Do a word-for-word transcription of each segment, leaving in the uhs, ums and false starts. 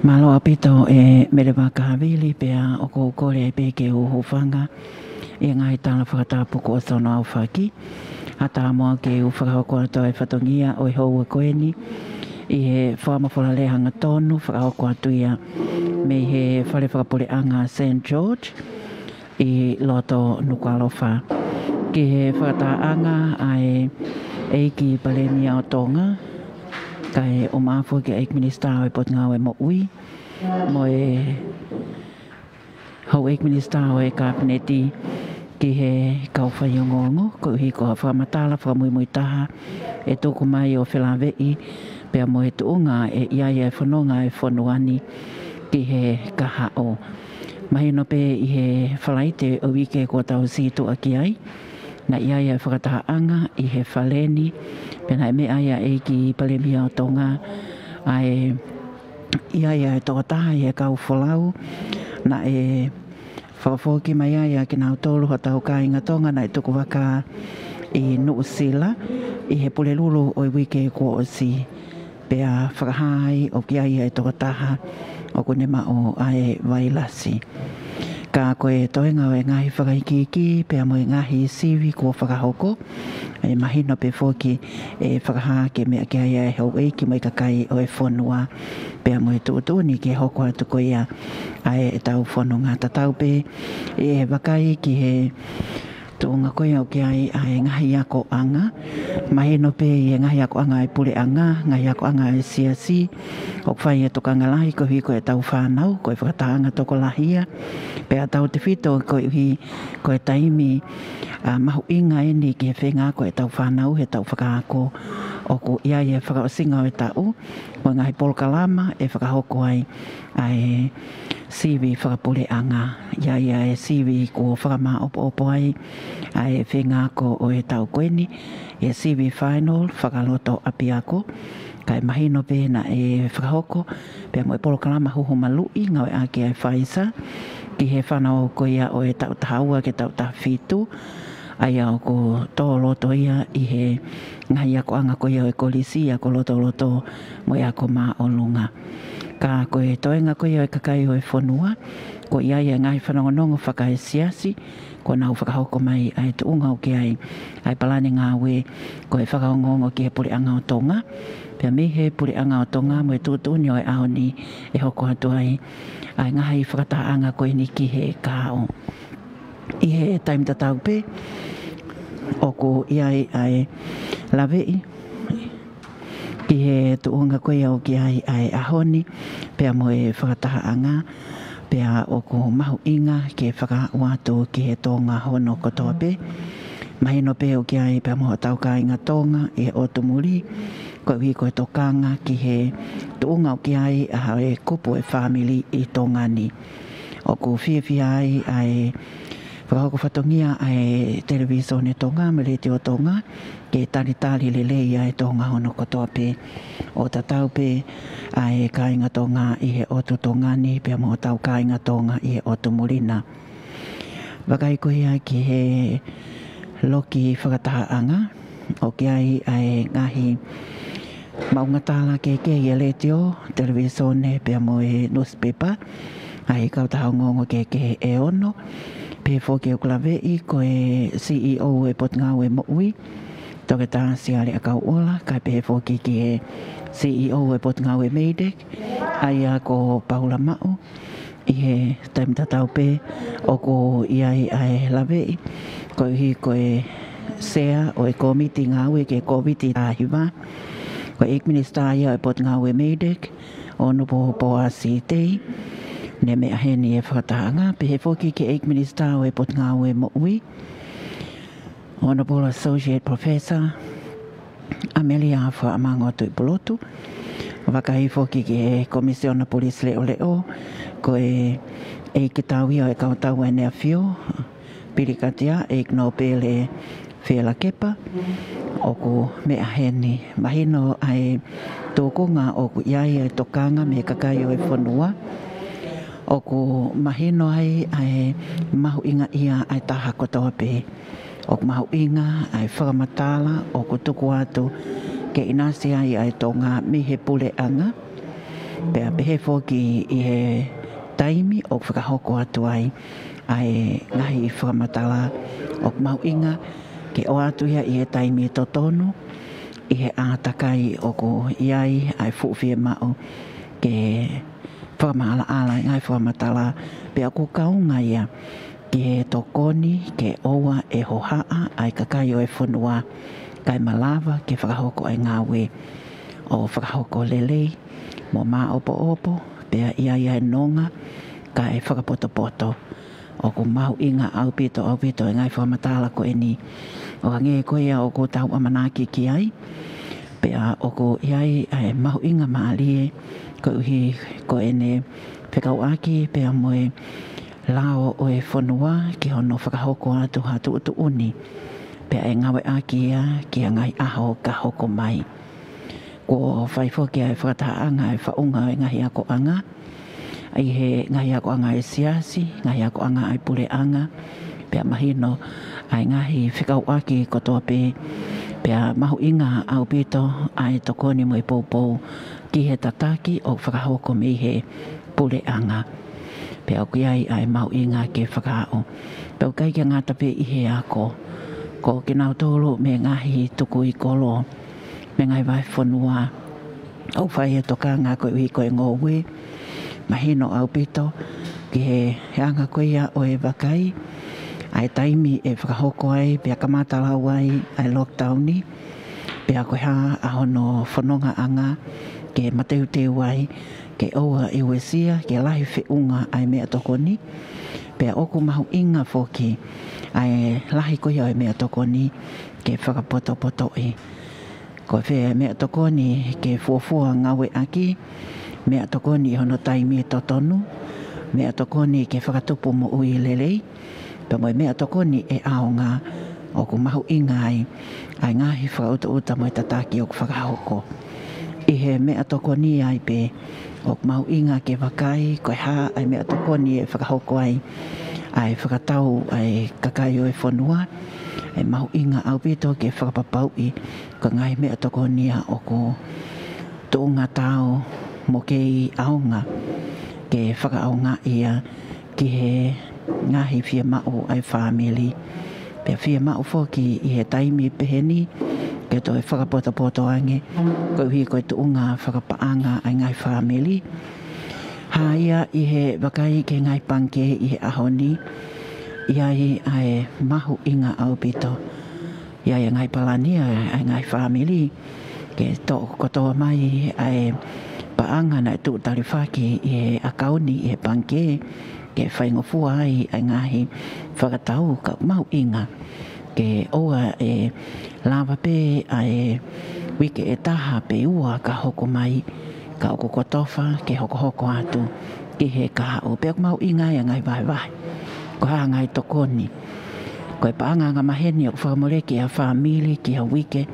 Mālō ʻaupito e Mele Vakahavili, pea ʻoku ou kole ai pē ke u hūfanga ʻi he ngaahi tala fakatapu kuo ʻosi hono aofaki. Kae ʻatā muʻa ke u fakahoko atu ʻa e fatongia ʻo e houa ko eni ʻi he fakamafola lea hangatonu fakahoko atu ia mei he fale fakapuleʻanga Saint George ʻi loto Nukuʻalofa. Ki he fakatahaʻanga ʻa e ʻEiki Palēmia ʻo Tonga, kae ʻumaʻā foki ʻa e ʻEiki Minisitā ʻo e Potungāue Moʻui, mo e Houʻeiki Minisitā ʻo e Kapineti, ki he kau faiongoongo, koeʻuhi ko ha fakamatala fakamuimui taha ʻe tuku mai ʻo felāveʻi pea mo e tuʻunga ʻe ʻi ai ʻa e fononga ʻa e fonua ni ki he kahaʻu. Mahino pē ʻi he Falaite ʻo e uike kuo tau situʻa ki ai, naʻe ʻi ai ʻa e fakatahaʻanga ʻi he fale ni, pea naʻe meʻa ai ʻa e ʻEiki Palēmia ʻo Tonga ʻa e ʻi ai ʻa e tokotaha ʻi he kau folau naʻe fakafoki mai ai ʻa kinautolu hotau kāinga Tonga naʻe tuku vaka ʻi Nuʻusila ʻi he Pulelulu ʻo e uike kuo ʻosi, pea fakahā ai ʻoku ʻi ai ʻa e tokotaha ʻoku ne maʻu ʻa e vailasi. Ka ko e toenga ʻo e ngaahi fakaikiiki pea mo e ngaahi sivi kuo fakahoko, ʻe mahino pē foki ʻe fakahā ke meʻa ki ai ʻa e houʻeiki mo e kakai ʻo e fonua, pea mo e tuʻutuʻuni ke hoko atu ko ia ʻa ʻetau fononga. Tatau pē ʻi he vakai ki he tuʻunga ko ia ʻoku ʻi ai ʻa e ngaahi akoʻanga. Mahino pē ʻi he ngaahi akoʻanga ʻa e puleʻanga, ngaahi akoʻanga ʻa e siasi, ʻoku fai e tokanga lahi koeʻuhi ko ʻetau fānau, ko e fakatahaʻanga tokolahi ia, pea tautefito koeʻuhi ko e taimi, ʻa, mahuʻinga eni ki he feinga ko ʻetau fānau he taʻu fakaako. ʻOku ʻi ai e fakaʻosinga ʻo e taʻu, mo e ngaahi polokalama ʻe fakahoko ai ʻa e sivi fakapuleʻanga. ʻI ai ʻa e sivi kuo fakamāʻopoʻopo ai ʻa e feinga ako ʻo e taʻu ko eni, ʻi he sivi final fakaloto ʻapiako, kae mahino pē naʻe fakahoko pea mo e polokalama huhu maluʻi ngāueʻaki ʻa e Pfizer ki he fānau ko ia ʻo e taʻu taha ua ki he taʻu taha fitu, ʻa ia ʻoku tō loto ia ʻi he ngaahi akoʻanga ko ia ʻo e kolisi, ako lotoloto mo e ako māʻolunga. Ka ko e toenga ko ia ʻo e kakai ʻo e fonua, ʻoku ʻi ai ʻa e ngaahi fanongonongo fakaesiasi, kuo nau fakahoko mai ʻa e tuʻunga ʻoku ʻi ai ʻa e palani ngāue ko e fakaongoongo ki he puleʻanga ʻo Tonga, pea mei he puleʻanga ʻo Tonga mo e tuʻutuʻuni ʻo e ʻaho ni ʻe hoko atu ai ʻa e ngaahi fakatahaʻanga ko eni ki he kahaʻu. ʻI he taimi tatau pē, ʻoku ʻi ai ʻa e laveʻi ki he tuʻunga ko ia ʻoku ʻi ai ʻa e ʻaho ni, pea mo e fakatahaʻanga, pea ʻoku mahuʻinga ke fakaaʻu atu ki he Tonga hono kotoa pē. Mahino pē ʻoku ʻi ai pea mo hotau kāinga Tonga ʻi he ʻotu muli, koeʻuhi ko e tokanga ki he tuʻunga ʻoku ʻi ai ʻa e kupu e fāmili ʻi Tonga ni. ʻOku fiefia ai ʻa e fakahoko fatongia ʻa e Televīsone Tonga mo e Letiō Tonga, ke talitali lelei ʻa e Tonga hono kotoa pē, ʻo tatau pē ʻa e kāinga Tonga ʻi he ʻotu Tonga ni, pea mo hotau kāinga Tonga ʻi he ʻotu muli na. Vakai ko ia ki he loki fakatahaʻanga, ʻoku ʻi ai ʻa e ngaahi maʻunga tala kehekehe ʻi he letiō, televīsone, pea mo e nusipepa, ʻa e kautaha ongoongo kehekehe ʻe ono. Pehē foki ʻoku laveʻi ko e CEO e Potungāue Moʻui, Toketā Siale ʻAkauʻola, kae pehē foki ki he CEO e Potungāue MEIDECC, ʻa ia ko Paula Maʻu. ʻI he taimi tatau pē, ʻoku ʻi ai ʻa e laveʻi koeʻuhi ko e sea ʻo e kōmiti ngāue ki he Kōviti taha hiva, ko e ʻEiki Minisitā ia ʻo e Potungāue MEIDECC, Honourable Poasi Tei, ne meʻa heni he fakatahaʻanga. Pehē foki ki he ʻEiki Minisitā ʻo e Potungāue Moʻui, Honourable Associate Professor ʻAmelia Fakaʻamango Tuʻipulotu. Vakai foki ki he Komisiona Polisi Leʻoleʻo, ko e ʻEiki Tau ia ʻo e Kautau ʻEne ʻAfio, Pilikatia ʻEiki Nōpele Fielakepa, ʻoku meʻa heni. Mahino ʻa e tūkunga ʻoku ʻi ai ʻa e tokanga mei he kakai ʻo e fonua. ʻOku mahino ai ʻa e mahuʻingaʻia ʻa e taha kotoa pē. ʻOku mahuʻinga ʻa e fakamatala ʻoku tuku atu ke ʻinasi ai ʻa e Tonga mei he puleʻanga. Pea pehē foki ʻi he taimi ʻoku fakahoko atu ai ʻa e ngaahi fakamatala, ʻoku mahuʻinga ke ʻoatu ia ʻi he taimi totonu, ʻi he ʻātakai ʻoku ʻi ai ʻa e fuʻu fiemaʻu ke fakamaʻalaʻala e ngaahi fakamatala, pea ʻoku kaunga ia ki he tokoni ke ʻoua ʻe hohaʻa ʻa e kakai ʻo e fonua, kae malava ke fakahoko ʻa e ngāue ʻo fakahoko lelei mo māʻopoʻopo, pea ʻi ai ʻa e nonga kae fakapotopoto. ʻOku mahuʻinga ʻaupito, ʻaupito e ngaahi fakamatala ko eni. ʻO hangē ko ia ʻoku tau ʻamanaki ki ai, pea ʻoku ʻi ai ʻa e mahuʻinga mālie koeʻuhi ko ʻene fekauʻaki pea mo e lao ʻo e fonua ki hono fakahoko atu ha tuʻutuʻuni, pea ʻe ngāueʻaki ia ki ha ngaahi ʻaho ka hoko mai. Kuo fai foki ʻa e fakatahaʻanga ʻa e faʻunga ʻo e ngaahi akoʻanga, ʻi he ngaahi akoʻanga ʻa e siasi, ngaahi akoʻanga ʻa e puleʻanga, pea mahino ʻa e ngaahi fekauʻaki kotoa pē, pea mahuʻinga ʻaupito ʻa e tokoni mo e poupou ki he tataki ʻoku fakahoko mei he puleʻanga. Pea ʻoku ʻi ai ʻa e mahuʻinga ke fakaaʻu. Pea ʻoku ʻikai ke ngata pē ʻi he ako, ko kinautolu mei he ngaahi tukui kolo, mei he ngaahi vahefonua, ʻoku fai e tokanga koeʻuhi ko e ngoue. Mahino ʻaupito ki he, he anga ko ia ʻo e vakai, ʻa e taimi ʻe fakahoko ai, pea kamata lau ai ʻa e lockdown ni, pea ko e hā ʻa hono fonongaʻanga ke mateuteu ai, ke ʻoua ʻe uesia, ke lahi feʻunga ʻa e meʻatokoni, pea ʻoku mahuʻinga foki ʻa e lahi ko ia ʻo e meʻatokoni ke fakapotopotoʻi. Ko e fē meʻatokoni ke fuofua ngāueʻaki, meʻatokoni ʻi hono taimi totonu, meʻatokoni ke fakatupu moʻui lelei, pea mo e meʻatokoni ʻe ʻaonga, ʻoku mahuʻinga ai ʻa e ngaahi fakaʻutoʻuta mo e tataki ʻoku fakahoko. ʻI he meʻatokoni ai pē, ʻoku mahuʻinga ke vakai ko e hā ʻa e meʻatokoni ʻe fakahoko ai ʻa e fakatau ʻa e kakai ʻo e fonua. ʻE mahuʻinga ʻaupito ke fakapapauʻi ko e ngaahi meʻatokoni ia ʻoku tuʻunga tau mo kei ʻaonga ke fakaʻaongaʻi ia ki he ngaahi fiemaʻu ʻa e fāmili. Pea fiemaʻu foki ʻi he taimi pehē ni ke toe fakapotopoto ange, koeʻuhi ko e tuʻunga fakapaʻanga ʻa e ngaahi fāmili. Hā ia ʻi he vakai ki he ngaahi pangikē ʻi he ʻaho ni, ʻi ai ʻa e mahuʻinga ʻaupito. ʻI ai ʻa e ngaahi palani ʻa e ngaahi fāmili ke toʻo kotoa mai ʻa e paʻanga naʻe tuʻu talifaki ʻi he ʻakauni ʻi he pangikē, ke faingofua ai ʻa e ngaahi fakatau, ka ʻoku mahuʻinga ke ʻoua ʻe lava pē ʻa e uike ʻe taha pe ua ka hoko mai, ka ʻoku kotofa ke hokohoko atu ki he kahaʻu. Pea ʻoku mahuʻinga ai ʻa e ngaahi vahevahe. Ko e hā e ngaahi tokoni. Ko e paʻanga angamaheni ʻoku fakamoleki ʻe ha fāmili ki ha uike,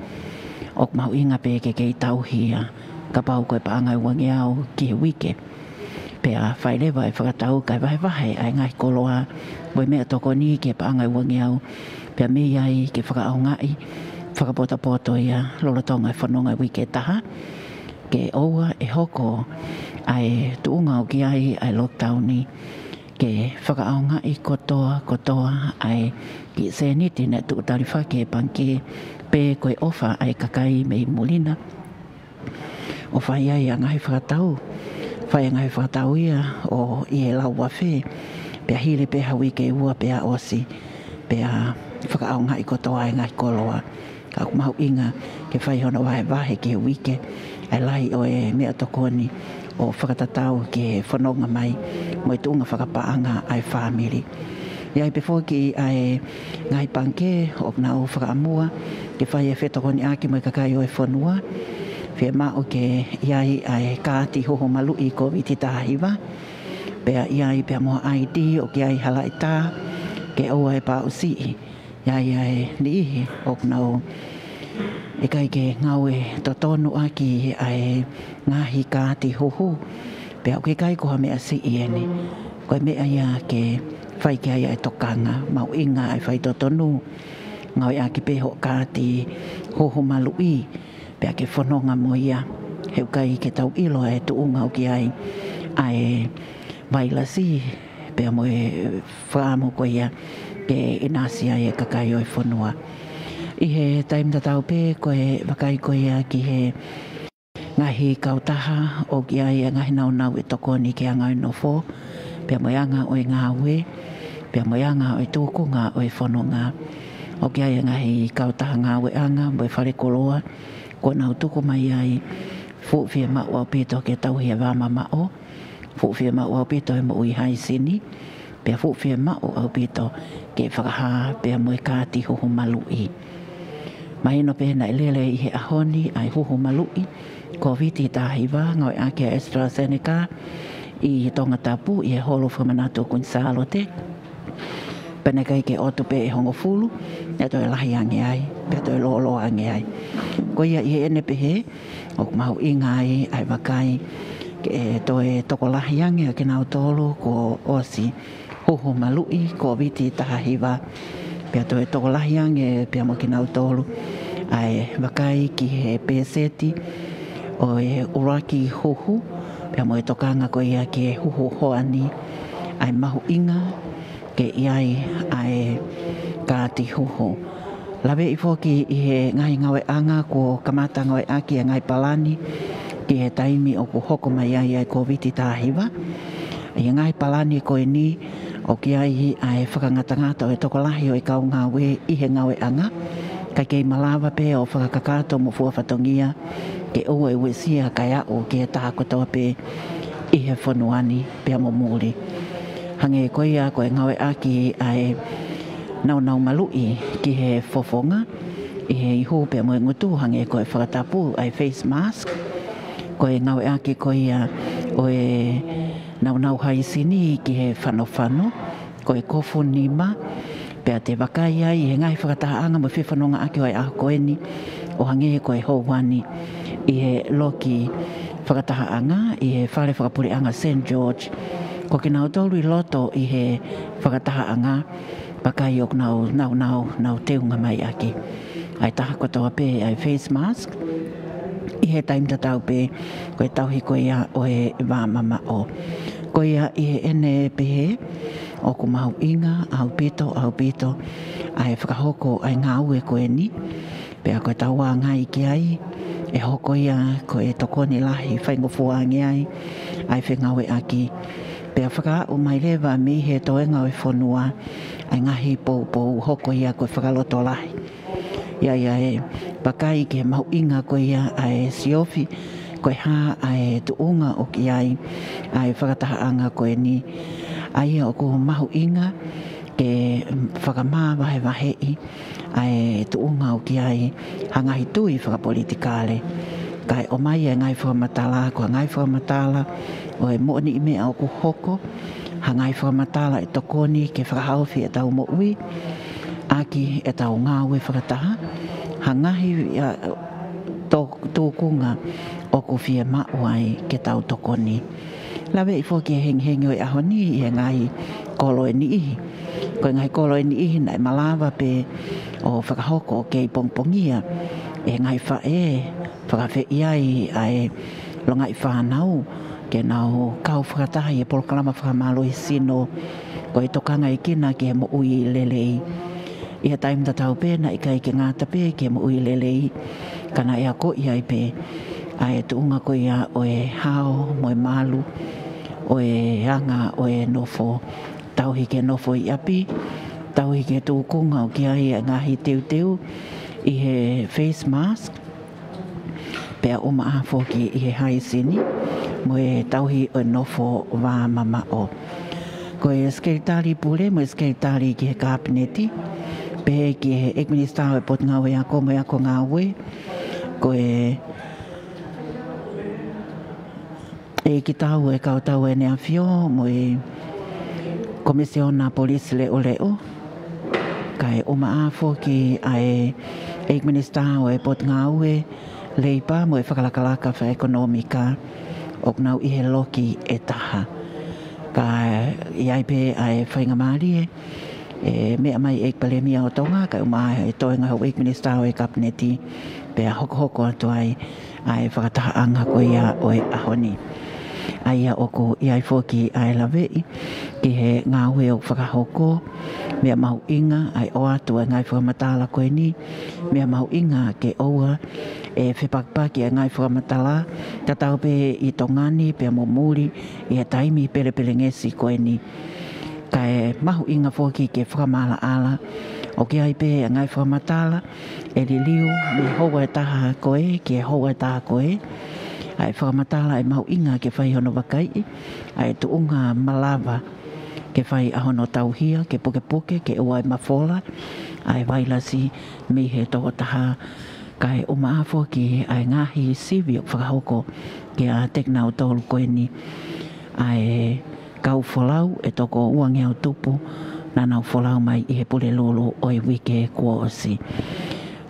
ʻoku mahuʻinga pē ke kei tauhi ia kapau ko e paʻanga ʻe uangeau ki he uike. Pea fai leva e fakatau kae vahevahe ʻa e ngaahi koloa mo e meʻatokoni ki he paʻanga ʻe uangeau. Pea mei ai ke fakaʻaongaʻi, fakapotopoto ia lolotonga e fononga uike ʻe taha, ke ʻoua ʻe hoko ʻa e tuʻunga ʻoku ʻi ai ʻa e lockdown ni, ke fakaʻaongaʻi kotoa, kotoa ʻa e kiʻi sēniti naʻe tuʻu talifaki ʻe he pangikē, pe ko e ʻofa ʻa e kakai mei muli na, ʻo fai ai ʻa e ngaahi fakatau. Fai ʻa e ngaahi fakatau ia ʻo ʻi he lau afe, pea hili pē ha uike ʻe ua pea ʻosi, pea fakaʻaongaʻi kotoa ʻa e ngaahi koloa. Ka ʻoku mahuʻinga ke fai hono vahevahe ki he uike ʻa e lahi ʻo e meʻatokoni, ʻo fakatatau ki he fononga mai mo e tuʻunga fakapaʻanga ʻa e fāmili. ʻI ai pē foki ʻa e ngaahi pangikē ʻoku nau fakaʻamua ke fai e fetokoniʻaki mo e kakai ʻo e fonua. Fiemaʻu ke ʻi ai ʻa e kaati huhu maluʻi Kōviti taha hiva. Pea ʻi ai pea mo ha ID ʻoku ʻi ai ha laʻitā ke ʻoua ʻe paʻusiʻi. ʻI ai ʻa e niʻihi ʻoku nau ʻikai ke ngāue totonu ʻaki ʻa e ngaahi kaati huhu. Pea ʻoku ʻikai ko ha meʻa siʻi eni. Ko e meʻa ia ke fai ki ai ʻa e tokanga, mahuʻinga ʻa e faitotonu. Ngāueʻaki pē hoʻo kaati huhu maluʻi, pea ke fononga mo ia. He ʻoku ʻikai ke tau ʻilo ʻa e tuʻunga ʻoku ʻi ai ʻa e vailasi, pea mo e fakaʻamu ko ia ke ʻinasi ai e kakai ʻo e fonua. ʻI he taimi tatau pē ko e vakai ko ia ki he ngaahi kautaha ʻoku ʻi ai e ngaahi nāunau ʻe tokoni ki he anga ʻo e nofo, pea mo e anga ʻo e ngāue, pea mo e anga ʻo e tūkunga ʻo e fononga. ʻOku ʻi ai e ngaahi kautaha ngāueʻanga mo e falekoloa, kuo nau tuku mai ai fuʻu fiemaʻu ʻaupito ke tauhi e vāmamaʻo, fuʻu fiemaʻu ʻaupito e moʻui haisini, pea fuʻu fiemaʻu ʻaupito ke fakahā pea mo e kaati huhu maluʻi. Mahino pē naʻe lele ʻi he ʻaho ni ʻa e huhu maluʻi Kōviti taha hiva, ngāueʻaki ʻa e AstraZeneca ʻi Tongatapu ʻi he holo fakamanatu ʻo Kuini Sālote. Pea naʻe ʻikai ke ʻotu pē ʻe hongofulu, naʻe toe lahi ange ai, pea toe lōloa ange ai. Ko ia ʻi heʻene pehē, ʻoku mahuʻinga ai ʻa e vakai ke toe tokolahi ange ʻa kinautolu kuo ʻosi huhu maluʻi Kōviti taha hiva. Pea toe tokolahi ange pea mo kinautolu ʻa e vakai ki he pēseti ʻo e ʻuluaki huhu, pea mo e tokanga ko ia ki he huhu hoani, ʻa e mahuʻinga ke ʻi ai ʻa e kaati huhu. Laveʻi foki ʻi he ngaahi ngāueʻanga kuo kamata ngāueʻaki e ngaahi palani ki he taimi ʻoku hoko mai ai ʻa e Kōviti taha hiva. ʻI he ngaahi palani ko eni ʻoku ʻi ai ʻa e fakangatangata ʻo e tokolahi ʻo e kau ngāue ʻi he ngāueʻanga, kae kei malava pē ʻo fakakakato mo fua fatongia ke ʻoua ʻe uesia kae aʻu ki he taha kotoa pē ʻi he fonua ni pea mo muli. Hangē ko ia ko e ngāueʻaki ʻa e nāunau maluʻi ki he fofonga ʻi he ihu pea mo e ngutu, hangē ko e fakatapu ʻa e face mask, ko e ngāueʻaki ko ia ʻo e nāunau haisini ki he fanofano, ko e kofu nima, pea te vakai ai he ngaahi fakatahaʻanga mo e fefonongaʻaki ʻo e ʻaho ko eni, ʻo hangē ko e houa ni ʻi he loki fakatahaʻanga ʻi he fale fakapuleʻanga Saint George. Ko kinautolu ʻi loto ʻi he fakatahaʻanga, vakai ʻoku nau, nau, nau, nau teunga mai ʻaki ʻa e taha kotoa pē ʻa e face mask, ʻi he taimi tatau pē ko e tauhi ko ia ʻo e vāmamaʻo. Ko ia ʻi heʻene pehē, ʻoku mahuʻinga ʻaupito, ʻaupito ʻa e fakahoko ʻa e ngāue ko eni, pea ko e tau ʻāngai ki ai, ʻe hoko ia ko e tokoni lahi faingofua ange ai ʻa e fengāueʻaki. Pea fakaaʻu mai leva mei he toenga ʻo e fonua ʻa e ngaahi poupou, hoko ia ko e fakalotolahi. ʻI ai ʻa e vakai ki he mahuʻinga ko ia ʻa e siofi, ko e hā ʻa e tuʻunga ʻoku ʻi ai ʻa e fakatahaʻanga ko eni, ʻa ia ʻoku mahuʻinga ke fakamāvahevaheʻi ʻa e tuʻunga ʻoku ʻi ai ha ngaahi tui fakapolitikale, kae ʻomai e ngaahi fakamatala, ko e ngaahi fakamatala ʻo e moʻoniʻi meʻa ʻoku hoko, ha ngaahi fakamatala ʻe tokoni ke fakahaofi ʻetau moʻui, ʻaki ʻetau ngāue fakataha, ha ngaahi, ʻa, tō-, tūkunga ʻoku fiemaʻu ai ke tau tokoni. Laveʻi foki e hengihengi ʻo e ʻaho ni ʻi he ngaahi kolo ʻe niʻihi. Ko e ngaahi kolo ʻe niʻihi naʻe malava pē ʻo fakahoko ʻo kei pongipongia e ngaahi faʻē, fakaafeʻi ai ʻa e longaʻi fānau ke nau kau fakataha ʻi he polokalama fakamālohisino, ko e tokangaʻekina ki he moʻui lelei. ʻI he taimi tatau pē naʻe ʻikai ke ngata pē ki he moʻui lelei, ka naʻe akoʻi ai pē ʻa e tuʻunga ko ia ʻo e hao mo e malu ʻo e anga ʻo e nofo, tauhi ke nofo ʻi ʻapi, tauhi ke tūkunga ʻoku ʻi ai e ngaahi teuteu ʻi he face mask, pea ʻumaʻā foki ʻi he haisini mo e tauhi ʻo e nofo vāmamaʻo. Ko e Sekelitali Pule mo e Sekelitali ki he Kapineti, pehē ki he ʻEiki Minisitā ʻo e Potungāue Ako mo e Ako Ngāue, ko e ʻEiki Tau ʻo e Kau Tau ʻEne ʻAfio mo e Komisiona Polisi Leʻoleʻo, kae ʻumaʻā foki ʻa e ʻEiki Minisitā ʻo e Potungāue Leipa mo e Fakalakalaka Fakaʻekonōmika, ʻoku nau ʻi he loki ʻe taha. Ka ʻi ai pē ʻa e faingamālie ʻe meʻa mai e ʻEiki Palēmia ʻo Tonga, kae ʻumaʻā e toenga houʻeiki minisitā ʻo e Kapineti, pea hokohoko atu ai ʻa e fakatahaʻanga ko ia ʻo e ʻaho ni. ʻA ia ʻoku ʻi ai foki ʻa e laveʻi ki he ngāue ʻoku fakahoko, meʻa mahuʻinga ʻa e ʻoatu ʻa e ngaahi fakamatala ko eni, meʻa mahuʻinga ke ʻoua ʻe fepakipaki ʻa e ngaahi fakamatala, tatau pē ʻi Tonga ni pea mo muli ʻi he taimi pelepelengesi ko eni. Kae mahuʻinga foki ke fakamaʻalaʻala, ʻoku ʻi ai pē ʻa e ngaahi fakamatala ʻe liliu mei he houa ʻe taha ko ē ki he houa ʻe taha ko ē, ʻa e fakamatala ʻe mahuʻinga ke fai hono vakaiʻi ʻa e tuʻunga malava ke fai ʻa hono tauhia, ke pukepuke, ke ʻoua ʻe mafola ʻa e vailasi mei he tokotaha. Kae ʻumaʻā foki ʻa e ngaahi sivi ʻoku fakahoko kiate kinautolu ko eni, ʻa e kau folau ʻe toko uangeau tupu naʻa nau folau mai ʻi he Pulelulu ʻo e uike kuo ʻosi.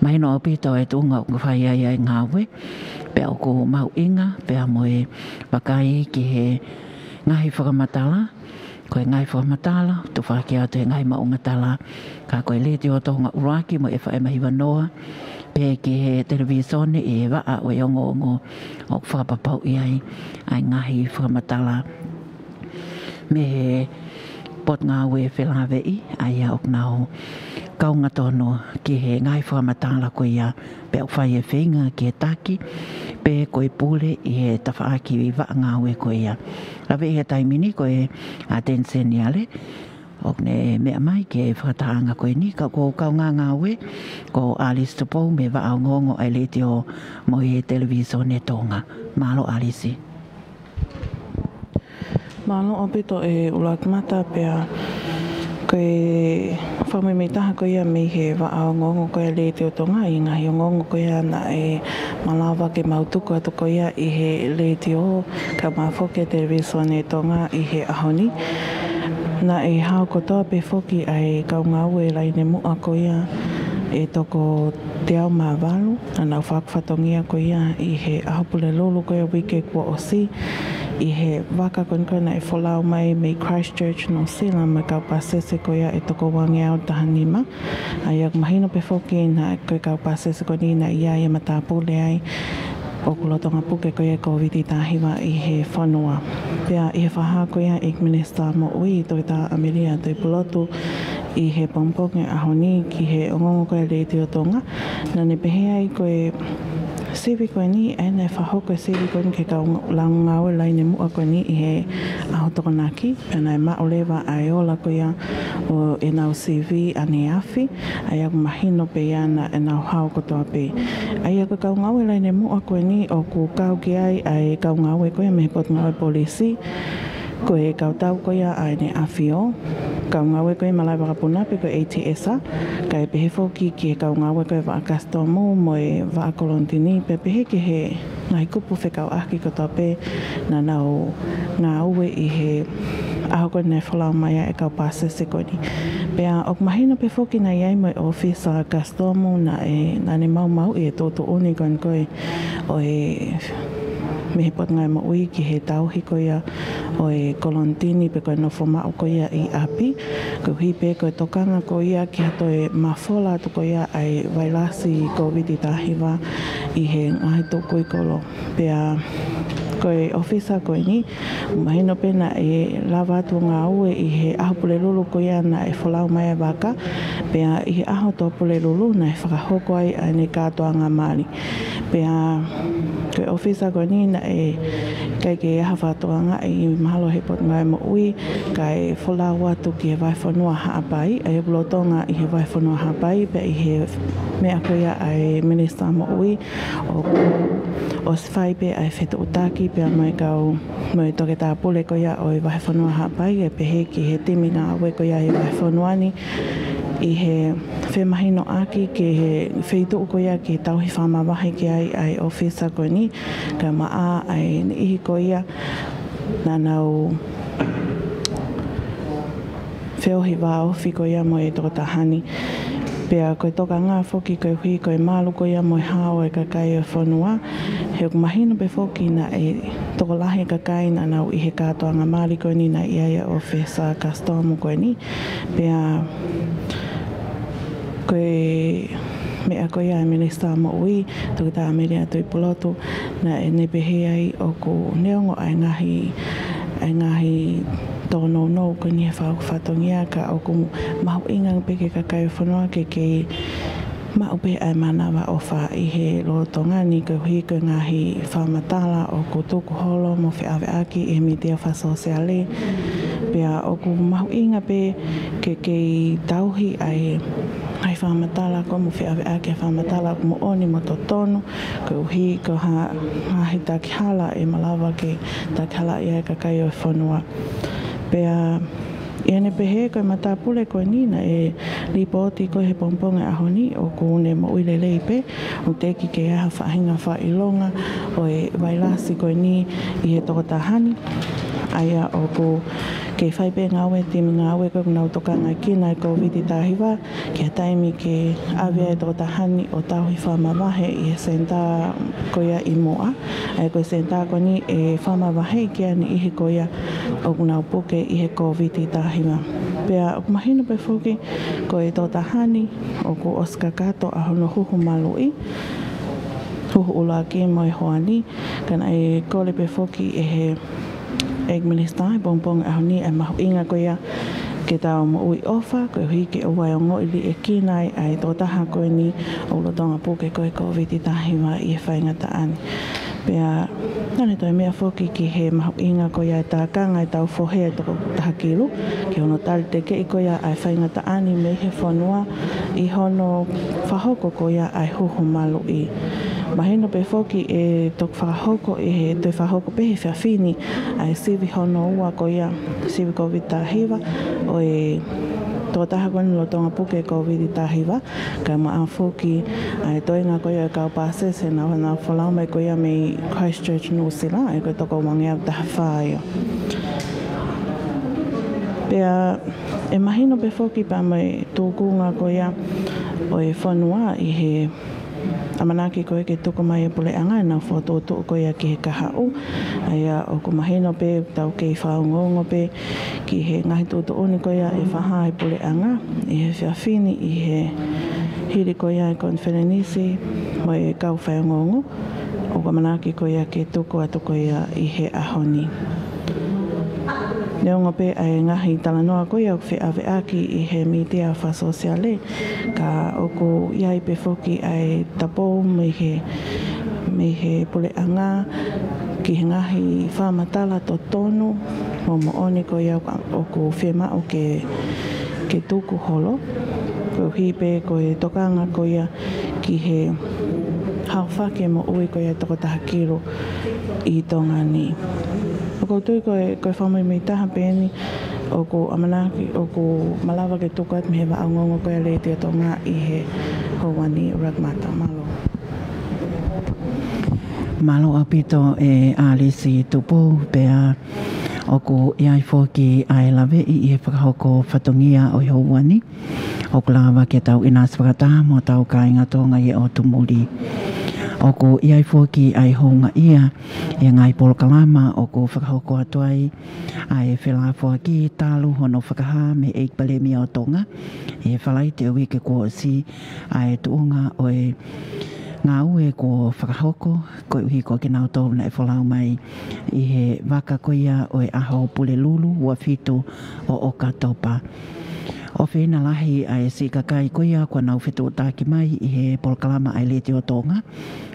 Mahino ʻaupito e tuʻunga ʻoku fai ai ʻa e ngāue, pea ʻoku mahuʻinga pea mo e vakai ki he ngaahi fakamatala. Ko e ngaahi fakamatala, tufaki atu he ngaahi maʻuʻanga tala, ka ko e Letiō Tonga ʻUluaki mo e FM hiva noa, pehē ki he televīsone ʻi he vaʻa ʻo e ongoongo ʻoku fakapapauʻi ai ʻa e ngaahi fakamatala mei he Potungāue Felāveʻi, ʻa ia ʻoku nau kaunga tonu ki he ngaahi fakamatala ko ia, pea ʻoku fai e feinga ki he taki pe ko e pule ʻi he tafaʻaki vaʻa ngāue ko ia. Laveʻi he taimi ni ko e ʻa Teniseni Ale, ʻoku ne meʻa mai ki he fakatahaʻanga ko eni, ka ko e kaungā ngāue ko ʻAlisi Tupou mei he Vaʻa Ongoongo ʻa e Letiō mo e Televīsone Tonga. Mālō ʻAlisi. Mālō ʻaupito e ʻUluakimata, pea ko e fakameimei taha ko ia mei he Vaʻa Ongoongo ko ia Letiō Tonga ʻi he ngaahi ongoongo ko ia naʻe malava ke mau tuku atu ko ia ʻi he letiō, kae ʻumaʻā foki e Televīsone Tonga ʻi he ʻaho ni. Naʻe hao kotoa pē foki ʻa e kau ngāue laine muʻa ko ia ʻe toko teau mā valu, naʻa nau fakafatongia ko ia ʻi he ʻaho Pulelulu ko ia uike kuo ʻosi, ʻi he vaka ko eni ko ia naʻe folau mai mei Christchurch, Nuʻu Sila, mo e kau pāsese ko ia ʻe toko uangeau taha nima. ʻA ia ʻoku mahino pē foki naʻe ko e kau pāsese ko eni naʻe ʻi ai e matāpule ai ʻoku lolotonga puke ko ia e Kōviti taha hiva ʻi he fonua. Pea ʻi he fakahā ko ia ʻe he Minisitā Moʻui, Toketā ʻAmelia Tuʻipulotu, ʻi he pongipongi ʻaho ni ki he ongoongo ko ia Letiō Tonga, naʻa ne pehē ai ko e sivi ko eni, ʻa ia naʻe fakahoko e sivi ko eni ki he kau ngā-, lau ngāue laine muʻa ko eni ʻi he ʻaho Tokonaki, pea naʻe maʻu leva ʻa e ola ko ia ʻo ʻenau sivi ʻaneafi, ʻa ia ʻoku mahino pē ia naʻa nau hao kotoa pē. ʻA ia ko e kau ngāue laine muʻa ko eni ʻoku kau ki ai ʻa e kau ngāue ko ia mei he Potungāue Polisi, ko e kau tau ko ia ʻa ʻEne ʻAfio, kau ngāue ko ia Malaʻe Vakapuna pe ko e ATSA, kae pehē foki ki he kau ngāue ko ia Vaʻa Kasitomu mo e Vaʻa Kolonitini, pea pehē ki he ngaahi kupu fekauʻaki kotoa pē naʻa nau ngāue ʻi he ʻaho ko eni naʻe folau mai ai e kau pāsese ko eni. Pea ʻoku mahino pē foki naʻe ʻi ai mo e ʻōfisa Kasitomu naʻe, naʻa ne maumauʻi e tuʻutuʻuni ko eni ko ē ʻo e mei he Potungāue Moʻui ki he tauhi ko ia ʻo e kolonitini pe ko e nofo maʻu ko ia ʻi ʻapi, koeʻuhi pē ko e tokanga ko ia ki ha toe mafola atu ko ia ʻa e vailasi Kōviti taha hiva ʻi he ngaahi tukui kolo. Pea ko e ʻōfisa ko eni, mahino pē naʻe lava atu ngāue ʻi he ʻaho Pulelulu ko ia naʻe folau mai e vaka, pea ʻi he ʻaho Tuʻapulelulu naʻe fakahoko ai ʻa ʻene kātoanga mali. Pea ko e ʻōfisa ko eni naʻe ʻikai ke ʻi ai ha fakatokangaʻi mahalo he Potungāue Moʻui, kae folau atu ki he vahefonua Haʻapai, ʻa ia ʻoku lolotonga ʻi he vahefonua Haʻapai, pea ʻi he meʻa ko ia ʻa e Minisitā Moʻui, ʻoku ʻosi fai pē ʻa e fetuʻutaki pea mo e kau, mo e toketā pule ko ia ʻo e vahefonua Haʻapai, ʻe pehē ki he timi ngāue ko ia ʻi he vahefonua ni, ʻi he femahinoʻaki ki he feituʻu ko ia ke tauhi fakamavahe ki ai ʻa e ʻōfisa ko eni, kae ʻumaʻā ʻa e niʻihi ko ia naʻa nau feohi vāofi ko ia mo e tokotaha ni. Pea ko e tokanga foki koeʻuhi ko e malu ko ia mo e hao e kakai ʻo e fonua, he ʻoku mahino pē foki naʻe tokolahi e kakai naʻa nau ʻi he kātoanga mali ko eni naʻe ʻi ai e ʻōfisa Kasitomu ko eni. Pea ko e meʻa ko ia ʻa e Minisitā Moʻui, Toketā ʻAmelika Tuʻipulotu, naʻa ne pehē ai ʻoku neongo ʻa e ngaahi, ʻa e ngaahi tōnounou ko eni he fakahoko fatongia ka ʻoku mahuʻinga pē ki he kakai ʻo e fonua ke kei maʻu pē ʻa e mānava ʻofa ʻi he lolotonga ni koeʻuhi ko e ngaahi fakamatala ʻoku tuku holo mo feʻaveʻaki ʻi he mītia fakasōsiale. Pea ʻoku mahuʻinga pē ke kei tauhi ʻa e ngaahi fakamatala ko ia mo feʻaveʻaki ʻa e fakamatala ʻoku moʻoni mo totonu koeʻuhi ko ha ngaahi takihala ʻe malava ke takihalaʻi ai e kakai ʻo e fonua. Pea ʻi heʻene pehē ko e matāpule ko eni naʻe lipooti ko ē he pongipongi ʻo e ʻaho ni ʻoku ne moʻui lelei pē, ʻoku teʻeki ke ʻi ai ha faʻahinga fakaʻilonga ʻo e vailasi ko eni ʻi he tokotaha ni. ʻA ia ʻoku kei fai pē ngāue timi ngāue ko ē ʻoku nau tokangaʻi ʻa e Kōviti taha hiva ki he taimi ke ʻave ai e tokotaha ni ʻo tauhi fakamavahe ʻi he senitā ko ia ʻi Muʻa. ʻA ia ko e senitā ko eni ʻe fakamavaheʻi ki ai e niʻihi ko ia ʻoku nau puke ʻi he Kōviti taha hiva. Pea ʻoku mahino pē foki ko e tokotaha ni ʻoku ʻosi kakato ʻa hono huhu maluʻi, huhu ʻuluaki mo e hoani, ka naʻe kole pē foki ʻe he ʻEiki Minisitā he pongipongi ʻo e ʻaho ni ʻa e mahuʻinga ko ia ke tau moʻui ʻofa, koeʻuhi ke ʻoua ʻe ongoʻi liʻekina ai ʻa e tokotaha ko eni ʻoku lolotonga puke ko ē Kōviti taha hiva ʻi he faingataʻa ni. Pea naʻa ne toe meʻa foki ki he mahuʻinga ko ia e tākanga ʻetau fohe ʻa e toko taha kilu, ki hono talitekeʻi ko ia ʻa e faingataʻa ni mei he fonua ʻi hono fakahoko ko ia ʻa e huhu maluʻi. Mahino pē foki ʻe toki fakahoko ʻe he, toe fakahoko pē he efiafi ni ʻa e sivi hono ua ko ia, sivi Kōviti taha hiva ʻo e tokotaha ko eni lolotonga puke Kōviti taha hiva, kae ʻumaʻā foki ʻa e toenga ko ia ʻo e kau pāsese naʻa nau folau mai ko ia mei Christchurch, Nuʻusila, ʻa ia ko e toko uangeau taha fā ia. Pea ʻe mahino pē foki pea mo e tūkunga ko ia ʻo e fonua ʻi he ʻamanaki ko ē ke tuku mai ʻe he puleʻanga ʻenau fokotuʻutuʻu ko ia ki he kahaʻu. ʻA ia ʻoku mahino pē tau kei fakaongoongo pē ki he ngaahi tuʻutuʻuni ko ia ʻe fakahā ʻe he puleʻanga ʻi he efiafi ni ʻi he hili ko ia e konifelenisi mo e kau faiongoongo, ʻoku ʻamanaki ko ia ke tuku atu ko ia ʻi he ʻaho ni. Neongo pē ʻa e ngaahi talanoa ko ia ʻoku feʻaveʻaki ʻi he mītia fakasōsiale, ka ʻoku ʻi ai pē foki ʻa e tapou mei he, mei he puleʻanga ki he ngaahi fakamatala totonu mo moʻoni ko ia ʻoku fiemaʻu ke, ke tuku holo. Koeʻuhi pē ko e tokanga ko ia ki he haofaki e moʻui ko ia e toko taha kilu ʻi Tonga ni. ʻOku ou tui ko e, ko e fakamuimui taha pē eni ʻoku ʻamanaki ʻoku malava ke tuku atu mei he vaʻa ongoongo ko ia ʻa e Letiō Tonga ʻi he houa ni. Rakamata, mālō. Mālō ʻaupito ʻe ʻAlisi Tupou, pea ʻoku ʻi ai foki ʻa e laveʻi ʻi he fakahoko fatongia ʻo e houa ni. ʻOku lava ke tau ʻinasi fakataha mo hotau kāinga Tonga ʻi he ʻotu muli. ʻOku ʻi ai foki ʻa e houngaʻia ʻi he ngaahi polokalama ʻoku fakahoko atu ai ʻa e felāfoaki talu hono fakahā mei he ʻEiki Palēmia ʻo Tonga ʻi he Falaite ʻo e uike kuo ʻosi ʻa e tuʻunga ʻo e ngāue kuo fakahoko, koeʻuhi ko kinautolu naʻe folau mai ʻi he vaka ko ia ʻo e ʻAho Pulelulu ua fitu ʻo ʻOkatopa. ʻOfeina lahi ʻa e siʻi kakai ko ia kuo nau fetuʻutaki mai ʻi he polokalama ʻa e Letiō Tonga,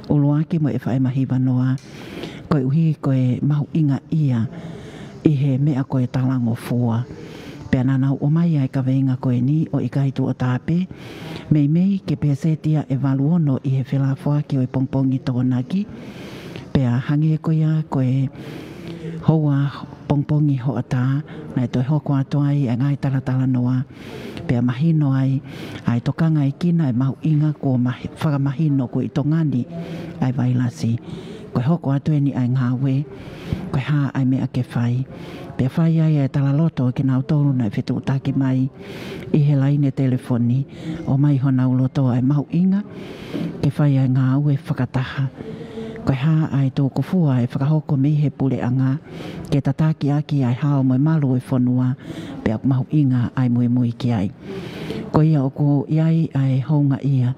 ʻuluaki mo e faʻē mahiva noa, koeʻuhi ko e mahuʻingaʻia ʻi he meʻa ko e talangofua. Pea naʻa nau ʻomai ʻa e kaveinga ko eni ʻo ʻikai tuʻo tāpē, meimei ke pēseti ia ʻe valu ono ʻi he felāfoaki ʻo e pongipongi Tokonaki. Pea hangē ko ia ko e houa pongipongi hoʻatā, naʻe toe hoko atu ai ʻa e ngaahi talatalanoa, pea mahino ai ʻa e tokangaʻi kina e mahuʻinga kuo mahi-, fakamahino ko ē ʻi Tonga ni ʻa e vailasi. Ko e hoko atu eni ʻa e ngāue, ko e hā ʻa e meʻa ke fai. Pea fai ai ʻa e talaloto ʻo kinautolu naʻe fetuʻutaki mai ʻi he laine telefoni, ʻomai honau loto ʻa e mahuʻinga ke fai ʻa e ngāue fakataha. Ko e hā ʻa e tōkofua ʻe fakahoko mei he puleʻanga ke tataki ʻaki ʻa e hao mo e malu ʻo e fonua, pea ʻoku mahuʻinga ʻa e muimui ki ai. Ko ia ʻoku ʻi ai ʻa e houngaʻia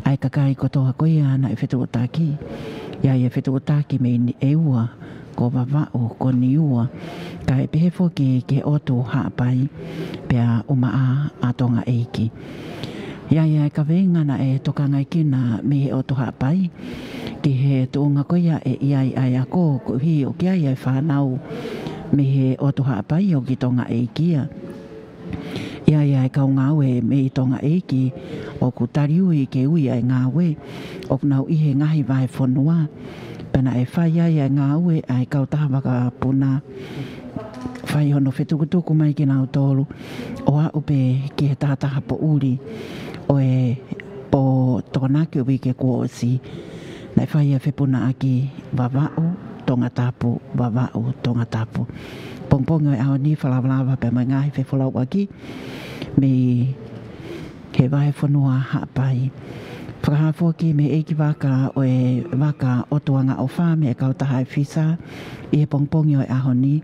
ʻa e kakai kotoa ko ia naʻe fetuʻutaki. ʻI ai e fetuʻutaki mei Niʻeua, ko Vavaʻu, ko Niua, kae pehē foki ki he ʻotu Haʻapai, pea ʻumaʻā ʻa Tonga ʻEiki. ʻI ai ʻa e kaveinga naʻe tokangaʻi kinautolu mei he ʻotu Haʻapai ki he tuʻunga ko ia ʻe ʻi ai ʻa e ako, koeʻuhi ʻoku ʻi ai ʻa e fānau mei he ʻotu Haʻapai ʻoku ʻi Tonga ʻEiki ia. ʻI ai ʻa e kau ngāue mei Tonga ʻEiki ʻoku taliui ke ui ʻa e ngāue, ʻoku nau ʻi he ngaahi vahefonua. Pea naʻe fai ai ʻa e ngāue ʻa e kautaha vakapuna, fai hono fetukutuku mai kinautolu ʻo aʻu pē ki he tahataha poʻuli ʻo e pō Tokonaki ʻo e uike kuo ʻosi. Naʻe fai ʻa e fepunaʻaki Vavaʻu, Tongatapu, Vavaʻu, Tongatapu. Pongipongi ʻo e ʻaho ni fakalavalava pea mo e ngaahi fefolauʻaki mei he vahefonua Haʻapai. Fakahā foki mei he ʻeikivaka ʻo e vaka ʻOtu Angaʻofa mei he kautaha ʻa e FISA ʻi he pongipongi ʻo e ʻaho ni,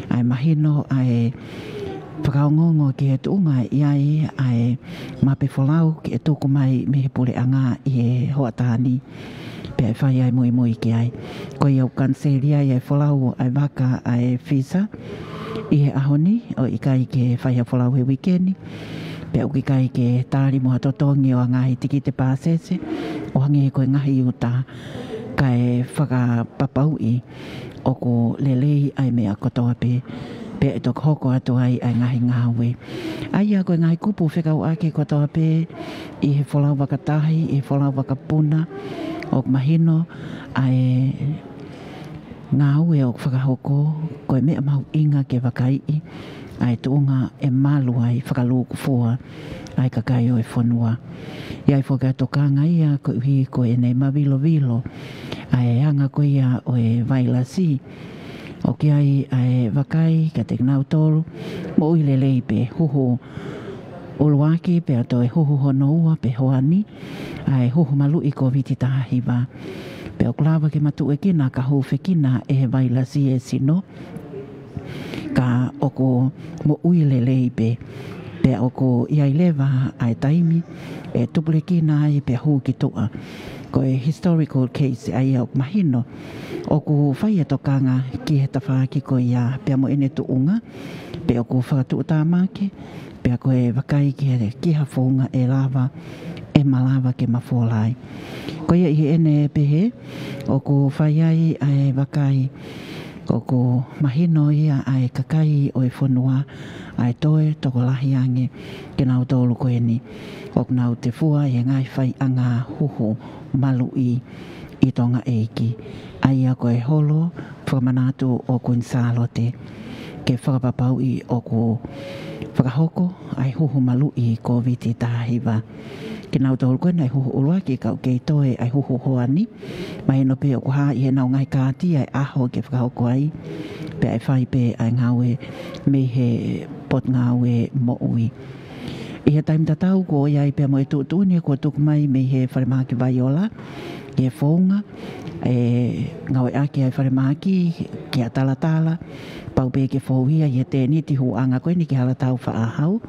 ʻa e mahino ʻa e fakaongoongo ki he tuʻunga ʻe ʻi ai ʻa e mape folau ke tuku mai mei he puleʻanga ʻi he hoʻatā ni, pea ʻe fai ʻa e muimui ki ai. Ko ia ʻoku kaniseli ai ʻa e folau ʻa e vaka ʻa e FISA ʻi he ʻaho ni, ʻo ʻikai ke fai ha folau he uike ni, pea ʻoku ʻikai ke tali mo ha totongi ʻo ha ngaahi tikite pāsese ʻo hangē ko e ngaahi uta, kae fakapapauʻi ʻoku lelei ʻa e meʻa kotoa pē, pea ʻe toki hoko atu ai ʻa e ngaahi ngāue. ʻA ia ko e ngaahi kupu fekauʻaki kotoa pē ʻi he folau vakatahi, ʻi he folau vakapuna, ʻoku mahino ʻa e ngāue ʻoku fakahoko, ko e meʻa mahuʻinga ke vakaiʻi ʻa e tuʻunga ʻe malu ai fakalūkufua ʻa e kakai ʻo e fonua. ʻI ai foki ʻa e tokanga ia koeʻuhi ko ʻene mavilovilo ʻa e anga ko ia ʻo e vailasi, ʻoku ʻi ai ʻa e vakai kiate kinautolu, moʻui lelei pē, huhu ʻuluaki pea toe huhu hono ua pe hoani, ʻa e huhu maluʻi Kōviti taha hiva. Pea ʻoku lava ke matuʻuekina ka hūfekina ʻe he vailasi e sino, ka ʻoku moʻui lelei pē, pea ʻoku ʻi ai leva ʻa e taimi ʻe tupulekina ai pea hū ki tuʻa. Ko e historical case ʻa ia ʻoku mahino ʻoku fai e tokanga ki he tafaʻaki ko ia pea mo ʻene tuʻunga, pea ʻoku fakatuʻutāmaki, pea ko e vakai ki he, ki ha founga ʻe lava, ʻe malava ke mafola ai. Ko ia ʻi heʻene pehē, ʻoku fai ai ʻa e vakai, ʻoku mahino ia ʻa e kakai ʻo e fonua, ʻa e toe tokolahi ange kinautolu ko eni ʻoku nau tefua ʻi he ngaahi faiʻanga huhu maluʻi ʻi Tonga ʻEiki. ʻA ia ko e holo fakamanatu ʻo Kuini Sālote ke fakapapauʻi ʻoku fakahoko ʻa e huhu maluʻi Kōviti taha hiva. Kinautolu ko ē naʻe huhu ʻuluaki, ka ʻoku kei toe ʻa e huhu hoani. Mahino pē ʻoku hā ʻi heʻenau ngaahi kāti ʻa e ʻaho ke fakahoko ai, pea ʻe fai pē ʻa e ngāue mei he Potungāue Moʻui. ʻI he taimi tatau kuo ʻi ai pea mo e tuʻutuʻuni kuo tuku mai mei he Falemahaki Vaiola ki he founga ʻe ngāueʻaki ai e falemahaki ki ha talatala, pau pē ke fou ia ʻi he tēniti hūʻanga ko eni ki Halatau Faʻahau.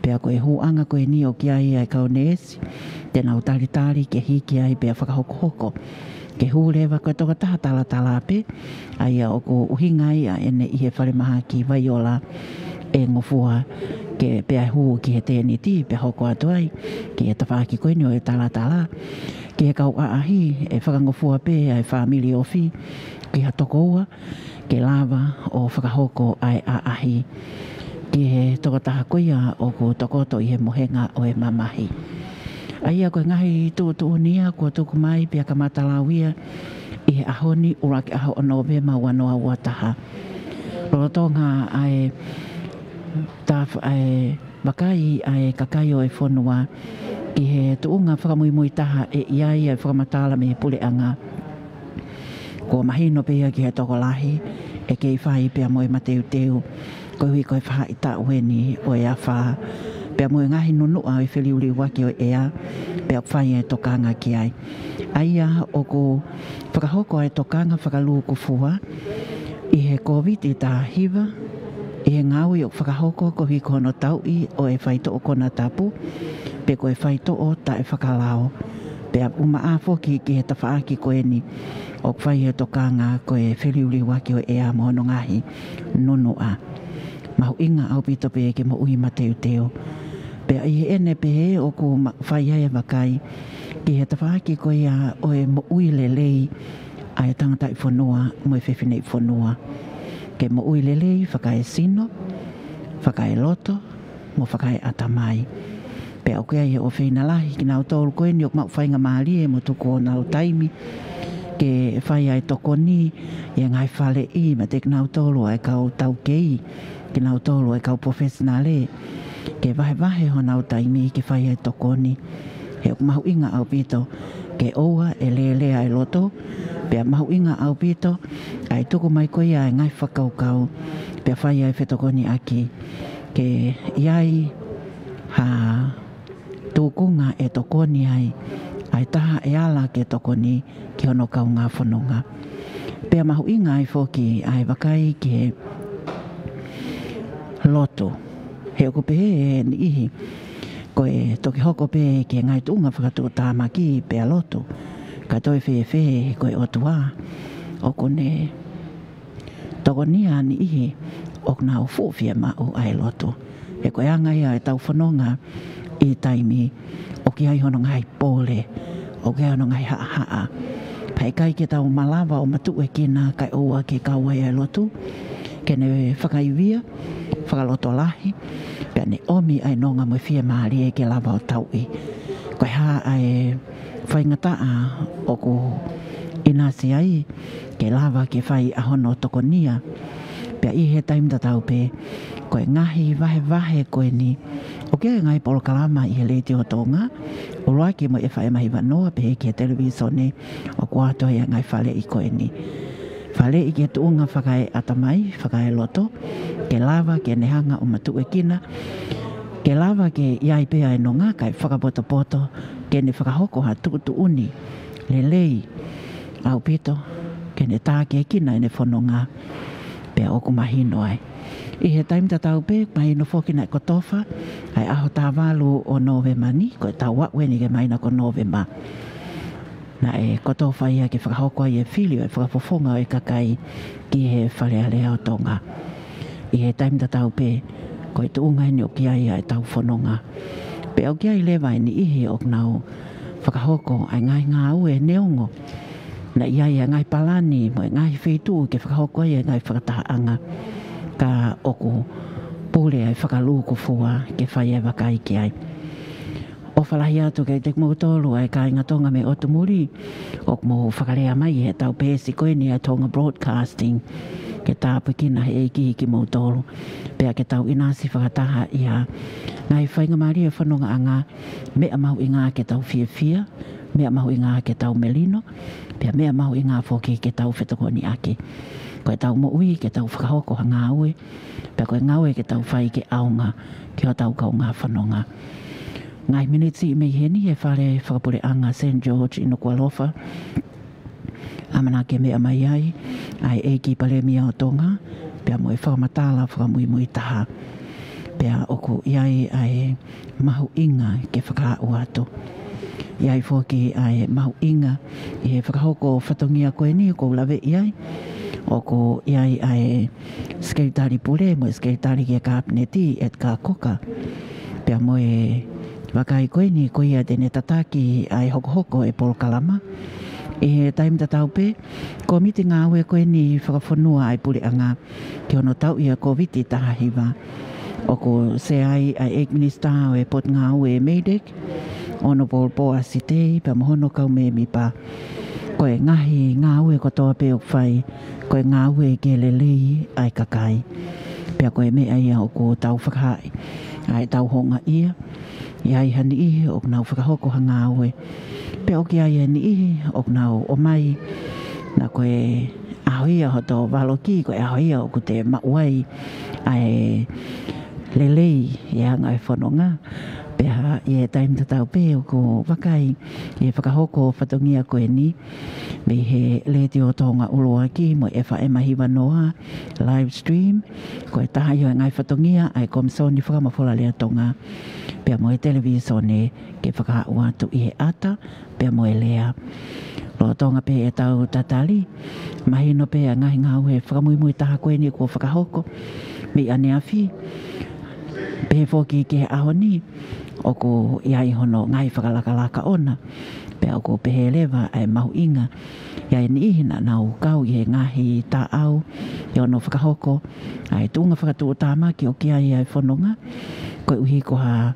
Pea ko e hūʻanga ko eni ʻoku ʻi ai ʻa e kau neesi te nau talitali ke hiki ai pea fakahokohoko ke hū leva ko e tokotaha talatala pē, ʻa ia ʻoku ʻuhinga ai ʻa ʻene ʻi he Falemahaki Vaiola ʻe ngofua ke pea hū ki he tēniti pea hoko atu ai ki he tafaʻaki ko eni ʻo e talatala. Ki he kau ʻaʻahi, ʻe fakangofua pē ʻa e fāmili ofi ki ha tokoua ke lava ʻo fakahoko ʻa e ʻaʻahi ki he tokotaha ko ia ʻoku tokoto ʻi he mohenga ʻo e mamahi. ʻA ia ko e ngaahi tuʻutuʻuni ia kuo tuku mai pea kamata lau ia ʻi he ʻaho ni, ʻuluaki ʻaho ʻo Nōvema ua noa ua taha. Lolotonga ʻa e taf-, ʻa e vakai ʻa e kakai ʻo e fonua ki he tuʻunga fakamuimui taha ʻe ʻi ai ʻa e fakamatala mei he puleʻanga. Kuo mahino pē ia ki he tokolahi ʻe kei fai pea mo e mateuteu koeʻuhi ko e faʻahitaʻu eni ʻo e afā, pea mo e ngaahi nunuʻa ʻo e feliuliuaki ʻo e ʻea, pea fai e tokanga ki ai. ʻA ia ʻoku fakahoko ʻa e tokanga fakalūkufua ʻi he Kōviti taha hiva, ʻi he ngāue ʻoku fakahoko koeʻuhi ko hono tauʻi ʻo e faitoʻo konatapu, pe ko e faitoʻo taʻefakalao. Pea ʻumaʻā foki ki he tafaʻaki ko eni ʻoku fai e tokanga ko e feliuliuaki ʻo e ʻea mo hono ngaahi nunuʻa. Mahuʻinga ʻaupito pē ke moʻui mateuteu. Pea ʻi heʻene pehē ʻoku ma-, fai ai e vakai ki he tafaʻaki ko ia ʻo e moʻui lelei ʻa e tangataʻi fonua mo e fefineʻi fonua. Ke moʻui lelei fakaesino, fakaeloto, mo fakaeʻatamai. Pea ʻoku ʻi ai e ʻofeina lahi kinautolu ko eni ʻoku maʻu faingamālie mo tuku honau taimi ke fai ai e tokoni ʻi he ngaahi faleʻi meiate kinautolu ʻa e kau taukei, kinautolu ʻa e kau professional, ke vahevahe honau taimi ke fai ai e tokoni. He ʻoku mahuʻinga ʻaupito ke ʻoua ʻe lēlea e loto, pea mahuʻinga ʻaupito ʻa e tuku mai ko ia e ngaahi fakakaukau, pea fai ai e fetokoniʻaki ke ʻi ai ha tūkunga ʻe tokoni ai ʻa e taha ʻe ala ke tokoni ki hono kaungā fononga. Pea mahuʻinga ai foki ʻa e vakai ki he lotu. He ʻoku pehē ʻe he niʻihi ko e toki hoko pē ki he ngaahi tuʻunga fakatuʻutāmaki pea lotu, kae toe fēfē he ko e ʻOtua ʻoku ne tokonia ʻa e niʻihi ʻoku nau fuʻu fiemaʻu ʻa e lotu. He ko e anga ia ʻetau fononga ʻi he taimi ʻoku ʻi ai hono ngaahi pole, ʻoku ʻi ai hono ngaahi haʻahaʻa. Pea ʻikai ke tau malava ʻo matuʻuekina kae ʻoua ke kau ai ʻa e lotu ke ne fakaivia, fakalotolahi, pea ne ʻomi ʻa e nonga mo e fiemālie ke lava ʻo tauʻi. Ko e hā ʻa e faingataʻa ʻoku ʻinasi ai ke lava ke fai ʻa hono tokonia. Pea ʻi he taimi tatau pē, ko e ngaahi vahevahe ko eni, ʻoku ʻi ai e ngaahi polokalama ʻi he Letiō Tonga, ʻuluaki mo e F M hiva noa, pehē ki he televīsone, ʻoku ʻoatu ai e ngaahi faleʻi ko eni. Faleʻi ki he tuʻunga fakaeʻatamai, fakaeloto, ke lava ke ne hanga ʻo matuʻuekina, ke lava ke ʻi ai pē ʻa e nonga kae fakapotopoto, ke ne fakahoko ha tuʻutuʻuni lelei ʻaupito, ke ne tākiekina ʻene fononga, pea ʻoku mahino ai. ʻI he taimi tatau pē, mahino foki naʻe kotofa ʻa e ʻaho taha valu ʻo Nōvema ni, ko e taʻu ʻeni ke mahino ko Nōvema. Naʻe kotofa ia ke fakahoko ai e fili ʻo e fakafofonga ʻo e kakai ki he Fale Alea ʻo Tonga. ʻI he taimi tatau pē, ko e tuʻunga ʻeni ʻoku ʻi ai ʻa ʻetau fononga. Pea ʻoku ʻi ai leva e niʻihi ʻoku nau fakahoko ʻa e ngaahi ngāue neongo naʻe ʻi ai e ngaahi palani mo e ngaahi feituʻu ke fakahoko ai e ngaahi fakatahaʻanga, ka ʻoku pule ʻa e fakalūkufua ke fai e vakai ki ai. ʻOfa lahi atu kiate kimoutolu ʻa e kāinga Tonga mei ʻotu muli, ʻoku mou fakalea mai ʻi heʻetau peesi ko eni ʻa e Tonga Broadcasting, ke tāpuekina ʻe he ʻEiki kimoutolu. Pea ke tau ʻinasi fakataha ʻi he ngaahi faingamālie fonongaʻanga, meʻa mahuʻinga ke tau fiefia, meʻa mahuʻinga ke tau melino, pea meʻa mahuʻinga foki ke tau fetokoniʻaki. Ko ʻetau moʻui ke tau fakahoko ha ngāue, pea ko e ngāue ke tau fai ke ʻaonga ki hotau kaungā fononga. Ngaahi miniti mei heni he Fale Fakapuleʻanga Saint George ʻi Nukuʻalofa, ʻamanaki ke meʻa mai ai ʻa e ʻEiki Palēmia ʻo Tonga, pea mo e fakamatala fakamuimui taha. Pea ʻoku ʻi ai ʻa e mahuʻinga ke fakaaʻu atu. ʻI ai foki ʻa e mahuʻinga ʻi he fakahoko fatongia ko eni ʻoku ou laveʻi ai. ʻOku ʻi ai ʻa e Sekelitali Pule mo e Sekelitali ki he Kapineti, Edgar Cocker. Pea mo e vakai ko eni ko ia te ne tataki ʻa e hokohoko e polokalama. ʻI he taimi tatau pē, Kōmiti Ngāue ko eni fakafonua ʻa e Puleʻanga ki hono tauʻi ʻa e Kōviti taha hiva. ʻOku sea ai ʻa e ʻEiki Minisitā ʻo e Potungāue ʻa e MEIDECC, Honourable Poasi Tei, pea mo hono kau mēmipa. Ko e ngaahi ngāue kotoa pē ʻoku fai, ko e ngāue ke lelei ʻa e kakai. Pea ko e meʻa ia ʻoku tau fakahaaʻi ʻa ʻetau houngaʻia. ʻI ai ha niʻihi ʻoku nau fakahoko ha ngāue, pea ʻoku ʻi ai ha niʻihi ʻoku nau ʻomai, naʻa ko e ʻaho ia hoto valoki, ko e ʻaho ia ʻoku te maʻu ai ʻa e lelei ʻi he anga e fononga. Pea ʻi he taimi tatau pē ʻoku vakai ʻi he fakahoko fatongia ko eni mei he Letiō Tonga ʻUluaki mo e F M hiva noa live stream. Ko e taha ia ʻo e ngaahi fatongia ʻa e Komisoni Fakamafola Lea Tonga, pea mo e televīsone ke fakaaʻu atu ʻi he ʻata pea mo e lea. Lolotonga pē ʻetau tatali, mahino pē ʻa e ngaahi ngāue fakamuimui taha ko eni kuo fakahoko mei ʻaneafi, pehē foki ki he ʻaho ni, ʻoku ʻi ai hono ngaahi fakalakalaka ʻona, pea ʻoku pehē leva ʻa e mahuʻinga ʻi ai e niʻihi naʻa nau kau ʻi he ngaahi taʻau ʻi hono fakahoko ʻa e tuʻunga fakatuʻutāmaki ʻoku ʻi ai ʻa e fononga, koeʻuhi ko ha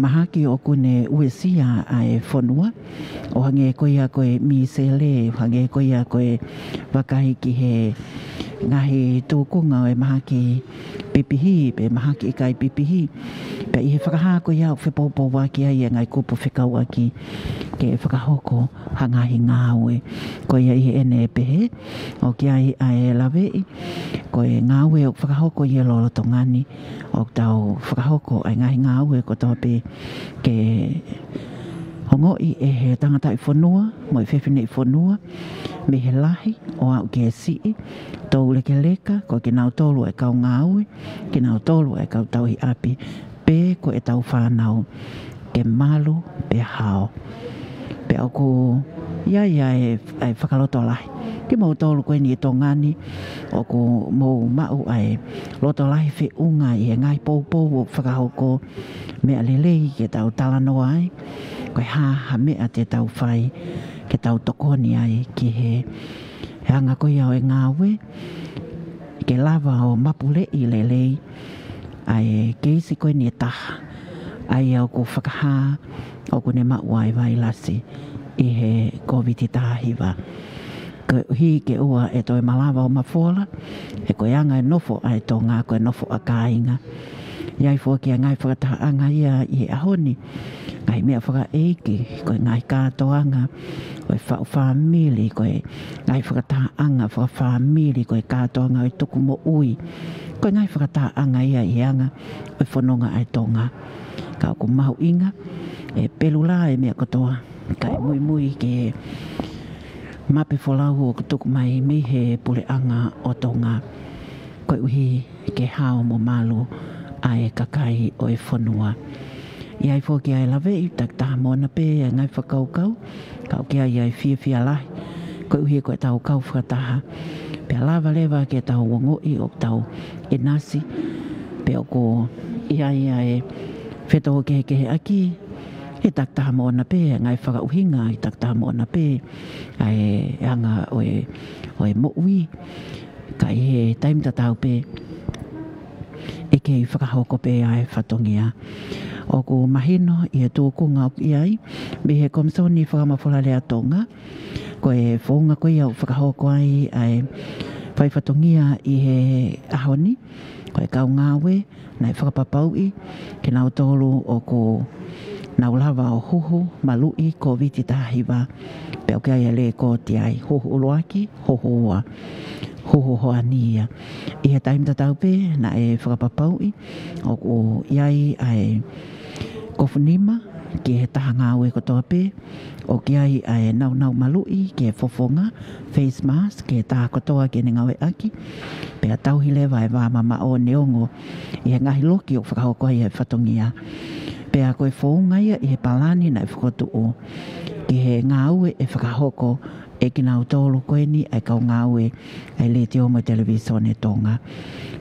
mahaki ʻoku ne uesia ʻa e fonua, ʻo hangē ko ia ko e mīsele, ʻo hangē ko ia ko e vakai ki he ngaahi tūkunga ʻo e mahaki pipihi, pe mahaki ʻikai pipihi. Pea ʻi he fakahā ko ia ʻoku fepoupouaki ai e ngaahi kupu fekauʻaki ke fakahoko ha ngaahi ngāue. Ko ia ʻi heʻene pehē, ʻoku ʻi ai ʻa e laveʻi, ko e ngāue ʻoku fakahoko ʻi he lolotonga ni, ʻoku tau fakahoko ʻa e ngaahi ngāue kotoa pē ke ongoʻi ʻe he tangataʻi fonua mo e fefineʻi fonua, mei he lahi ʻo aʻu ki he siʻi, toulekeleka, ko kinautolu ʻa e kau ngāue, kinautolu ʻa e kau tauhi ʻapi, pe ko ʻetau fānau, ke malu pea hao. Pea ʻoku ʻi ai ʻa e, ʻa e fakalotolahi kimoutolu ko eni ʻi Tonga ni, ʻoku mou maʻu ʻa e lotolahi feʻunga ʻi he ngaahi poupou ʻoku fakahoko, meʻa lelei ke tau talanoa ai, ko e hā ha meʻa te tau fai ke tau tokoni ai ki he, he anga ko ia ʻo e ngāue, ke lava ʻo mapuleʻi lelei ʻa e keisi ko eni ʻe taha, ʻa ia ʻoku fakahā ʻoku ne maʻu ʻa e vailasi ʻi he Kōviti taha hiva. Koeʻuhi ke ʻoua ʻe toe malava ʻo mafola, he ko e anga e nofo ʻa e Tonga, ko e nofo ʻa kāinga. ʻI ai foki ʻa e ngaahi fakatahaʻanga ia ʻi he ʻaho ni, ngaahi meʻa fakaʻeiki, ko e ngaahi kātoanga ʻo e faʻu fāmili, ko e ngaahi fakatahaʻanga fakafāmili, ko e kātoanga ʻo e tukumoʻui, ko e ngaahi fakatahaʻanga ia ʻi he anga ʻo e fononga ʻa e Tonga. Ka ʻoku mahuʻinga ʻe pelula e meʻa kotoa, kae muimui ki he mape folau ʻoku tuku mai mei he puleʻanga ʻo Tonga, koeʻuhi ke hao mo malu ʻa e kakai ʻo e fonua. ʻI ai foki ʻa e laveʻi, takitaha moʻona pē ʻa e ngaahi fakakaukau, ka ʻoku ʻi ai ʻa e fiefia lahi, koeʻuhi ko ʻetau kau fakataha, pea lava leva ke tau ongoʻi ʻoku tau ʻinasi, pea ʻoku ʻi ai ʻa e fetōkehekeheʻaki, he takitaha moʻona pē ʻa e ngaahi fakaʻuhinga, he takitaha moʻona pē ʻa e anga ʻo e, ʻo e moʻui, ka ʻi he taimi tatau pē ʻe kei fakahoko pē ʻa e fatongia. ʻOku mahino ʻi he tūkunga ʻoku ʻi ai mei he Komisoni Fakamafola Lea Tonga, ko e founga ko ia ʻoku fakahoko ai ʻa e fai fatongia ʻi he ʻaho ni, ko e kau ngāue naʻe fakapapauʻi kinautolu ʻoku nau lava ʻo huhu maluʻi Kōviti taha hiva, pea ʻoku ʻi ai ʻa e lēkooti ai, huhu ʻuluaki, huhu ua, huhu hoani ia. ʻI he taimi tatau pē naʻe fakapapauʻi ʻoku ʻi ai ʻa e kofu nima ki he taha ngāue kotoa pē, ʻoku ʻi ai ʻa e naunau maluʻi ki he fofonga, face mask, ki he taha kotoa ke ne ngāueʻaki, pea tauhi leva e vā mamaʻo neongo ʻi he ngaahi loki ʻoku fakahoko ai e fatongia. Pea ko e founga ia ʻi he palani naʻe fokotuʻu ki he ngāue ʻe fakahoko ʻe kinautolu ko eni ʻa e kau ngāue ʻa e Letiō mo e Televīsone Tonga.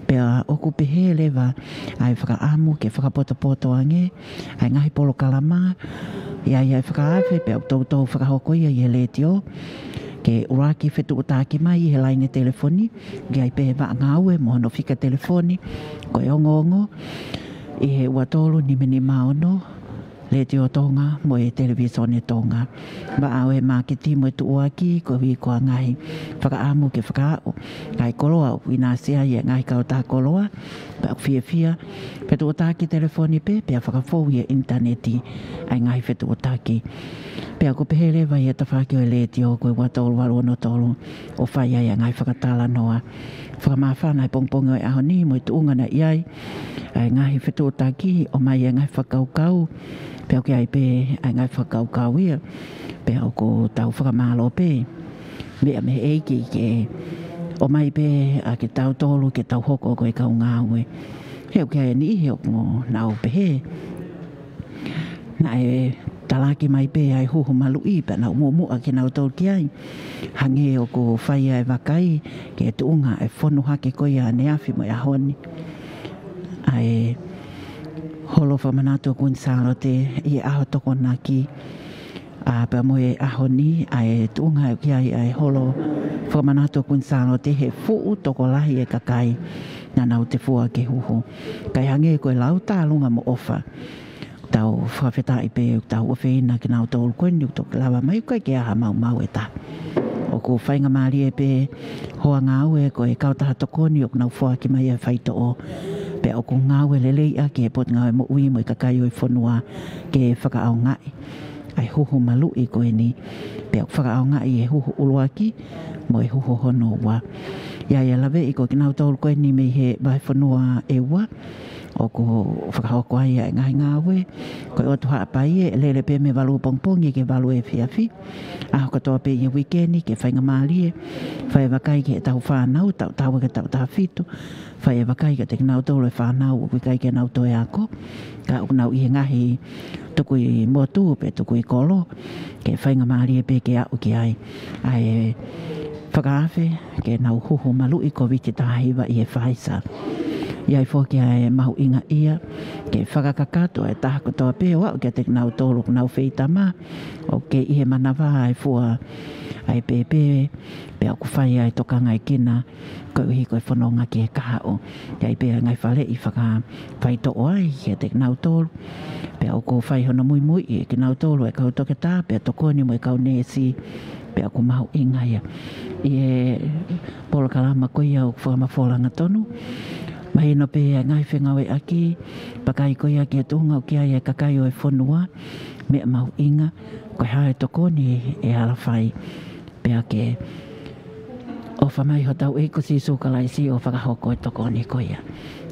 Pea ʻoku pehē leva ʻa e fakaʻamu ke fakapotopoto ange ʻa e ngaahi polokalama, ʻi ai ʻa e fakaafe pea ʻoku toutou fakahoko ia ʻi he letiō, ke ʻuluaki fetuʻutaki mai ʻi he laine telefoni, ʻoku ʻi ai pē vaʻa ngāue mo hono fika telefoni, ko e ongoongo ʻi he ua tolu nima nima ono, Letiō Tonga mo e Televīsone Tonga. Vaʻa ʻo e māketi mo e tuʻuaki, koeʻuhi ko e ngaahi fakaʻamu ke fakaaʻu ʻa e koloa ʻoku ʻinasi ai e ngaahi kautaha koloa, pea ʻoku fiefia, fetuʻutaki telefoni pē, pea fakafou ʻi he ʻinitaneti ʻa e ngaahi fetuʻutaki. Pea ʻoku pehē leva ʻi he tafaʻaki ʻo e letiō ko e ua tolu valu ono tolu ʻo fai ai ʻa e ngaahi fakatalanoa. Fakamāfana he pongipongi ʻo e ʻaho ni mo e tuʻunga naʻe ʻi ai ʻa e ngaahi fetuʻutaki, ʻomai e ngaahi fakakaukau, pea ʻoku ʻi ai pē ʻa e ngaahi fakakaukau ia, pea ʻoku tau fakamālō pē. Meʻa mei he ʻEiki ke ʻomai pē ʻa kitautolu ke tau hoko ko e kau ngāue. He ʻoku ʻi ai e niʻihi ʻoku nau pehē naʻe talaki mai pē ʻa e huhu maluʻi pea nau muʻomuʻa kinautolu ki ai. Hangē ʻoku fai ʻa e vakai ki he tuʻunga e fonu hake ko ia ʻaneafi mo e ʻaho ni ʻa e holo fakamanatu ʻo Kuini Sālote ʻi he ʻaho Tokonaki, ʻa pea mo e ʻaho ni, ʻa e tuʻunga ʻoku ʻi ai ʻa e holo fakamanatu ʻo Kuini Sālote he fuʻu tokolahi e kakai naʻa nau tefua ke huhu. Kae hangē ko e lau tālunga mo ʻofa, tau fakafetaʻi pē ʻoku tau ʻofeina kinautolu ko eni ʻoku toki lava mai, ʻoku ʻikai ke ʻi ai ha maumau ʻe taha. ʻOku faingamālie pē hoa ngāue ko e kautaha tokoni ʻoku nau foaki mai e faitoʻo, pea ʻoku ngāue lelei ʻaki ʻe he Potungāue Moʻui mo e kakai ʻo e fonua ke fakaʻaongaʻi ʻa e huhu maluʻi ko eni, pea ʻoku fakaʻaongaʻi e huhu ʻuluaki mo e huhu hono ua. ʻI ai e laveʻi ko kinautolu ko eni mei he vahefonua ʻe ua ʻoku fakahoko ai ʻa e ngaahi ngāue. Ko e ʻOtu Haʻapai ʻe lele pē mei he valu pongipongi ki he valu efiafi ʻaho kotoa pē ʻi he uike ni, ke faingamālie fai e vakai ki heʻetau fānau, taʻu taha ua ki he taʻu taha fitu, fai e vakai kiate kinautolu e fānau ʻoku ʻikai ke nau toe ako, ka ʻoku nau ʻi he ngaahi tukui motu pe tukui kolo, ke faingamālie pē ke aʻu ki ai ʻa e fakaafe ke nau huhu maluʻi Kōviti taha hiva ʻi he Pfizer. ʻI ai foki ʻa e mahuʻingaʻia ke fakakakato e taha kotoa pē ʻo aʻu kiate kinautolu ʻoku nau feitama, ʻoku kei ʻi he manava ʻa e fua ʻa e pēpē, pea ʻoku fai ʻa e tokangaekina koeʻuhi ko e fononga ki he kahaʻu. ʻI ai pē ʻa e ngaahi faleʻi fakafaitoʻo ai kiate kinautolu, pea ʻoku fai hono muimuiʻi ʻe kinautolu e kau toketā, pea tokoni mo e kau neesi, pea ʻoku mahuʻinga ia. ʻI he polokalama ko ia ʻoku fakamafola angatonu, mahino pē ʻa e ngaahi fengāueʻaki, vakai ko ia ki he tuʻunga ʻoku ʻi ai e kakai ʻo e fonua, meʻa mahuʻinga, ko e hā e tokoni ʻe ala fai, pea ke ʻofa mai hotau ʻEiki ko Sīsū Kalaisi ʻo fakahoko e tokoni ko ia.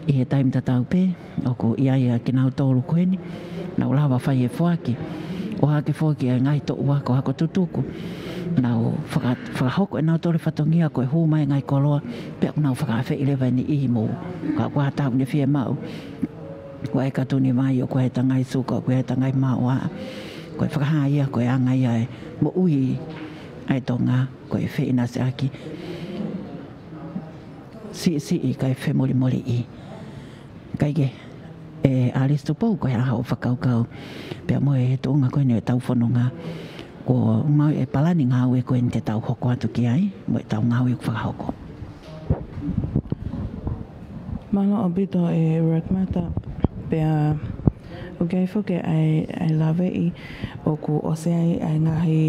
ʻI he taimi tatau pē, ʻoku ʻi ai ʻa kinautolu ko eni, nau lava fai e foaki, ʻohake foki ʻa e ngaahi toʻu ako, ako tutuku. Nau faka-, fakahoko ʻenautolu e fatongia ko e hū mai e ngaahi koloa, pea ʻoku nau fakaafeʻi leva e niʻihi mou. Ka ʻoku ʻi ai ha taha ʻoku ne fiemaʻu, ʻoku ʻi ai e katuni vai, ʻoku ʻi ai e tangai suka, ʻoku ʻi ai e tangai maʻoa. Ko e fakahā ia, ko e anga ia e moʻui ʻa e Tonga, ko e feʻinasiʻaki siʻisiʻi kae femolimoliʻi. Kae kehe, ʻe ʻAlisi Tupou, ko e hā hoʻo fakakaukau pea mo e tuʻunga ko eni ʻetau fononga, ko e ngāue e palani ngāue ko eni te tau hoko atu ki ai, mo ʻetau ngāue ʻoku fakahoko. Mālō ʻaupito ʻe Rakmata, pea ʻoku ʻi ai foki ʻa e, ʻa e laveʻi ʻoku ʻosi ʻi ai ʻa e ngaahi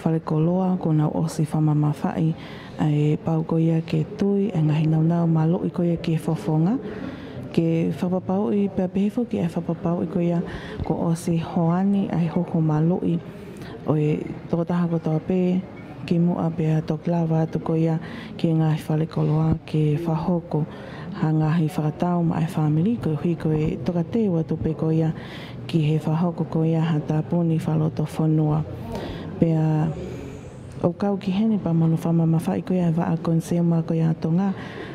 falekoloa kuo nau ʻosi fakamamafaʻi ʻa e pau ko ia ke tui ʻa e ngaahi nāunau maluʻi ko ia ki he fofonga. Ke fakapapauʻi, pea pehē foki ʻa e fakapapauʻi ko ia kuo ʻosi hoani ʻa e huhu maluʻi ʻo e tokotaha kotoa pē kimuʻa pea toki lava atu ko ia ki he ngaahi falekoloa ke fakahoko ha ngaahi fakatau maʻa e fāmili, koeʻuhi ko e tokateu atu pē ko ia ki he fakahoko ko ia ha tāpuni fakalotofonua. Pea ʻoku kau ki heni pea mo hono fakamamafaʻi ko ia ʻa e vaʻa consumer ko ia ʻa Tonga,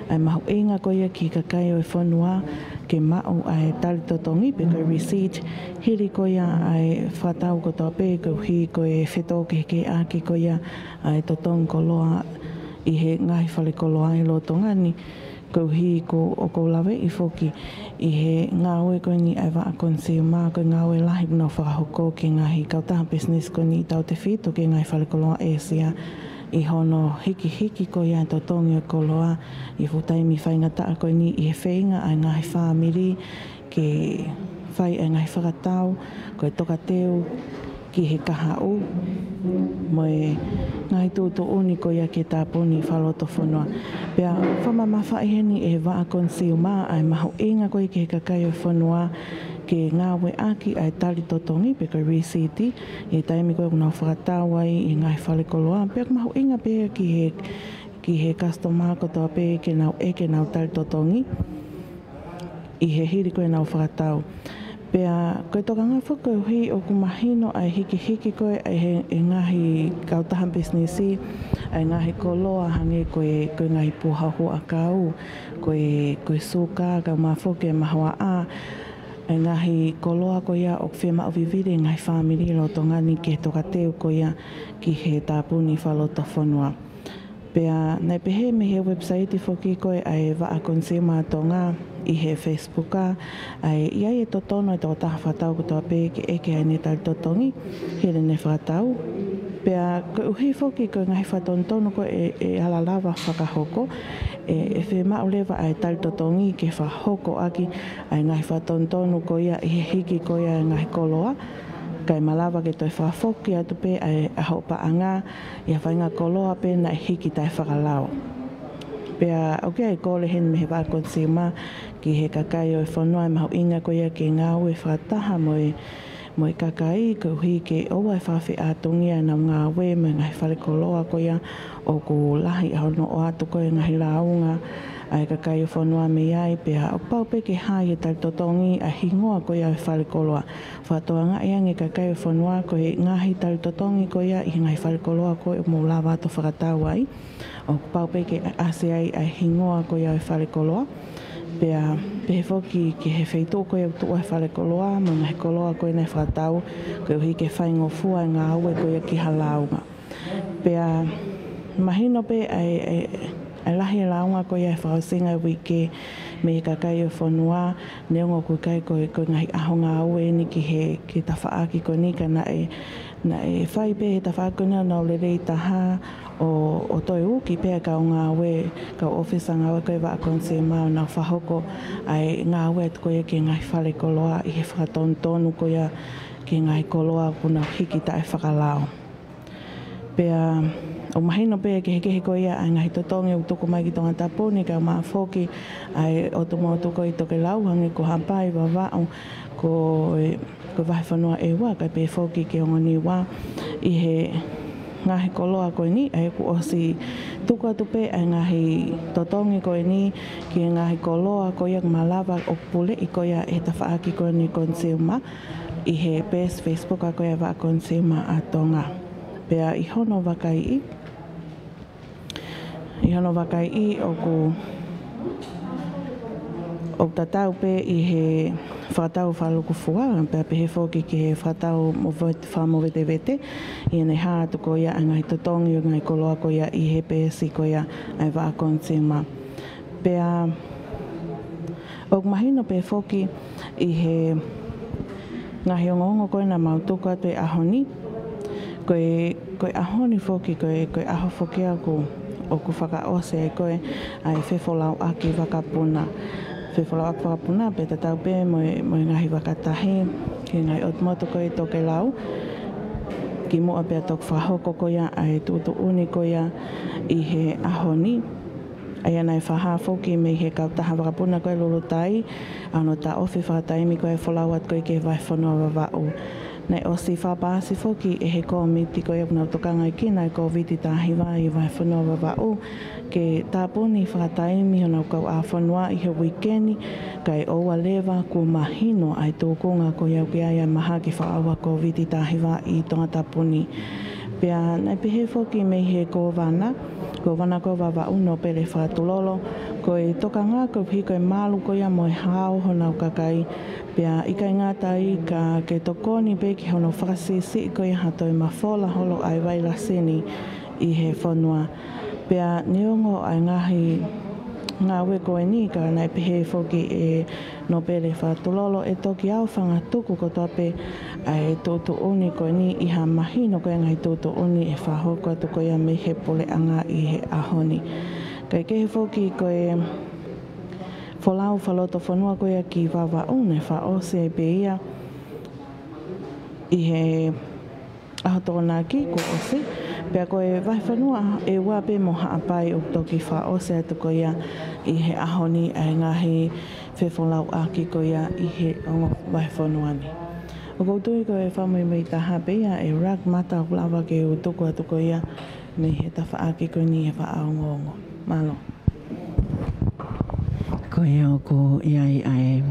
ʻa e mahuʻinga ko ia ki he kakai ʻo e fonua ke maʻu ʻa e tali totongi pe ko e receipt, hili ko ia ʻa e fakatau kotoa pē koeʻuhi ko e fetōkehekeheʻaki ko ia ʻa e totongi koloa ʻi he ngaahi falekoloa ʻi he lolotonga ni. Koeʻuhi ko ʻoku ou laveʻi foki ʻi he ngāue ko eni ʻa e vaʻa consumer, ko e ngāue lahi ʻoku nau fakahoko ki he ngaahi kautaha business ko eni ʻi tautefito ki he ngaahi falekoloa ʻĒsia, ʻi hono hikihiki ko ia e totongi ʻo e koloa ʻi he fuʻu taimi faingataʻa ko eni ʻi he feinga ʻa e ngaahi fāmili ke fai e ngaahi fakatau, ko e tokateu ki he kahaʻu, mo e ngaahi tuʻutuʻuni ko ia ki he tāpuni fakalotofonua. Pea fakamamafaʻi heni ʻe he vaʻa consumer ʻa e mahuʻinga ko ia ki he kakai ʻo e fonua ke ngāueʻaki ʻa e tali totongi pe ko e receipt, ʻi he taimi ko ia ʻoku nau fakatau ai ʻi he ngaahi falekoloa. Pea ʻoku mahuʻinga pē ki he, ki he customer kotoa pē ke nau ʻeke ʻenau tali totongi ʻi he hili ko ia ʻenau fakatau. Pea ko e tokanga foki koeʻuhi ʻoku mahino ʻa e hikihiki ko ē ʻa e he, e ngaahi kautaha pisinisi, ʻa e ngaahi koloa hangē ko e, ko e ngaahi puhahuʻakau, ko e, ko e suka, kae ʻumaʻā foki e mahoaʻa, ʻa e ngaahi koloa ko ia ʻoku fiemaʻu vivili e ngaahi fāmili lolotonga ni ke tokateu ko ia ki he tāpuni fakalotofonua. Pea naʻe pehē mei he website foki ko ē ʻa e Vaʻa Consumer Tonga ʻi he Facebook ʻa, ʻa e ʻi ai e totonu e tokotaha fakatau kotoa pē ke ʻeke ʻa ʻene tali totongi, hili ʻene fakatau. Pea koeʻuhi foki ko e ngaahi fakatonutonu ko ē ʻe, ʻe ala lava fakahoko, ʻe, ʻe fiemaʻu leva ʻa e tali totongi ke fakahoko ʻaki ʻa e ngaahi fakatonutonu ko ia ʻi he hiki ko ia e ngaahi koloa, kae malava ke toe fakafoki atu pē ʻa e ʻaho paʻanga ʻi ha faʻahinga koloa pē naʻe hiki taʻefakalao. Pea ʻoku ʻi ai e kole heni mei he Vaʻa Consumer ki he kakai ʻo e fonua e mahuʻinga ko ia ke ngāue fakataha mo e, mo e kakai koeʻuhi ke ʻoua ʻe fakafeʻātungia ʻenau ngāue mo e ngaahi fale koloa ko ia ʻoku lahi ʻa hono ʻoatu ko ē ngaahi lāunga ʻa e kakai ʻo e fonua mei ai. Pea ʻoku pau pē ke hā ʻi he tali totongi ʻa e hingoa ko ia ʻo e fale koloa. Fakatokangaʻi ange kakai ʻo e fonua ko e ngaahi tali totongi ko ia ʻi he ngaahi fale koloa ko ē ʻoku mou lava atu fakatau ai, ʻoku pau pē ke ʻasi ai ʻa e hingoa ko ia ʻo e fale koloa. Pea pehē foki ki he feituʻu ko ia ʻoku tuʻu ai e fale koloa mo e ngaahi koloa ko ē naʻe fakatau, koeʻuhi ke faingofua e ngāue ko ia ki ha lāunga. Pea mahino pē ʻa e, ʻa e, ʻa e lahi e lāunga ko ia he fakaʻosinga e uike mei he kakai ʻo e fonua, neongo ʻoku ʻikai ko e, ko e ngaahi ʻaho ngāue eni ki he, ki he tafaʻaki ko eni ka naʻe, naʻe fai pē he tafaʻaki ko eni ʻenau lelei taha ʻo, ʻo toe uki pē ʻa e kau ngāue, kau ʻōfisa ngāue ko ē Vaʻa Consumer ʻo nau fakahoko ʻa e ngāue atu ko ia ki he ngaahi fale koloa ʻi he fakatonutonu ko ia ki he ngaahi koloa ʻoku nau hiki taʻefakalao. Pea ʻoku mahino pē kehekehe ko ia ʻa e ngaahi totongi ʻoku tuku mai ki Tongatapu ni kae ʻumaʻā foki ʻa e ʻotu motu ko ē ʻi tokelau hangē ko Haʻapai, Vavaʻu, ko e, ko e vahefonua ʻEua kae pehē foki ki Ongo Niua ʻi he ngaahi koloa ko eni, ʻa ia kuo ʻosi tuku atu pē ʻa e ngaahi totongi ko eni ki he ngaahi koloa ko ia ʻoku malava ʻo puleʻi ko ia ʻe he tafaʻaki ko eni Consumer ʻi he peesi Facebook ʻa ko ia Vaʻa Consumer ʻa Tonga. Pea ʻi hono vakaiʻi, ʻi hono vakaiʻi ʻoku, ʻoku tatau pē ʻi he fakatau fakalukufua, pea pehē foki ki he fakatau mo vet-, fakamovetevete, ʻi heʻene hā atu ko ia ʻa e ngaahi totongi ʻo e ngaahi koloa ko ia ʻi he peesi ko ia ʻa e Vaʻa Consumer. Pea ʻoku mahino pē foki ʻi he ngaahi ongoongo ko ē naʻa mau tuku atu he ʻaho ni, ko e, ko e ʻaho ni foki, ko e, ko e ʻaho foki ʻoku, ʻoku fakaʻosi ai ko ē ʻa e fefolauʻaki vakapuna. Fefolauʻaki vakapuna pea tatau pē mo e, mo e ngaahi vakatahi ki he ngaahi ʻotu motu ko ē ʻi tokelau, kimuʻa pea toki fakahoko ko ia ʻa e tuʻutuʻuni ko ia ʻi he ʻaho ni. ʻA ia naʻe fakahā foki mei he kautaha vakapuna ko ē Lulutai ʻa hono taʻofi fakataimi ko ē e folau atu ko ē ki he vahefonua Vavaʻu. Naʻe ʻosi fakapaasi foki ʻe he kōmiti ko ē ʻoku nau tokangaekina e Kōviti taha hiva ʻi he vahefonua Vavaʻu ke tāpuni fakataimi honau kauʻāfonua ʻi he uike ni, kae ʻoua leva kuo mahino ʻa e tūkunga ko ia ʻoku ʻi ai ʻa e mahaki fakaʻauha Kōviti taha hiva ʻi Tongatapu ni. Pea naʻe pehē foki mei he kōvana, kōvana ko Vavaʻu, Nōpele Fakatulolo, ko e tokanga koeʻuhi ko e malu ko ia mo e hao honau kakai, pea ʻikai ngata ai ka ke tokoni pē ki hono fakasiʻisiʻi ko ia ha toe mafola holo ʻa e vailasi ni ʻi he fonua. Pea neongo ʻa e ngaahi ngāue ko eni ka naʻe pehē foki ʻe Nōpele Fakatulolo ʻe toki ʻaofangatuku kotoa pē ʻa e tuʻutuʻuni ko eni ʻi ha mahino ko e ngaahi tuʻutuʻuni ʻe fakahoko atu ko ia mei he puleʻanga ʻi he ʻaho ni. Kae kehe foki ko e folau fakalotofonua ko ia ki Vavaʻu naʻe fakaʻosi ai pē ia ʻi he ʻaho Tokonaki kuo ʻosi, pea ko e vahefonua ʻEua pē mo Haʻapai ʻoku toki fakaʻosi atu ko ia ʻi he ʻaho ni ʻa e ngaahi fefolauʻaki ko ia ʻi he ongo vahefonua ni. ʻOku ou tui ko e fakamuimui taha pē ia ʻe Rak Mata ʻoku lava ke u tuku atu ko ia mei he tafaʻaki ko eni he fakaongoongo. Mālō. Ko ia ʻoku ʻi ai ʻa e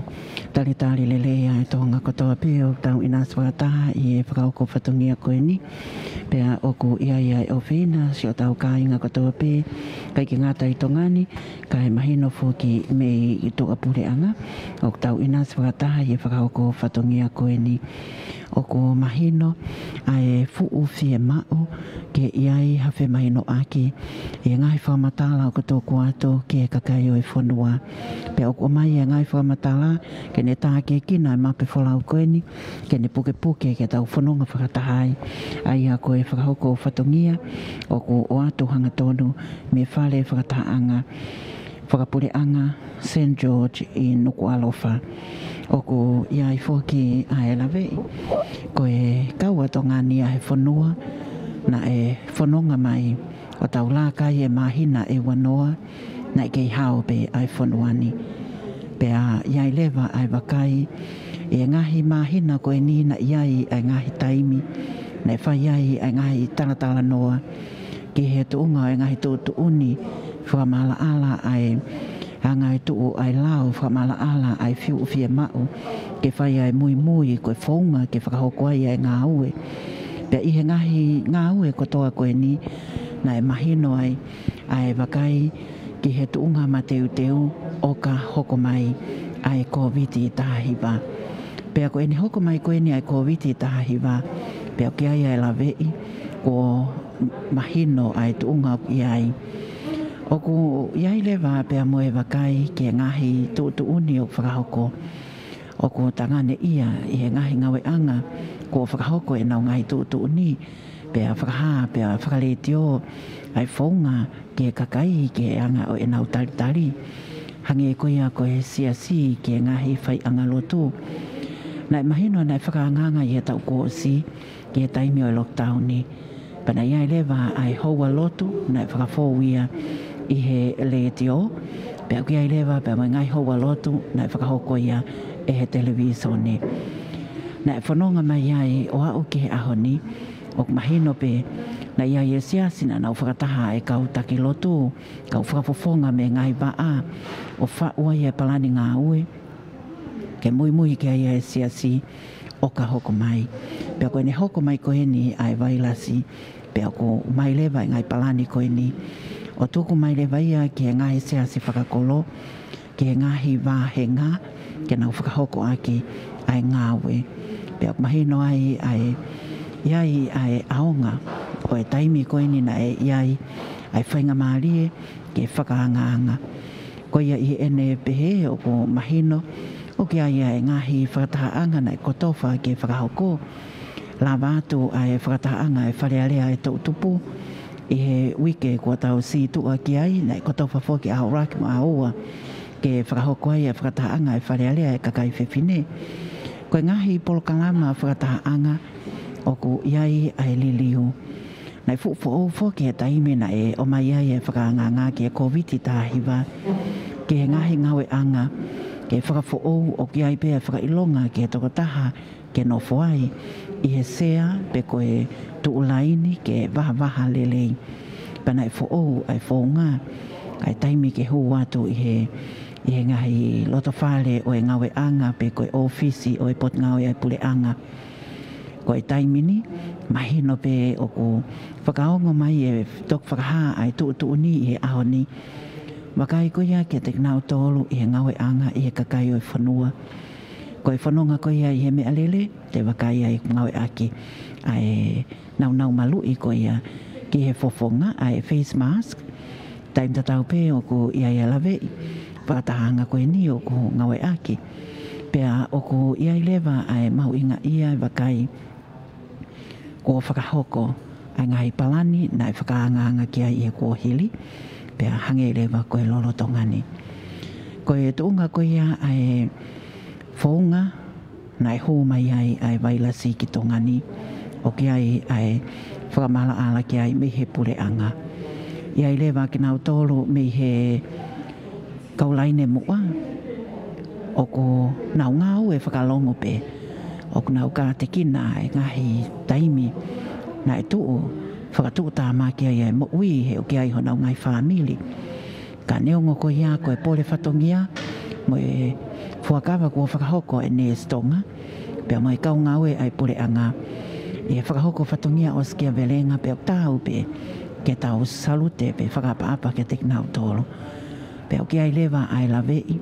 Talitali lelei ʻa e Tonga kotoa pē ʻoku tau ʻinasi fakataha ʻi he fakahoko fatongia ko eni. Pea ʻoku ʻi ai ʻa e ʻofeina siʻotau kāinga kotoa pē, ʻikai ke ngata ʻi Tonga ni, kae mahino foki mei tuʻapuleʻanga, ʻoku tau ʻinasi fakataha ʻi he fakahoko fatongia ko eni. ʻOku mahino ʻa e fuʻu fiemaʻu ke ʻi ai ha femahinoʻaki ʻi he ngaahi fakamatala ʻoku tuku atu ki he kakai ʻo e fonua. Pea ʻoku ʻomai ʻa e ngaahi fakamatala ke ne tākiekina ʻa e mape folau ko eni, ke ne pukepuke ke tau fononga fakataha ai. ʻA ia ko e fakahoko fatongia ʻoku ʻoatu hangatonu mei fale fakatahaʻanga fakapuleʻanga Saint George ʻi Nukuʻalofa. ʻOku ʻi ai foki ʻa e laveʻi ko e kau ʻa Tonga ni ʻa e fonua naʻe fononga mai ʻo tau laka ʻi he māhina ʻe uanoa, naʻe kei hao pē ʻa e fonua ni. Pea ʻi ai leva ʻa e vakai ʻi he ngaahi māhina ko eni naʻe ʻi ai ʻa e ngaahi taimi naʻe fai ai ʻa e ngaahi talatalanoa ki he tuʻunga ʻo e ngaahi tuʻutuʻuni fakamaʻalaʻala ʻa e anga e tuʻu ʻa e lao, fakamaʻalaʻala ʻa e fuʻu fiemaʻu ke fai ʻa e muimui ko e founga ke fakahoko ai ʻa e ngāue. Pea ʻi he ngaahi ngāue kotoa ko eni naʻe mahino ai ʻa e vakai ki he tuʻunga mateuteu ʻo ka hoko mai ʻa e Kōviti taha hiva. Pea ko ʻene hoko mai ko eni ʻa e Kōviti taha hiva, pea ʻoku ʻi ai ʻa e laveʻi kuo mahino ʻa e tuʻunga ʻoku ʻi ai. ʻOku ʻi ai leva pea mo e vakai ki he ngaahi tuʻutuʻuni ʻoku fakahoko. ʻOku tanganeʻia ʻi he ngaahi ngāueʻanga kuo fakahoko ʻenau ngaahi tuʻutuʻuni, pea fakahā, pea fakalētio ʻa e founga ki he kakai ki he anga ʻo ʻenau talitali. Hangē ko ia ko e siasi ki he ngaahi faiʻanga lotu. Naʻe mahino naʻe fakaangaanga ʻi he taʻu kuo ʻosi ki he taimi ʻo e lockdown ni. Pea naʻe ʻi ai leva ʻa e houa lotu naʻe fakafou ia ʻi he lētio. Pea ʻoku ʻi ai leva pea mo e ngaahi houa lotu naʻe fakahoko ia ʻe he televīsone. Naʻe fononga mai ai ʻo aʻu ki he ʻaho ni, ʻoku mahino pē naʻe ʻi ai e siasi naʻa nau fakataha ʻa e kau taki lotu, kau fakafofonga mei he ngaahi vaʻa, ʻo faʻu ai e palani ngāue ke muimui ki ai ʻa e siasi ʻo ka hoko mai. Pea ko ʻene hoko mai ko eni ʻa e vailasi, pea ʻoku ʻomai leva e ngaahi palani ko eni ʻo tuku mai leva ia ki he ngaahi siasi fakakolo, ki he ngaahi vāhenga ke nau fakahoko ʻaki ʻa e ngāue. Pea ʻoku mahino ai ʻa e ʻi ai ʻa e ʻaonga ʻo e taimi ko eni naʻe ʻi ai ʻa e faingamālie ke fakaangaanga. Ko ia ʻi heʻene pehē ʻoku mahino ʻoku ʻi ai ʻa e ngaahi fakatahaʻanga naʻe kotofa ke fakahoko. Lava atu ʻa e fakatahaʻanga ʻa e Fale Alea ʻa e Toʻutupu ʻi he uike kuo tau sītuʻa ki ai, naʻe kotofa foki ʻa Hauraki mo ʻAua ke fakahoko ai ʻa e fakatahaʻanga ʻa e Fale Alea ʻa e Kakai Fefine. Ko e ngaahi polokalama fakatahaʻanga ʻoku ʻi ai ʻa e liliu. Naʻe fuʻu foʻou foki he taimi naʻe ʻomai ai e fakaangaanga ki he Kōviti taha hiva ki he ngaahi ngāueʻanga ke fakafoʻou, ʻoku ʻi ai pē ʻa e fakaʻilonga ki he tokotaha ke nofo ai ʻi he sea pe ko e tuʻu laini ke vahavaha lelei. Pea naʻe foʻou ʻa e founga ʻa e taimi ke hū atu ʻi he, ʻi he ngaahi lotofale ʻo e ngāueʻanga pe ko e ʻōfisi ʻo e Potungāue ʻa e Puleʻanga. Ko e taimi ni, mahino pē ʻoku fakaongo mai e toki fakahā ʻa e tuʻutuʻuni ʻi he ʻaho ni. Vakai ko ia kiate kinautolu ʻi he ngāueʻanga ʻi he kakai ʻo e fonua. Ko e fononga ko ia ʻi he meʻalele, te vakai ai ngāueʻaki ʻa e naunau maluʻi ko ia ki he fofonga ʻa e face mask. Taimi tatau pē ʻoku ʻi ai ʻa e laveʻi fakatahaʻanga ko eni ʻoku ngāueʻaki. Pea ʻoku ʻi ai leva ʻa e mahuʻingaʻia e vakai kuo fakahoko ʻa e ngaahi palani naʻe fakaangaanga ki ai ʻi he kuohili, pea hangē leva ko e lolotonga ni. Ko e tuʻunga ko ia ʻa e founga naʻe hū mai ai ʻa e vailasi ki Tonga ni, ʻoku ʻi ai ʻa e fakamaʻalaʻala ki ai mei he puleʻanga. ʻI ai leva kinautolu mei he kau laine muʻa, ʻoku nau ngāue fakalongo pē, ʻoku nau kātekina e ngaahi taimi naʻe tuʻu fakatuʻutāmaki ai e moʻui he ʻoku ʻi ai honau ngaahi fāmili. Ka neongo ko ia ko e pole fatongia mo e fuakava kuo fakahoko ʻe Nurse Tonga, pea mo e kau ngāue ʻa e puleʻanga, ʻi he fakahoko fatongia ʻosikiavelenga, pea ʻoku taau pē ke tau salute pea fakaʻapaʻapa kiate kinautolu. Pea ʻoku ʻi ai leva ʻa e laveʻi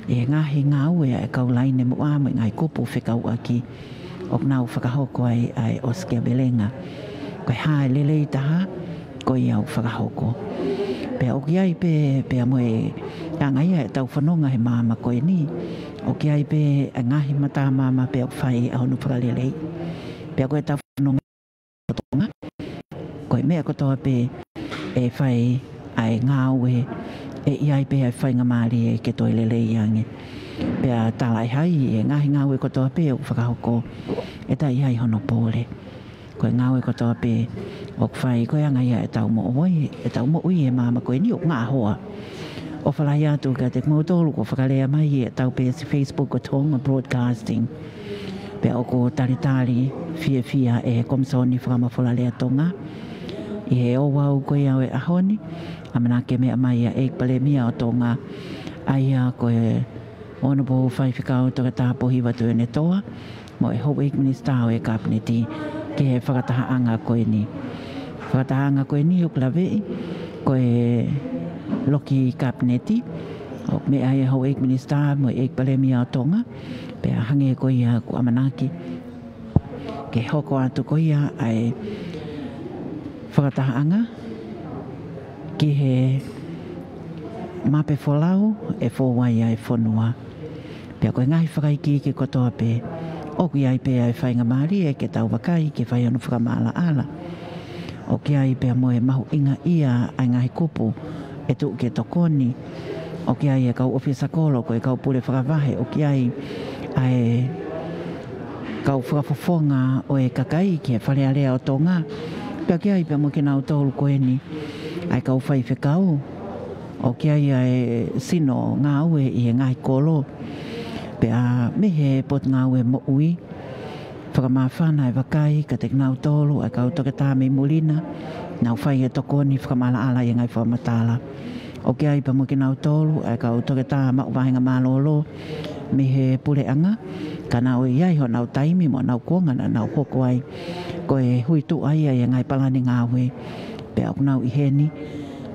ʻi he ngaahi ngāue ʻa e kau laine muʻa mo e ngaahi kupu fekauʻaki ʻoku nau fakahoko ai ʻa e ʻosikiavelenga. Ko e hā e lelei taha, ko ia ʻoku fakahoko. Pea ʻoku ʻi ai pē, pea mo e anga ia ʻetau fononga he maama ko eni, ʻoku ʻi ai pē ʻa e ngaahi mata maama pea ʻoku fai ʻa hono fakalelei. Pea ko ʻetau fononga ʻi Tonga, ko e meʻa kotoa pē ʻe fai ʻa e ngāue, ʻe ʻi ai pē ʻa e faingamālie ke toe lelei ange. Pea tala ʻe hai, ʻa e ngaahi ngāue kotoa pē ʻoku fakahoko, ʻe taʻe ʻi ai hono pole. Ko e ngāue kotoa pē ʻoku fai, ko e anga ia ʻetau moʻui, ʻetau moʻui he maama ko eni ʻoku ngaʻahoa. ʻOfa lahi atu kiate kimoutolu kuo fakalea mai ʻetau peesi Facebook ko Tonga Broadcasting. Pea ʻoku talitali fiefia ʻe he Komisoni Fakamafola Lea Tonga ʻi he ouau ko ia ʻo e ʻaho ni, ʻamanaki ke meʻa mai ʻa e ʻEiki Palēmia ʻo Tonga, ʻa ia ko e Honourable Faifekau Toketā Pōhiva Tuʻiʻonetoa, mo e Houʻeiki Minisitā ʻo e Kapineti ki he fakatahaʻanga ko eni. Fakatahaʻanga ko eni ʻoku laveʻi ko e loki Kapineti, ʻoku meʻa ai ʻa e Houʻeiki Minisitā mo e ʻEiki Palēmia ʻo Tonga, pea hangē ko ia ʻoku ʻamanaki ke hoko atu ko ia ʻa e fakatahaʻanga ki he mape folau ʻe fou ai ʻa e fonua. Pea ko e ngaahi fakaikiiki kotoa pē, ʻoku ʻi ai pē ʻa e faingamālie ke tau vakai ke fai hono fakamaʻalaʻala. ʻOku ʻi ai pea mo e mahuʻingaʻia ʻa e ngaahi kupu ʻe tuʻu ke tokoni. ʻOku ʻi ai e kau ʻōfisa kolo, ko e kau pule fakavahe, ʻoku ʻi ai ʻa e kau fakafofonga ʻo e kakai ki he Fale Alea ʻo Tonga. Pea ʻoku ʻi ai pea mo kinautolu ko eni ʻa e kau faifekau. ʻOku ʻi ai ʻa e sino ngāue ʻi he ngaahi kolo. Pea mei he Potungāue Moʻui, fakamāfana e vakai kiate kinautolu ʻa e kau toketā mei muli na, nau fai e tokoni fakamaʻalaʻala ʻi he ngaahi fakamatala. ʻOku ʻi ai pea mo kinautolu ʻa e kau toketā maʻu vāhenga mālōlō mei he puleʻanga, ka nau ʻi ai honau taimi mo honau kuonga naʻa nau hoko ai ko e huituʻa ia ʻi he ngaahi palani ngāue. Pea ʻoku nau ʻi heni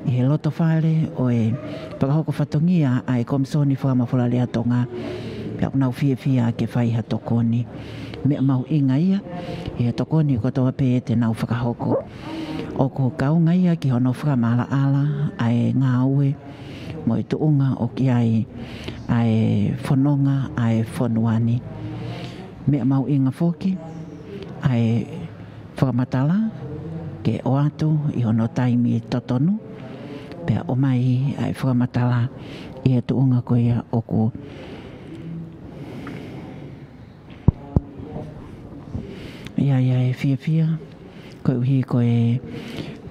ʻi he loto fale ʻo e fakahoko fatongia ʻa e Komisoni Fakamafola Lea Tonga, pea ʻoku nau fiefia ke fai ha tokoni. Meʻa mahuʻinga ia ʻi he tokoni kotoa pē te nau fakahoko. ʻOku kaunga ia ki hono fakamaʻalaʻala ʻa e ngāue mo e tuʻunga ʻoku ʻi ai ʻa e fononga ʻa e fonua ni. Meʻa mahuʻinga foki ʻa e fakamatala ke ʻoatu ʻi hono taimi totonu, pea ʻomai ʻa e fakamatala ʻi he tuʻunga ko ia ʻoku ʻi ai ʻa e fiefia, koeʻuhi ko e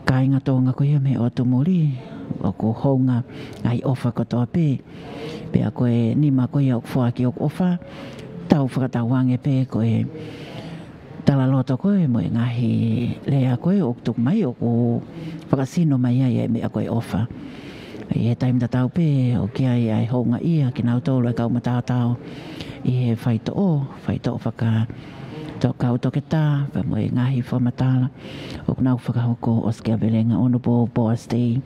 kāinga Tonga ko ia mei ʻotu muli, ʻoku hounga ʻa e ʻofa kotoa pē. Pea ko e nima ko ia ʻoku foaki ʻoku ʻofa, tau fakatauange pē ko e talaloto ko ē mo e ngaahi lea ko ē ʻoku tuku mai ʻoku fakasino mai ai ʻa e meʻa ko e ʻofa. ʻI he taimi tatau pē ʻoku ʻi ai ʻa e houngaʻia kinautolu ʻa e kau mataotao ʻi he faitoʻo, faitoʻo faka-, to-, kau toketā, pea mo e ngaahi fakamatala ʻoku nau fakahoko ʻosikiavelenga. Honourable Boas Tei,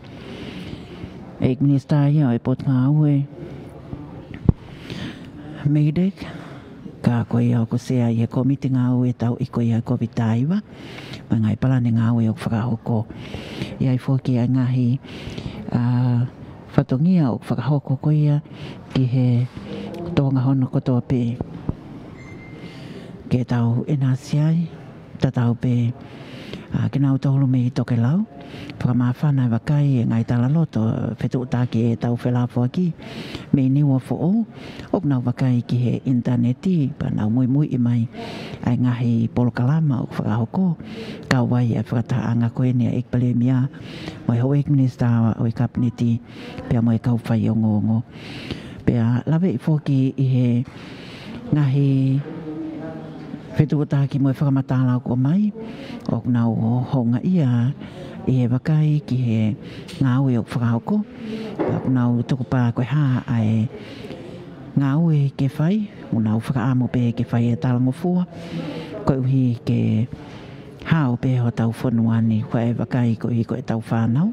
ʻEiki Minisitā ia ʻo e Potungāue MEIDECC, ka ko ia ʻoku sea ʻi he Kōmiti Ngāue Tauʻi ko ia ʻa e Kōviti taha hiva, mo e ngaahi palani ngāue ʻoku fakahoko. ʻI ai foki ʻa e ngaahi, ā, fatongia ʻoku fakahoko ko ia ki he Tonga hono kotoa pē ke tau ʻinasi ai, tatau pē ʻa kinautolu mei tokelau, fakamāfana e vakai e ngaahi talaloto fetuʻutaki ʻetau felafoaki mei Niuafoʻou, ʻoku nau vakai ki he ʻinitaneti, pea nau muimuiʻi mai ʻa e ngaahi polokalama ʻoku fakahoko, kau ai ʻa e fakatahaʻanga ko eni ʻa e ʻEiki Palēmia mo e Houʻeiki Minisitā ʻo e Kapineti, pea mo e kau faiongoongo. Pea laveʻi foki ʻi he ngaahi fetuʻutaki mo e fakamatala ʻoku ʻomai, ʻoku nau houngaʻia ʻi he vakai ki he ngāue ʻoku fakahoko, pea ʻoku nau tukupā ko e hā ʻa e ngāue ke fai, ʻoku nau fakaʻamu pē ke fai e talangofua, koeʻuhi ke hao pē hotau fonua ni, ko e vakai koeʻuhi ko ʻetau fānau,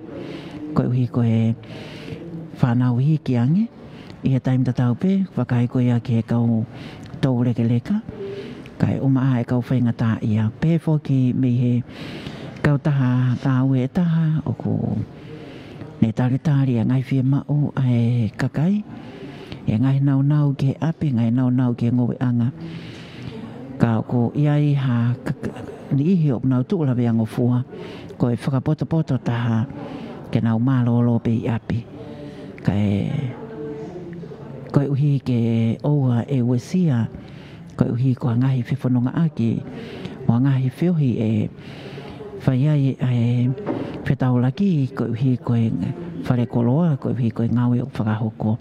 koeʻuhi ko e fānau iiki ange, ʻi he taimi tatau pē, vakai ko ia ki he kau toulekeleka, kae ʻumaʻā e kau faingataʻaʻia. Pehē foki mei he kautaha ngāue ʻe taha, ʻoku ne talitali e ngaahi fiemaʻu ʻa e kakai, e ngaahi naunau ki he ʻapi, ngaahi naunau ki he ngoueʻanga. Ka ʻoku ʻi ai ha ka-, ka-, niʻihi ʻoku nau tuʻu laveangofua, ko e fakapotopoto taha ke nau mālōlō pē ʻi ʻapi. Kae koeʻuhi ke ʻoua ʻe uesia, koeʻuhi ko e ngaahi fefonongaʻaki, mo e ngaahi feohi ʻe fai ai ʻa e fetaulaki, koeʻuhi ko e fale koloa, koeʻuhi ko e ngāue ʻoku fakahoko.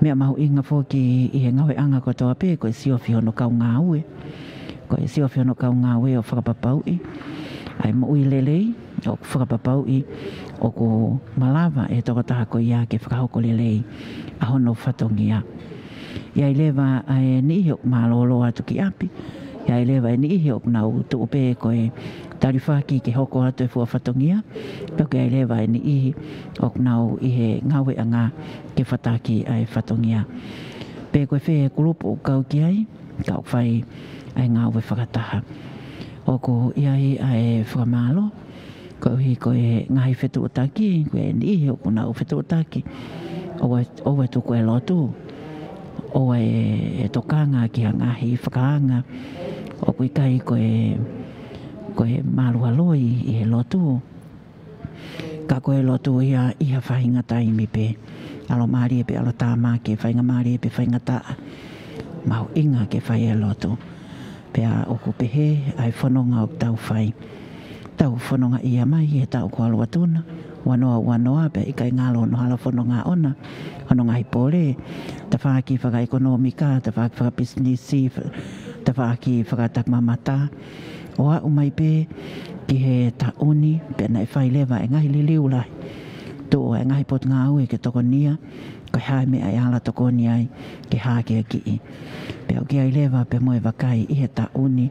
Meʻa mahuʻinga foki ʻi he ngāueʻanga kotoa pē, ko e siofi hono kau ngāue. Ko e siofi hono kau ngāue ʻo fakapapauʻi ʻa e moʻui lelei, ʻo fakapapauʻi ʻoku malava e tokotaha ko ia ke fakahoko lelei ʻa hono fatongia. ʻI ai leva ʻa e niʻihi ʻoku mālōlō atu ki ʻapi, ʻi ai leva e niʻihi ʻoku nau tuʻu pē ko e talifaki ke hoko atu e fua fatongia, pea ʻoku ʻi ai leva e niʻihi ʻoku nau ʻi he ngāueʻanga ke fataki ʻa e fatongia. Pe ko e fē e kulupu ʻoku kau ki ai, ka ʻoku fai ʻa e ngāue fakataha. ʻOku ʻi ai ʻa e fakamālō, koeʻuhi ko e ngaahi fetuʻutaki, ko e niʻihi ʻoku nau fetuʻutaki, ʻoua, ʻoua ʻe tuku e lotu, ʻoua ʻe, ʻe tokanga ki ha ngaahi fakaanga, ʻoku ʻikai ko e, ko e mālualoi ʻi he lotu. Ka ko e lotu ia ʻi ha faʻahinga taimi pē. ʻAlomālie pē ʻalotāmaki, faingamālie pē faingataʻa. Mahuʻinga ke fai e lotu. Pea ʻoku pehē ʻa e fononga ʻoku tau fai. Tau fononga ia mai he taʻu ko ʻAluatuna, ua noa ua noa, pea ʻikai ngalo hono hala fononga ʻona, hono ngaahi pole, tafaʻaki fakaʻekonōmika, tafaʻaki fakapisinisi, fa-, tafaʻaki fakatakimamata, ʻo aʻu mai pē ki he taʻu ni, pea naʻe fai leva e ngaahi liliu lahi. Tuʻu e ngaahi potungāue ke tokonia, ko e hā e meʻa ʻe ala tokoni ai, ke hākeakiʻi. Pea ʻoku ʻi ai leva pē mo e vakai ʻi he taʻu ni,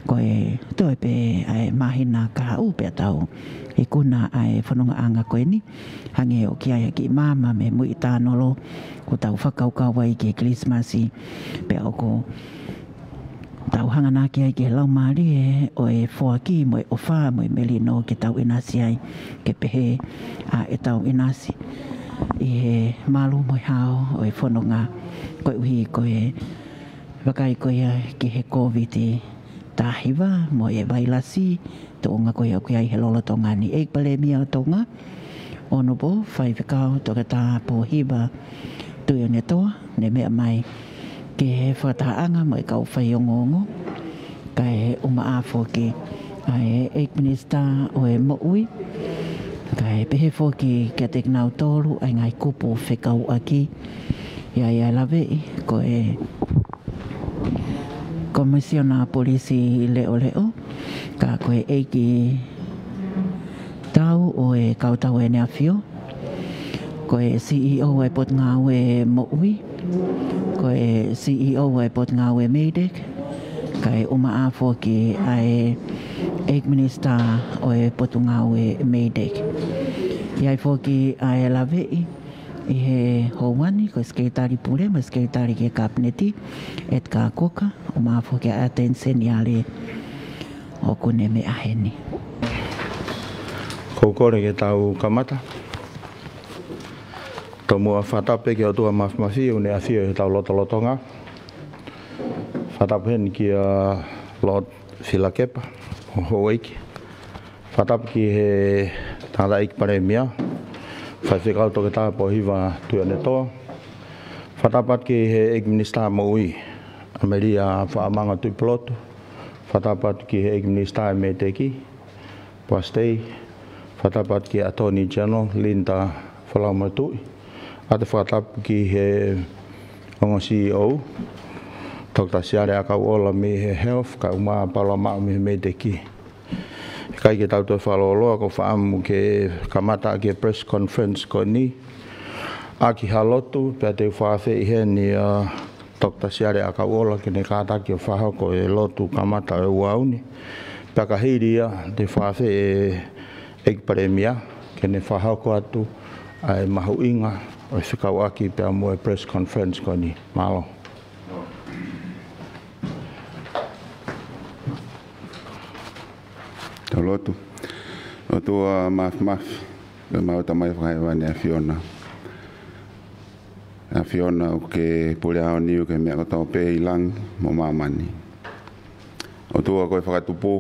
ko e toe pē ʻa e māhina kahaʻu pea tau ikuna ʻa e fonongaʻanga ko eni, hangē ʻoku ʻi ai ha kiʻi maama mei Muiʻitānolo, ʻoku tau fakakaukau ai ki he Kilisimasi, pea ʻoku tau hanganaki ai ki he laumālie ʻo e foaki mo e ʻofa mo e melino ke tau ʻinasi ai, ke pehē ʻa ʻetau ʻinasi ʻi he malu mo e hao ʻo e fononga, koeʻuhi ko e vakai ko ia ki he Kōviti taha hiva mo e vailasi, tuʻunga ko ia ʻoku ʻi ai he lolotonga ni. ʻEiki Palēmia ʻo Tonga, Honourable Faifekau Toketā Pōhiva Tuʻiʻonetoa, ne meʻa mai ki he fakatahaʻanga mo e kau faiongoongo, kae ʻumaʻā foki ʻa e ʻEiki Minisitā ʻo e Moʻui, kae pehē foki kiate kinautolu ʻa e ngaahi kupu fekauʻaki. ʻI ai ʻa e laveʻi ko e Komisiona Polisi Leʻoleʻo, ka ko e ʻEiki Tau ʻo e Kautau ʻEne ʻAfio, ko e C E O ʻo e Potungāue Moʻui, ko e C E O ʻo e Potungāue MEIDECC, kae ʻumaʻā foki ʻa e ʻEiki Minisitā ʻo e Potungāue MEIDECC. ʻI ai foki ʻa e laveʻi ʻi he houa ni, ko e Sekelitali Pule mo e Sekelitali ki he Kapineti, Edgar Coker, ʻumaʻā foki ʻa e ʻAteni Seniale ʻoku ne meʻa heni. Ko u kole ke tau kamata. Tomuʻa fakatapu ki he ʻOtua Māfimafi ʻoku ne ʻafio ʻi hotau lotolotonga. Fakatapu heni kia Lord Filakepa, ʻo houʻeiki. Fakatapu ki he Tangataʻeiki Palēmia, Faifekau Toketā Pōhiva Tuʻiʻonetoa. Fakatapu atu ki he ʻEiki Minisitā Moʻui, ʻAmelia Faʻamanga Tuʻipulotu. Fakatapu atu ki he ʻEiki Minisitā ʻo e MEIDECC, Poasi Tei. Fakatapu atu ki he Attorney General, Linda Falaumatuʻi. ʻA e fakatapu ki he ongo C E O, Doctor Siale ʻAkauʻola mei he Health, kae ʻumaʻā Paula Maʻu mei he MEIDECC. ʻIkai ke tau toe fakalōloa, ko e fakaʻamu ke kamata ʻaki e press conference ko eni. ʻaki ha lotu, pea te u fakaafeʻi heni ʻa Toketā Siale ʻAkauʻola ke ne kātaki ʻo fakahoko e lotu kamata ʻo e ʻaho ni. Pea ka hili ia, te u fakaafeʻi e ʻEiki Palēmia ke ne fakahoko atu ʻa e mahuʻinga ʻo e fekauʻaki pea mo e press conference ko eni. Mālō. Tau lotu. ʻOtua Māfimafi, ko ʻemau Tamai Fakahēvani ʻAfiona. ʻAfiona, ʻoku ke pule ʻaho ni ʻoku ke meʻa kotoa pē ʻi langi mo māmani. ʻOtua, ko e fakatupu,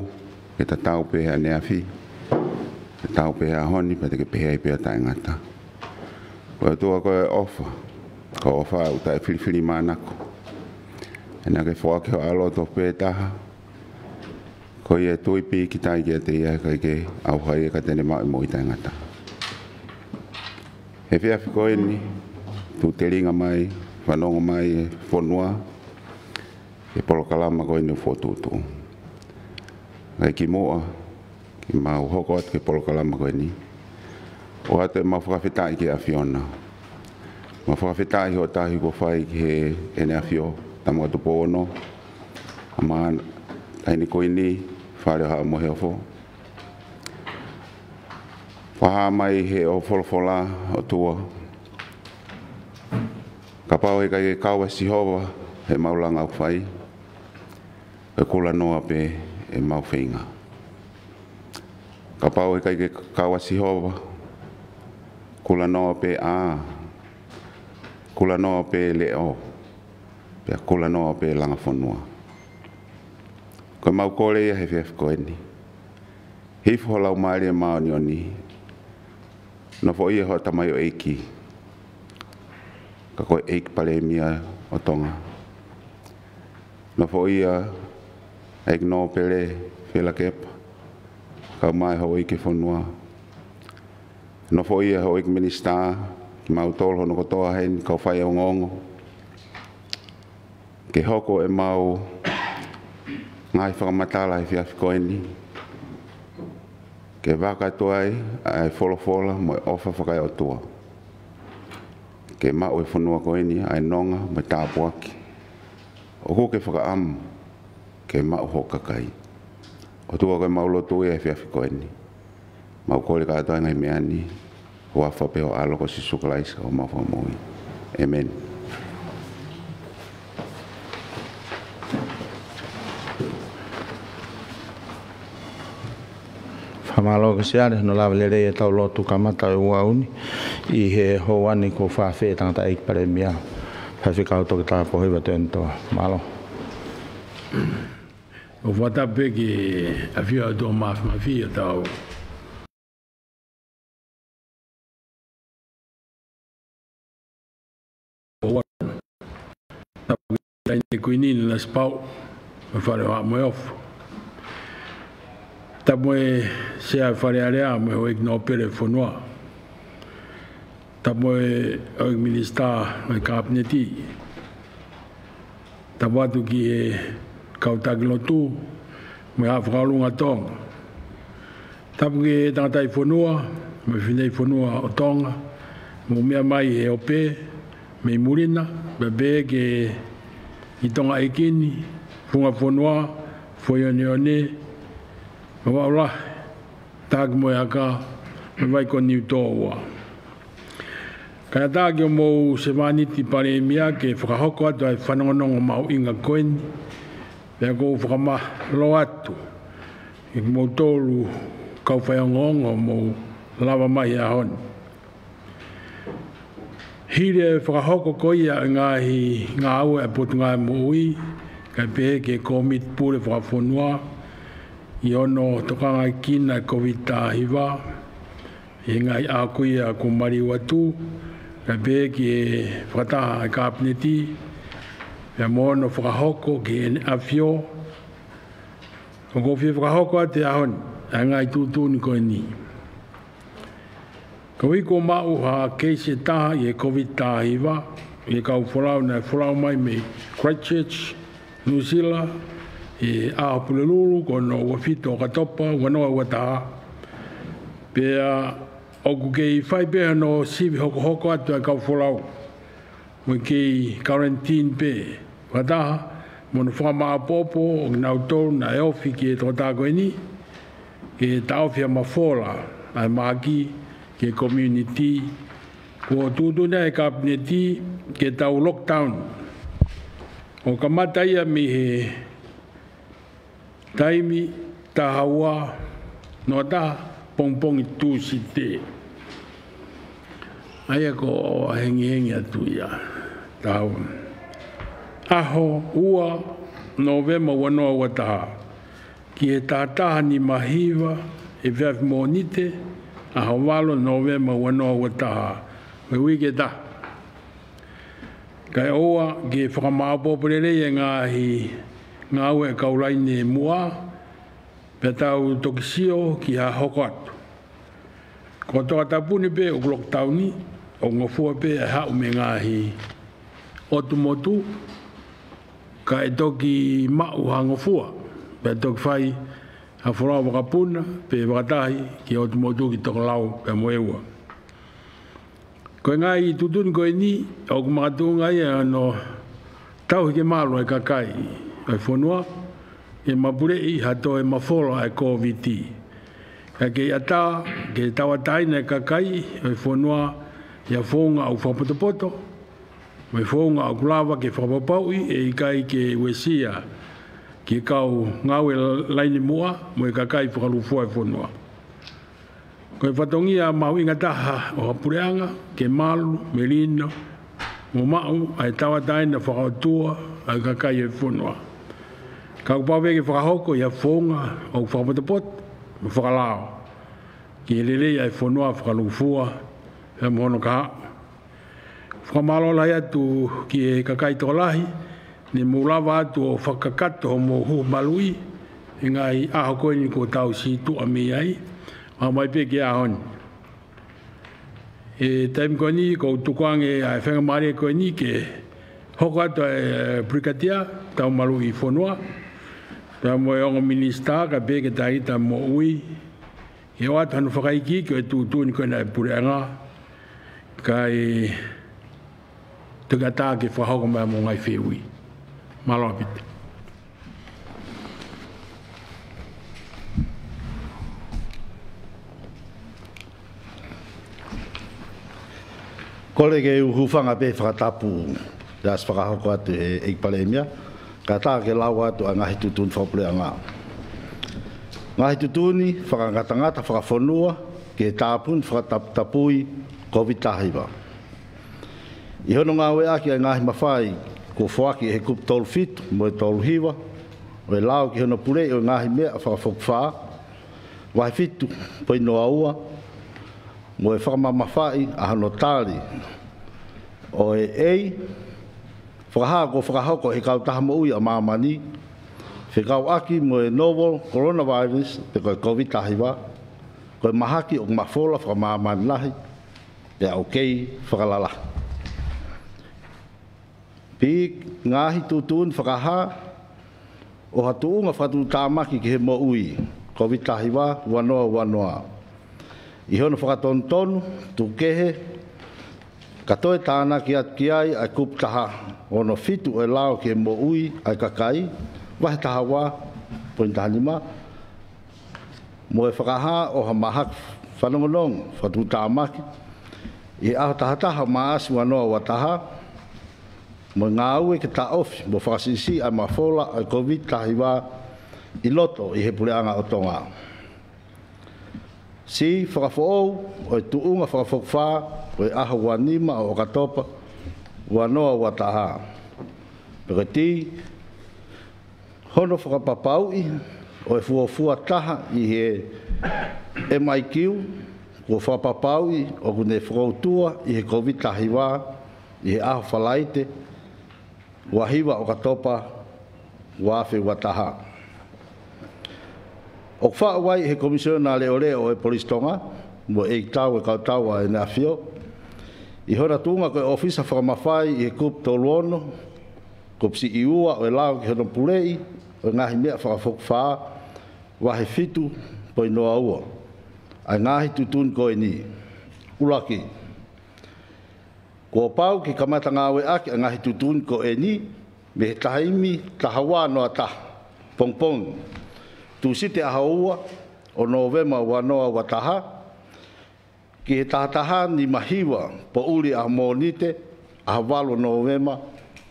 ke tatau pē he ʻaneafi, tatau pē he ʻaho ni, pea te ke pehē ai pē ʻo taʻengata. Ko e ʻOtua, ko e ʻofa, ko e ʻofa ʻoku taʻefilifilimānako. He naʻa ke foaki ho ʻAlo tofu pē taha, ko ia ʻe tui pīkitai kiate ia, ʻikai ke ʻauha ia ka te ne maʻu e moʻui taʻengata. He efiafi ko eni, tūtelinga mai, fanongo mai e fonua ki he polokalama ko eni ʻoku fokotuʻutuʻu. Kae kimuʻa ke mau hoko atu ki he polokalama ko eni, ʻoatu ʻemau fakafetaʻi ki he ʻAfiona. Mau fakafetaʻi hoʻo tauhi kuo fai ki heʻene ʻAfio, Tama ko Tupou Ono, ʻa Maʻana, Taʻahine Kuini, Fale ʻo Haʻa Moheofo. Fakahā mai ʻe hoʻo folofola, ʻOtua, kapau heʻikai ke kau ʻa Sihova heʻemau langa ʻoku fai, ko e kulanoa pē ʻemau feinga. Kapau heʻikai ke kau ʻa Sihova, kulanoa pē ʻā, kulanoa pē leʻo, pea kulanoa pē langa fonua. Ko ʻemau kole ia he efiafi ko eni. Hifo ho Laumālie Māʻoniʻoni, nofoʻia hoʻo tamaioʻeiki, ka ko e ʻEiki Palēmia ʻo Tonga. Nofoʻia ʻa e ʻEiki Nōpele Fielakepa, kae ʻumaʻā e houʻeiki ʻo e fonua. Nofoʻia e houʻeiki minisitā, kimautolu hono kotoa heni, kau faiongoongo, ke hoko ʻemau ngaahi fakamatala he efiafi ko eni, ke vaka atu ai ʻa e folofola mo e ʻofa fakaeʻotua, ke maʻu ʻe he fonua ko eni ʻa e nonga mo e tāpuaki ʻoku ke fakaʻamu ke maʻu ʻe ho kakai. ʻOtua, ko ʻemau lotu ia he efiafi ko eni. Mau kole kātoa e ngaahi meʻa ni, huafa pē ho ʻAlo ko Sīsū Kalaisi ko homau Fakamoʻui. ʻĒmeni. Fakamālō ʻEiki Siale hono lava lelei ʻetau lotu kamata ʻo e ʻaho ni, ʻi he houa ni kuo fakaafeʻi e tangataʻeiki Palēmia, Faifekau Toketā Pohiva Tuʻiʻonetoa. Mālō. ʻOku fakatapu pē ki he ʻAfio ʻa e ʻOtua Māfimafi ʻi hotau. Tapu ki he Taʻahine Kuini Nanasipauʻu, mo e Fale ʻo Haʻa Moheofo. Tapu mo e Sea ʻo e Fale Alea, mo e houʻeiki nōpele ʻo e fonua. Tapu mo e houʻeiki minisitā ʻo e Kapineti. Tapu atu ki he kau taki lotu, mo e Haʻa Fakaʻolunga ʻo Tonga. Tapu ki he tangataʻi fonua, mo e fineʻeiki fonua ʻo Tonga, mou meʻa mai he ope, mei muli na, pea pehē ki he Tonga ʻEiki ni, Funga Fonua, Foʻi ʻOneʻone, Vavaʻu Lahi, Taki mo e Aka, mo e Vai ko Niutōua. Kae ʻatā ki hoʻomou sevāniti Palēmia ke fakahoko atu ʻa e fanongonongo mahuʻinga ko eni, pea ʻoku ou fakamālō atu kiate kimoutolu kau faiongoongo hoʻomou lava mai he ʻaho ni. Hili e fakahoko ko ia ʻo e ngaahi ngāue ʻa e Potungāue Moʻui, kae pehē ki he Kōmiti Pule Fakafonua, ʻi hono tokangaekina e Kōviti taha hiva, ʻi he ngaahi ʻaho ko ia kuo maliu atu, kae pehē ki he fakataha ʻa e Kapineti, pea mo hono fakahoko ki heʻene ʻAfio, ʻoku ou fie fakahoko atu he ʻaho ni ʻa e ngaahi tuʻutuʻuni ko eni. Koeʻuhi kuo maʻu ha keisi ʻe taha ʻi he Kōviti taha hiva ʻi he kau folau naʻe folau mai mei Christchurch, Nuʻusila, ʻi he ʻaho Pulelulu ko hono ua fitu ʻo ʻOkatopa, ua noa ua taha. Pea ʻOku kei fai pē hono sivi hokohoko atu ʻa e kau folau, mo e kei quarantine pē fakataha mo hono fakamāʻopoʻopo ʻo kinautolu naʻe ofi ki he tokotā ko eni, ke taʻofi ʻa e mafola ʻa e mahaki ki he community. Kuo tuʻutuʻuni ʻe he Kapineti ke tau lockdown, ʻo kamata ia mei he taimi taha ua noa taha pongipongi Tūsite. ʻA ia ko e hengihengi atu ia. Taha ua, ʻaho ua Nōvema ua noa ua taha, ki he taha taha nima hiva efiafi Mōnite, ʻaho valu Nōvema ua noa ua taha, ko e uike ʻe taha. Kae ʻoua ke fakamāʻopoʻopo lelei e ngaahi ngāue ʻa e kau laine muʻa, pea tau toki sio ki ha hoko atu. Ko e tokatapuni pē ʻoku lockdown, ʻoku ngofua pē ʻa e haʻu mei he ngaahi ʻotu motu, kae toki maʻu ha ngofua, pea toki fai ha folau vakapuna pe fakatahi ki he ʻotu motu ki tokolau pea mo ʻEua. Ko e ngaahi tuʻutuʻuni ko eni ʻoku makatuʻunga ia ʻi hono tauhi ke malu ʻa e kakai ʻo e fonua, ke mapuleʻi ha toe mafola ʻa e Kōviti. Kae kei ʻatā ke tauʻatāina e kakai ʻo e fonua ʻi ha founga ʻoku fakapotopoto, mo e founga ʻoku lava ke fakapapauʻi ʻe ʻikai ke uesia ki he kau ngāue laine muʻa mo e kakai fakalūkufua ʻo e fonua. Ko e fatongia mahuʻinga taha ʻo ha puleʻanga ke malu, melino, mo maʻu ʻa e tauʻatāina fakaʻotua ʻa e kakai ʻo e fonua. Ka ʻoku pau pē ke fakahoko ʻi ha founga ʻoku fakapotopoto mo fakalao ki he lelei ʻa e fonua fakalūkufua pea mo hono kahaʻu. Fakamālō lahi atu ki he kakai tokolahi ne mou lava atu ʻo fakakakato hoʻomou huhu maluʻi he ngaahi ʻaho ko eni kuo tau situʻa mei ai, ʻo aʻu mai pē ki he ʻaho ni. ʻI he taimi ko eni ʻoku ou tukuange ʻa e faingamālie ko eni ke hoko atu ʻa e Pulikatia Taumaluʻi Fonua, pea mo e ongo minisitā kae pehē ki he Taʻahikita Moʻui, ke ʻoatu hano fakaikiiki ʻo e tuʻutuʻuni ko ena ʻa e puleʻanga, kae toki ʻatā ke fakahoko mai ʻa hoʻomou ngaahi fehuʻi. Mālō ʻaupito. Kole ke u hūfanga pē he fakatapu ʻa e ʻasi fakahoko atu ʻe he ʻEiki Palēmia, kae ʻatā ke lau atu ʻa e ngaahi tuʻutuʻuni fakapuleʻanga. Ngaahi tuʻutuʻuni fakangatangata fakafonua ki he tāpuni fakataputapui Kōviti taha hiva. ʻI hono ngāueʻaki ʻa e ngaahi mafai kuo foaki ʻe he Kupu tolu fitu mo e tolu hiva ʻo e lao ki hono puleʻi ʻo e ngaahi meʻa fakafokifā, vahe fitu poini noa ua, mo e fakamamafaʻi ʻa hono tali ʻo e ʻEi, fakahā kuo fakahoko ʻe he Kautaha Moʻui ʻa Māmani, fekauʻaki mo e novel coronavirus pe ko e Kōviti taha hiva, ko e mahaki ʻoku mafola fakamāmani lahi, pea ʻoku kei fakalalahi. B, ngaahi tuʻutuʻuni fakahā ʻo ha tuʻunga fakatuʻutāmaki ki he moʻui Kōviti taha hiva ua noa ua noa. ʻI hono fakatonutonu tukukehe, ka toe tānaki atu ki ai ʻa e Kupu taha ono fitu ʻo e lao ki he moʻui ʻa e kakai, vahe taha ua poini taha nima, mo e fakahā ʻo ha mahaki fanongonongo fakatuʻutāmaki ʻi he ʻaho taha taha Maʻasi ua noa ua taha, mo e ngāue ke taʻofi mo fakasiʻisiʻi ʻa e mafola ʻa e Kōviti taha hiva ʻi loto ʻi he puleʻanga ʻo Tonga. C, fakafoʻou ʻo e tuʻunga fakafokifā ʻo e ʻaho ua nima ʻo ʻOkatopa ua noa ua taha. Pe ko e D, hono fakapapauʻi ʻo e fuofua taha ʻi he M I Q kuo fakapapauʻi ʻoku ne fokoutua ʻi he Kōviti taha hiva ʻi he ʻaho Falaite, ua hiva ʻOkatopa ua afe ua taha. ʻOku faʻu ai ʻe he Komisiona Leʻoleʻo ʻo e Polisi Tonga mo e ʻEikitau ʻo e Kautaua ʻEne ʻAfio, ʻi hona tuʻunga ko e ʻōfisa fakamafai ʻi he Kupu tolu ono, Kupu siʻi ua ʻo e lao ki hono puleʻi ʻo e ngaahi meʻa fakafokifā, vahe fitu poini noa ua, ʻa e ngaahi tuʻutuʻuni ko eni. ʻUluaki, kuo pau ke kamata ngāueʻaki ʻa e ngaahi tuʻutuʻuni ko eni mei he taimi taha ua noa taha pongipongi, Tūsite ʻaho ua ʻo Nōvema ua noa ua taha, ki he taha taha nima hiva poʻuli ʻaho Mōnite ʻaho valu ʻo Nōvema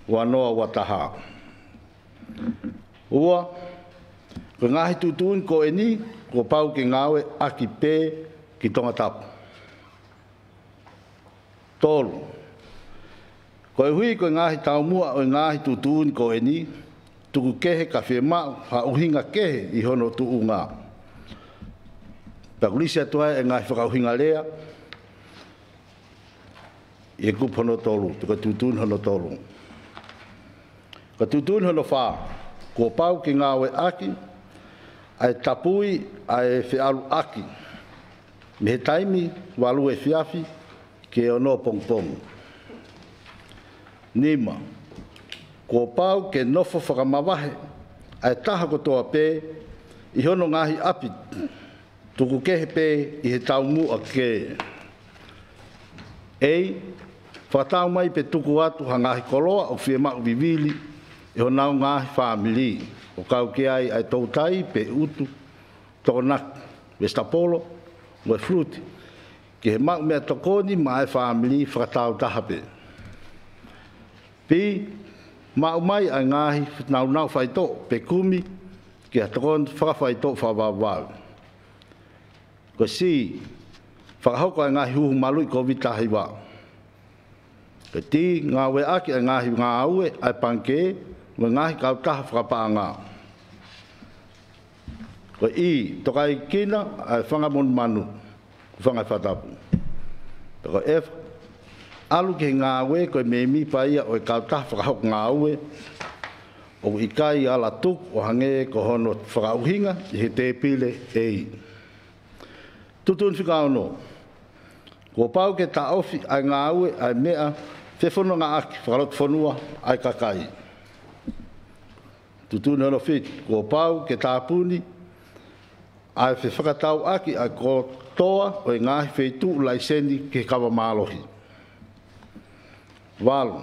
ua noa ua taha. Ua, ko e ngaahi tuʻutuʻuni ko eni kuo pau ke ngāueʻaki pē ki Tongatapu. Tolu, koeʻuhi ko e ngaahi taumuʻa ʻo e ngaahi tuʻutuʻuni ko eni, tuku kehe ka fiemaʻu ha ʻuhinga kehe ʻi hono tuʻunga. Pea ʻoku lisi atu ai e ngaahi fakaʻuhinga lea ʻi he kupu hono tolu, pe ko e tuʻutuʻuni hono tolu. Ko e tuʻutuʻuni hono fā, kuo pau ke ngāueʻaki ʻa e tapui ʻa e feʻaluʻaki mei he taimi valu efiafi ki he ono pongipongi. Nima, kuo pau ke nofo fakamavahe ʻa e taha kotoa pē ʻi hono ngaahi ʻapi, tuku kehe pē ʻi he taumuʻa kehe. Ei, fakatau mai pe tuku atu ha ngaahi koloa ʻoku fiemaʻu vivili ʻe honau ngaahi fāmili, ʻo kau ki ai ʻa e toutai pe ʻutu, tokonaki, vesitapolo, mo e fuluti, ki he maʻu meʻatokoni maʻa e fāmili fakataautaha pē. Pī, maʻu mai ʻa e ngaahi naunau faitoʻo pe kumi ki ha tokoni fakafaitoʻo fakavavevave. Ko e C, fakahoko ʻa e ngaahi huhu maluʻi Kōviti taha hiva. Ko e D, ngāueʻaki ʻa e ngaahi ngāue ʻa e pangikē mo e ngaahi kautaha fakapaʻanga. Ko e E, tokaikina ʻa e fanga monumanu, fanga fakatapu. Ko e F, ʻalu ki he ngāue ko e mēmipa ia ʻo e kautaha fakahoko ngāue ʻoku ʻikai ala tuku ʻo hangē ko hono fakaʻuhinga ʻi he tēpile A. Tuʻutuʻuni fika ono, kuo pau ke taʻofi ʻa e ngāue ʻa e meʻa fefonongaʻaki fakalotofonua ʻa e kakai. Tuʻutuʻuni hono fitu, kuo pau ke tāpuni ʻa e fefakatauʻaki ʻa e kotoa ʻo e ngaahi feituʻu laiseni ki he kava mālohi. Valu,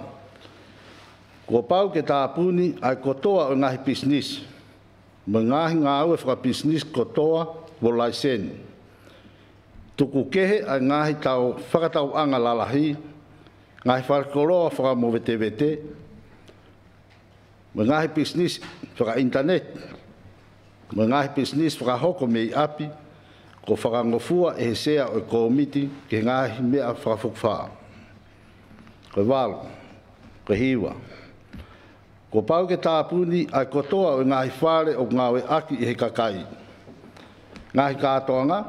kuo pau ke tāpuni ʻa e kotoa ʻo e ngaahi pisinisi mo e ngaahi ngāue fakapisinisi kotoa mo laiseni. Tuku kehe ʻa e ngaahi tau fakatauʻanga lalahi, ngaahi falekoloa fakamovetevete, mo e ngaahi pisinisi fakaʻinitaneti, mo e ngaahi pisinisi fakahoko mei ʻapi, kuo fakangofua ʻe he sea ʻo e kōmiti ki he ngaahi meʻa fakafokifā. Ko e valu, ko e hiva, kuo pau ke tāpuni ʻa e kotoa ʻo e ngaahi fale ʻoku ngāueʻaki ʻe he kakai, ngaahi kātoanga,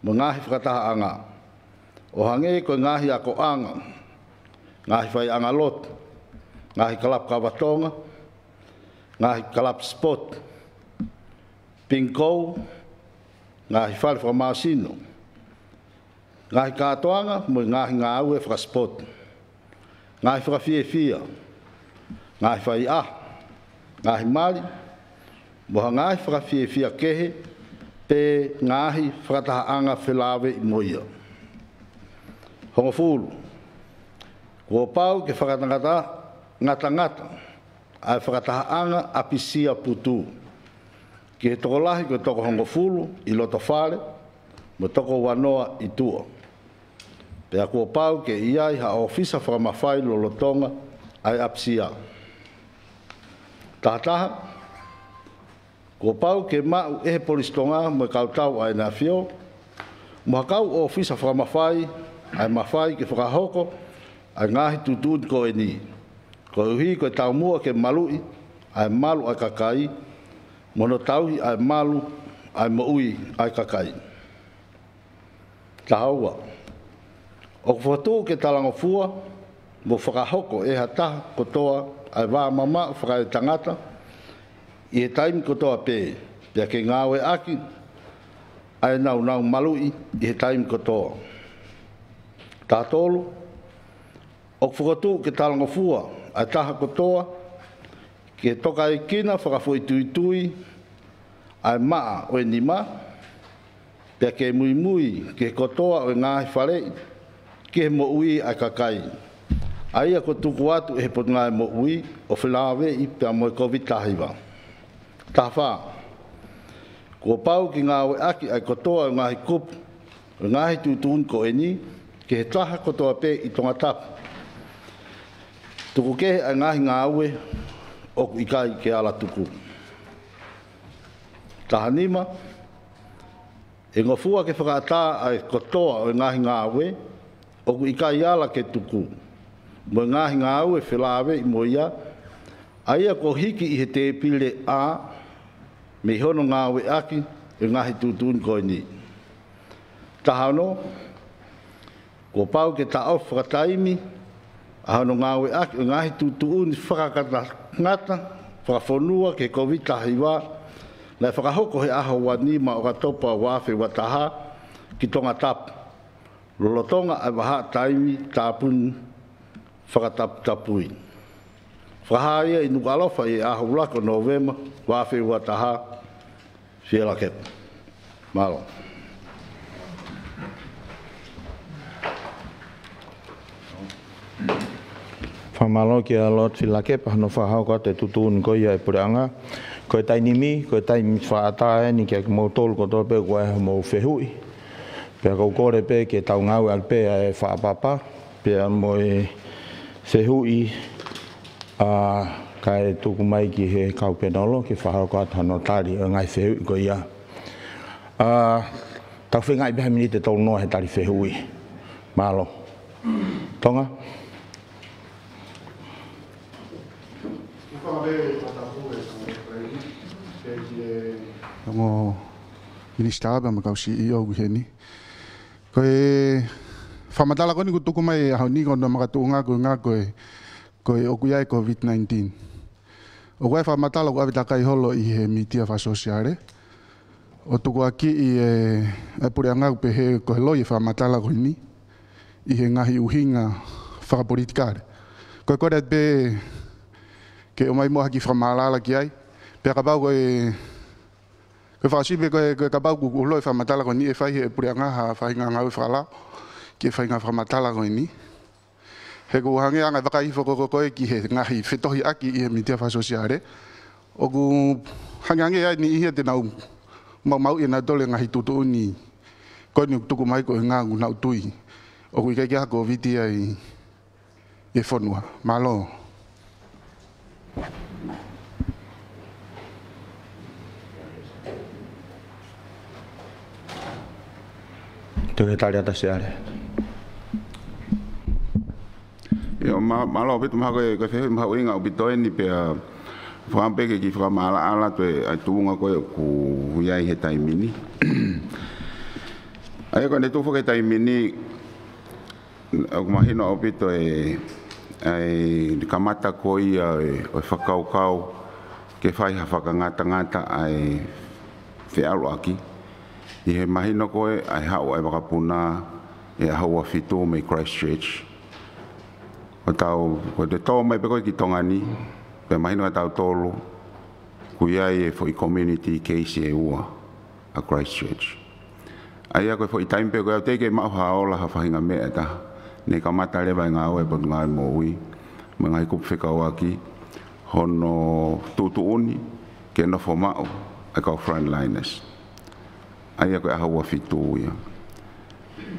mo e ngaahi fakatahaʻanga, ʻo hangē ko e ngaahi akoʻanga, ngaahi faiʻanga lotu, ngaahi kalapu kava Tonga, ngaahi kalapu sipoti, pingikō, ngaahi fale fakamāsino, ngaahi kātoanga mo e ngaahi ngāue fakasipoti, ngaahi fakafiefia, ngaahi faiʻaho, ngaahi mali, mo ha ngaahi fakafiefia kehe pe ngaahi fakatahaʻanga felāveʻi mo ia. Hongofulu, kuo pau ke fakangatangata ʻa e fakatahaʻanga ʻapisia putu ki he tokolahi ko e toko hongofulu ʻi loto fale mo e toko uanoa ʻi tuʻa. Pea kuo pau ke ʻi ai ha ʻōfisa fakamafai lolotonga ʻa e ʻapisia. Tahataha, kuo pau ke maʻu ʻe he Polisi Tonga mo e kau tau ʻa ʻEne ʻAfio mo ha kau ʻōfisa fakamafai ʻa e mafai ke fakahoko ʻa e ngaahi tuʻutuʻuni ko eni, koeʻuhi ko e taumuʻa ke maluʻi ʻa e malu ʻa e kakai mo hono tauhi ʻa e malu ʻa e moʻui ʻa e kakai. Taha ua, ʻoku fokotuʻu ke talangofua mo fakahoko ʻe ha taha kotoa ʻa e vā mamaʻo fakaetangata ʻi he taimi kotoa pē, pea ke ngāueʻaki ʻa e naunau maluʻi ʻi he taimi kotoa. Taha tolu, ʻoku fokotuʻu ke talangofua ʻa e taha kotoa ke tokaikina fakafoʻituitui ʻa e maʻa ʻo e nima, pea ke muimui ki he kotoa ʻo e ngaahi faleʻi ki he moʻui ʻa e kakai, ʻa ia kuo tuku atu ʻe he Potungāue Moʻui ʻo felāveʻi pea mo e Kōviti taha hiva. Taha fā, kuo pau ke ngāueʻaki ʻa e kotoa ʻo e ngaahi kupu ʻo e ngaahi tuʻutuʻuni ko eni ki he taha kotoa pē ʻi Tongatapu. Tuku kehe ʻa e ngaahi ngāue ʻoku ʻikai ke ala tuku. Taha nima, ʻe ngofua ke fakaʻatā ʻa e kotoa ʻo e ngaahi ngāue ʻoku ʻikai ala ke tuku, mo e ngaahi ngāue felāveʻi mo ia, ʻa ia kuo hiki ʻi he tēpile A mei hono ngāueʻaki ʻo e ngaahi tuʻutuʻuni ko eni. Taha ono, kuo pau ke taʻofi fakataimi ʻa hono ngāueʻaki ʻo e ngaahi tuʻutuʻuni fakakatangata fakafonua ki he Kōviti taha hiva, naʻe fakahoko he ʻaho ua nima ʻo ʻOkatopa ua afe ua taha ki Tongatapu, lolotonga ʻa e vahaʻa taimi tāpuni fakataputapui. Fakahā ia ʻi Nukuʻalofa ʻi he ʻaho ʻuluaki ʻo Nōvema ua afe ua taha. Fielakepa. Mālō. Fakamālō kia Lord Fielakepa hono fakahoko atu e tuʻutuʻuni ko ia ʻa e puleʻanga. Ko e taimi ni, ko e taimi fakaʻatā eni kiate kimoutolu kotoa pē ʻoku ʻi ai hoʻomou fehuʻi. Pea ʻoku ou kole pē ke tau ngāueʻaki pē ʻa e fakaʻapaʻapa pea mo e fehuʻi, ʻa, kae tuku mai ki he kau panel ke fakahoko atu hano tali ʻo e ngaahi fehuʻi ko ia. ʻA, tau feingaʻi pē ha miniti ʻe tolu noa he tali fehuʻi. Mālō. Tonga? Ongo Minisitā pea mo e kau C E O ʻoku ʻi heni. Ko e fakamatala ko eni kuo tuku mai he ʻaho ni ko hono makatuʻunga ko e ʻuhinga ko e, ko e ʻoku ʻi ai e Kōviti nineteen. ʻOku ʻi ai e fakamatala ʻoku ʻave takai holo ʻi he mītia fakasōsiale ʻo tukuakiʻi ʻe, ʻe he puleʻanga ʻoku pehē ko e loi e fakamatala ko eni ʻi he ngaahi ʻuhinga fakapolitikale. Ko e kole pē ke ʻomai muʻa ha kiʻi fakamaʻalaʻala ki ai. Pea kapau ko e, ko e fakaʻosi pē ko e, ko e kapau kuo, kuo loi e fakamatala ko eni ʻe fai ʻe he puleʻanga ha faʻahinga ngāue fakalao ki he faʻahinga fakamatala ko eni. He ʻoku hangē ʻa e anga e vakai hifo ko, ko, ko ē ki he ngaahi fetohiʻaki ʻi he mītia fakasōsiale, ʻoku hangehangē ʻa e niʻihi ia te nau maumauʻi ʻe nautolu e ngaahi tuʻutuʻuni ko eni ʻoku tuku mai ko e ʻuhinga ʻoku nau tui ʻoku ʻikai ke ʻi ai ha Kōviti ʻi he fonua. Mālō. Tuku e tali atu Siale. ʻIo, mā-, mālō ʻaupito, mahalo ko e, ko e fehuʻi mahuʻinga ʻaupito eni pea fakaʻamu pē ke kiʻi fakamaʻalaʻala atu e, ʻa e tuʻunga ko ē ʻoku ʻi ai he taimi ni. ʻA ia ko ʻene tuʻu foki he taimi ni, ʻoku mahino ʻaupito e, ʻa e kamata ko ia e, ʻo e fakakaukau ke fai ha fakangatangata ʻa e feʻaluʻaki. ʻI he mahino ko ē ʻa e haʻu ʻa e vakapuna he ʻaho ua fitu mei Christchurch. Ko ʻetau, ko ʻete tō mai pē ko ē ki Tonga ni, pea mahino kia tautolu, ʻoku ʻi ai e foʻi community case ʻe ua ʻa Christchurch. ʻA ia ko e foʻi taimi pē ko ē ʻoku teʻeki ke maʻu ha ola ha faʻahinga meʻa ʻe taha, ne kamata leva e ngāue ʻa e Potungāue Moʻui mo e ngaahi kupu fekauʻaki hono tuʻutuʻuni ke nofo maʻu ʻa e kau frontliners. ʻA ia ko e ʻaho ua fitu ia.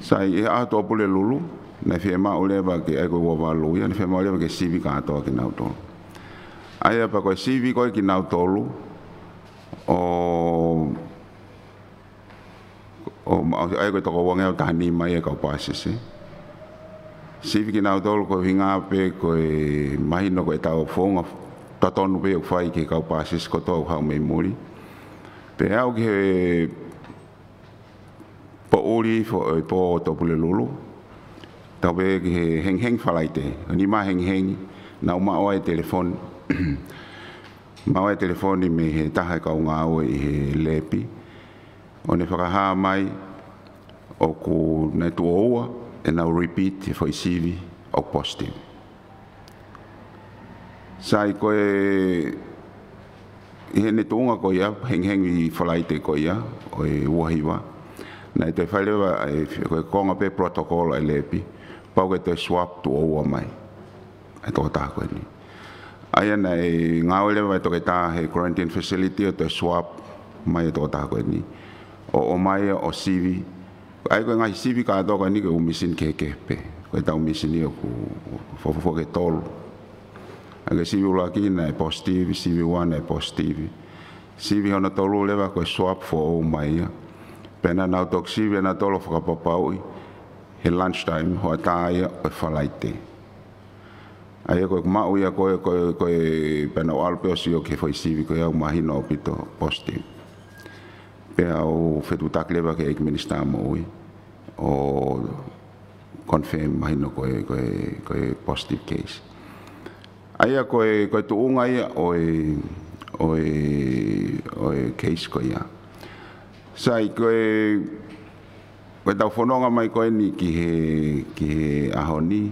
Sai, ʻi he ʻaho Tuʻapulelulu, naʻe fiemaʻu leva ke, ʻa ia ko e ua valu ia, naʻe fiemaʻu leva ke sivi kātoa kinautolu. ʻA ia pea ko e sivi ko ē kinautolu, ʻo, ʻo, ʻa ia ko e toko uangeau taha nima ia e kau pāsese. Sivi kinautolu ko e ʻuhinga pē ko e mahino ko ʻetau founga totonu pē ʻoku fai ki he kau pāsese kotoa ʻoku haʻu mei muli. Pea aʻu ki he poʻuli fo-, ʻo e pō Tuʻapulelulu. Tau pehē ki he hengihengi Falaite. Nima hengihengi, naʻa ku maʻu ai e telefoni. Maʻu ai e telefoni mei he taha e kau ngāue ʻi he lepi. ʻO ne fakahā mai ʻoku nau tuʻo ua ʻenau repeat e foʻi sivi ʻoku positive. Sai ko e, ʻi heʻene tuʻunga ko ia, hengihengi Falaite ko ia, ʻo e ua hiva. Naʻe toe fai leva ʻa e, ko e konga pē protocol ʻa e lepi, pau ke toe swab tuʻo ua mai ʻa e tokotaha ko eni. ʻA ia naʻe ngāue leva ʻa e toketā he quarantine facility ʻo toe swab mai ʻa e tokotaha ko eni. ʻO, ʻomai ʻo sivi. ʻA ia ko e ngaahi sivi kātoa ko eni ko e ʻū mīsini kehekehe pē. Ko ʻetau mīsini ʻoku fuofua ke tolu. ʻA ia ko e sivi ʻuluaki naʻe positive, sivi ua naʻe positive. Sivi hono tolu leva ko e swab foʻou mai ia. Pea naʻa nau toki sivi ʻa nautolu ʻo fakapapauʻi he lunch time, hoʻatā ia ʻo e Falaite. ʻA ia ko e maʻu ia ko e, ko e, ko e pea naʻa ku ʻalu pē ʻo sio ki he foʻi sivi ko ia ʻoku mahino ʻaupito positive. Pea u fetuʻutaki leva ki he ʻEiki Minisitā Moʻui ʻo confirm mahino ko e, ko e, ko e positive case. ʻA ia ko e, ko e tuʻunga ia ʻo e, ʻo e, ʻo e case ko ia. Sai, ko e, ko ʻetau fononga mai ko eni ki he, ki he ʻaho ni,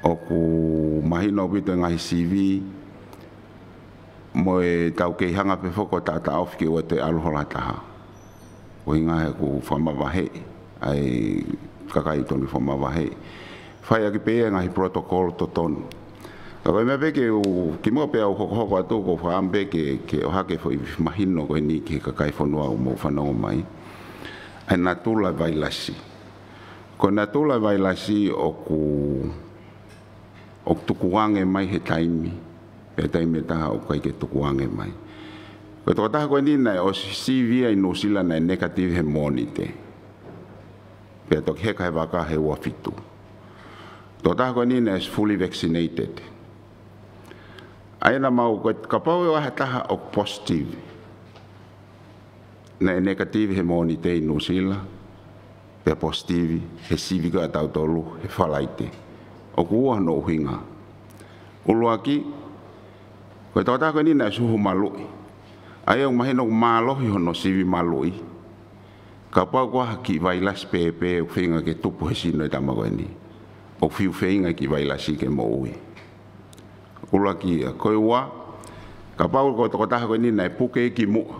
ʻoku mahino ʻaupito e ngaahi sivi mo ʻetau kei hanga pē foki ʻo taʻataʻofi ke ʻoua toe ʻalu hola ha taha. Ko e ʻuhinga he ʻoku fakamavaheʻi ʻa e kakai ʻoku totonu ke fakamavaheʻi. Fai ʻaki pē ia e ngaahi protocol totonu. Ka ko e meʻa pē ke u, kimuʻa pea u hokohoko atu, ʻoku ou fakaʻamu pē ke, ke ʻohake e foʻi mahino ko eni ki he kakai e fonua ʻoku mou fanongo mai. ʻA e natula e vailasi. Ko e natula e vailasi ʻoku, ʻoku tukuange mai he taimi, pea taimi ʻe taha ʻoku ʻikai ke tukuange mai. Ko e tokotaha ko eni naʻe ʻosi sivi ia ʻi Nuʻusila naʻe negative he Mōnite. Pea toki heka he vaka he ua fitu. Tokotaha ko eni naʻe fully vaccinated. ʻA ia naʻa mau ko e kapau ʻe ʻi ai ha taha ʻoku positive. Naʻe negative he Mōnite ʻi Nuʻusila, pea positive he sivi ko ia ʻatautolu he Falaite. ʻOku ua hono ʻuhinga. ʻUluaki, ko e tokotaha ko eni naʻe suhu maluʻi. ʻA ia ʻoku mahino ʻoku mālohi hono sivi maluʻi. Kapau ko ha kiʻi vailasi pēpē ʻoku feinga ke tupu he sino e tama ko eni, ʻoku fiu feinga e kiʻi vailasi ke moʻui. ʻUluaki ia, ko e ua, kapau ko e tokotaha ko eni naʻe puke kimuʻa.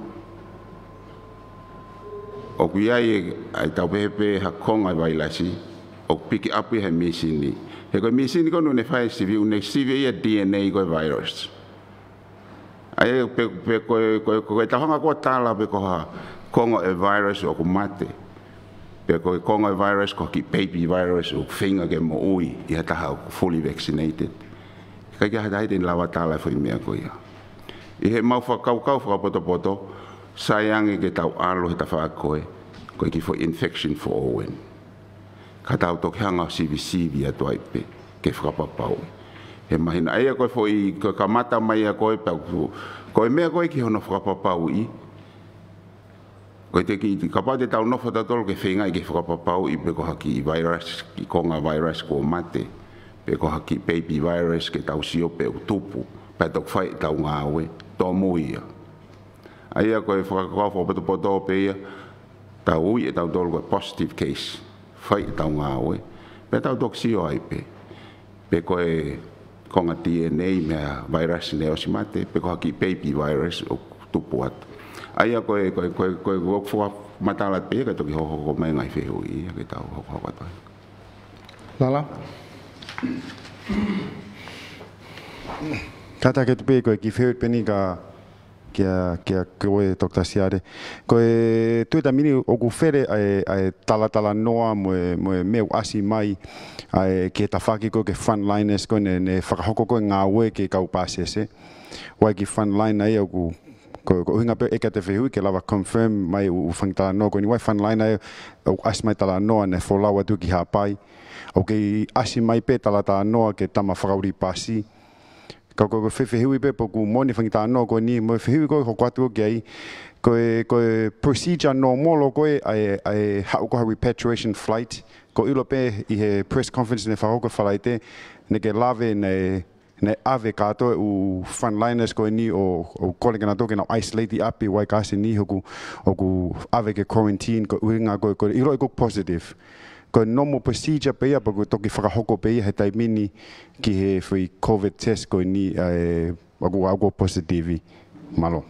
ʻOku ʻi ai e, ʻa e tau pehē pē ha konga e vailasi, ʻoku pick up ia he mīsini. He ko e mīsini ko eni ʻoku ne fai e sivi, ʻoku ne sivi ia D N A ko e virus. ʻA ia pe, pe ko e, ko e, ko e tau hanga ko ē ʻo tala pe ko ha konga e virus ʻoku mate. Pe ko e konga e virus ko ha kiʻi baby virus ʻoku feinga ke moʻui ʻi ha taha ʻoku fully vaccinated. ʻIkai ke ʻi ai ha taha ia te ne lava tala e foʻi meʻa ko ia. ʻI heʻemau fakakaukau fakapotopoto, sai ange ke tau ʻalu he tafaʻaki ko ē, ko e kiʻi foʻi infection foʻou eni. Ka tau toki hanga ʻo sivisivi atu ai pē, ke fakapapauʻi. He mahino, ʻa ia ko e foʻi, ko e kamata mai ia ko ē pea ku, ko e meʻa ko ē ki hono fakapapauʻi, ko e te kiʻi, kapau te tau nofo tautolu ke feingaʻi ke fakapapauʻi pe ko ha kiʻi virus, kiʻi konga virus kuo mate, pe ko ha kiʻi baby virus ke tau sio pe ʻoku tupu, pea toki fai ʻetau ngāue, tōmui ia. ʻA ia ko e fakakaukau fakapotopoto pē ia, tau ui ʻetautolu ko e positive case, fai ʻetau ngāue, pea tau toki sio ai pē. Pe ko e konga D N A mei he virus naʻe ʻosi mate, pe ko ha kiʻi baby virus ʻoku tupu atu. ʻA ia ko e, ko e, ko e, ko e, ko e fakamatala pē ia ka toki hokohoko mai e ngaahi fehuʻi ia ke tau hokohoko atu ai. Lala? Kātaki atu pē ko e kiʻi fehuʻi pē eni ka kia, kia koe Doctor Siale. Ko e tuʻu he taimi ni ʻoku fele ʻa e, ʻa e talatalanoa mo e, mo e meʻa ʻoku ʻasi mai ʻa e ki he tafaʻaki ko ē ki he frontliners ko ē ne, ne fakahoko ko ē ngāue ki he kau pāsese. ʻOku ʻi ai e kiʻi frontline ʻa ia ʻoku, ko, ko e ʻuhinga pē ʻeku ʻai atu e fehuʻi ke lava confirm mai ʻū, ʻū fanga talanoa ko eni, ʻoku ʻi ai e frontline ʻa ia ʻoku ʻasi mai e talanoa naʻe folau atu ki Haʻapai. ʻOku kei ʻasi mai pē talatalanoa ki he tama fakaʻuli pasi. Ka ko e, ko e fe-, fehuʻi pē pe ʻoku moʻoni e fanga talanoa ko eni, mo e fehuʻi ko ē ʻoku hoko atu ki ai, ko e, ko e procedure normal ko ē ʻa e, ʻa e haʻu ko ē ha repatriation flight, ʻoku ou ʻilo pē ʻi he press conference naʻe fakahoko he Falaite, naʻe kei lave naʻe, naʻe ʻave kātoa e ʻū frontliners ko eni ʻo, ʻo kole kia nautolu ke nau isolate ʻi ʻapi, ʻoku ʻi ai e kau ʻasi ni ʻoku, ʻoku ʻave ki he quarantine, ko e ʻuhinga ko e, ko e ʻiloʻi ʻoku positive. Ko e normal procedure pē ia, pe ʻoku toki fakahoko pē ia he taimi ni ki he foʻi COVID test ko eni, ʻa e, ʻoku, ʻoku positive. Mālō.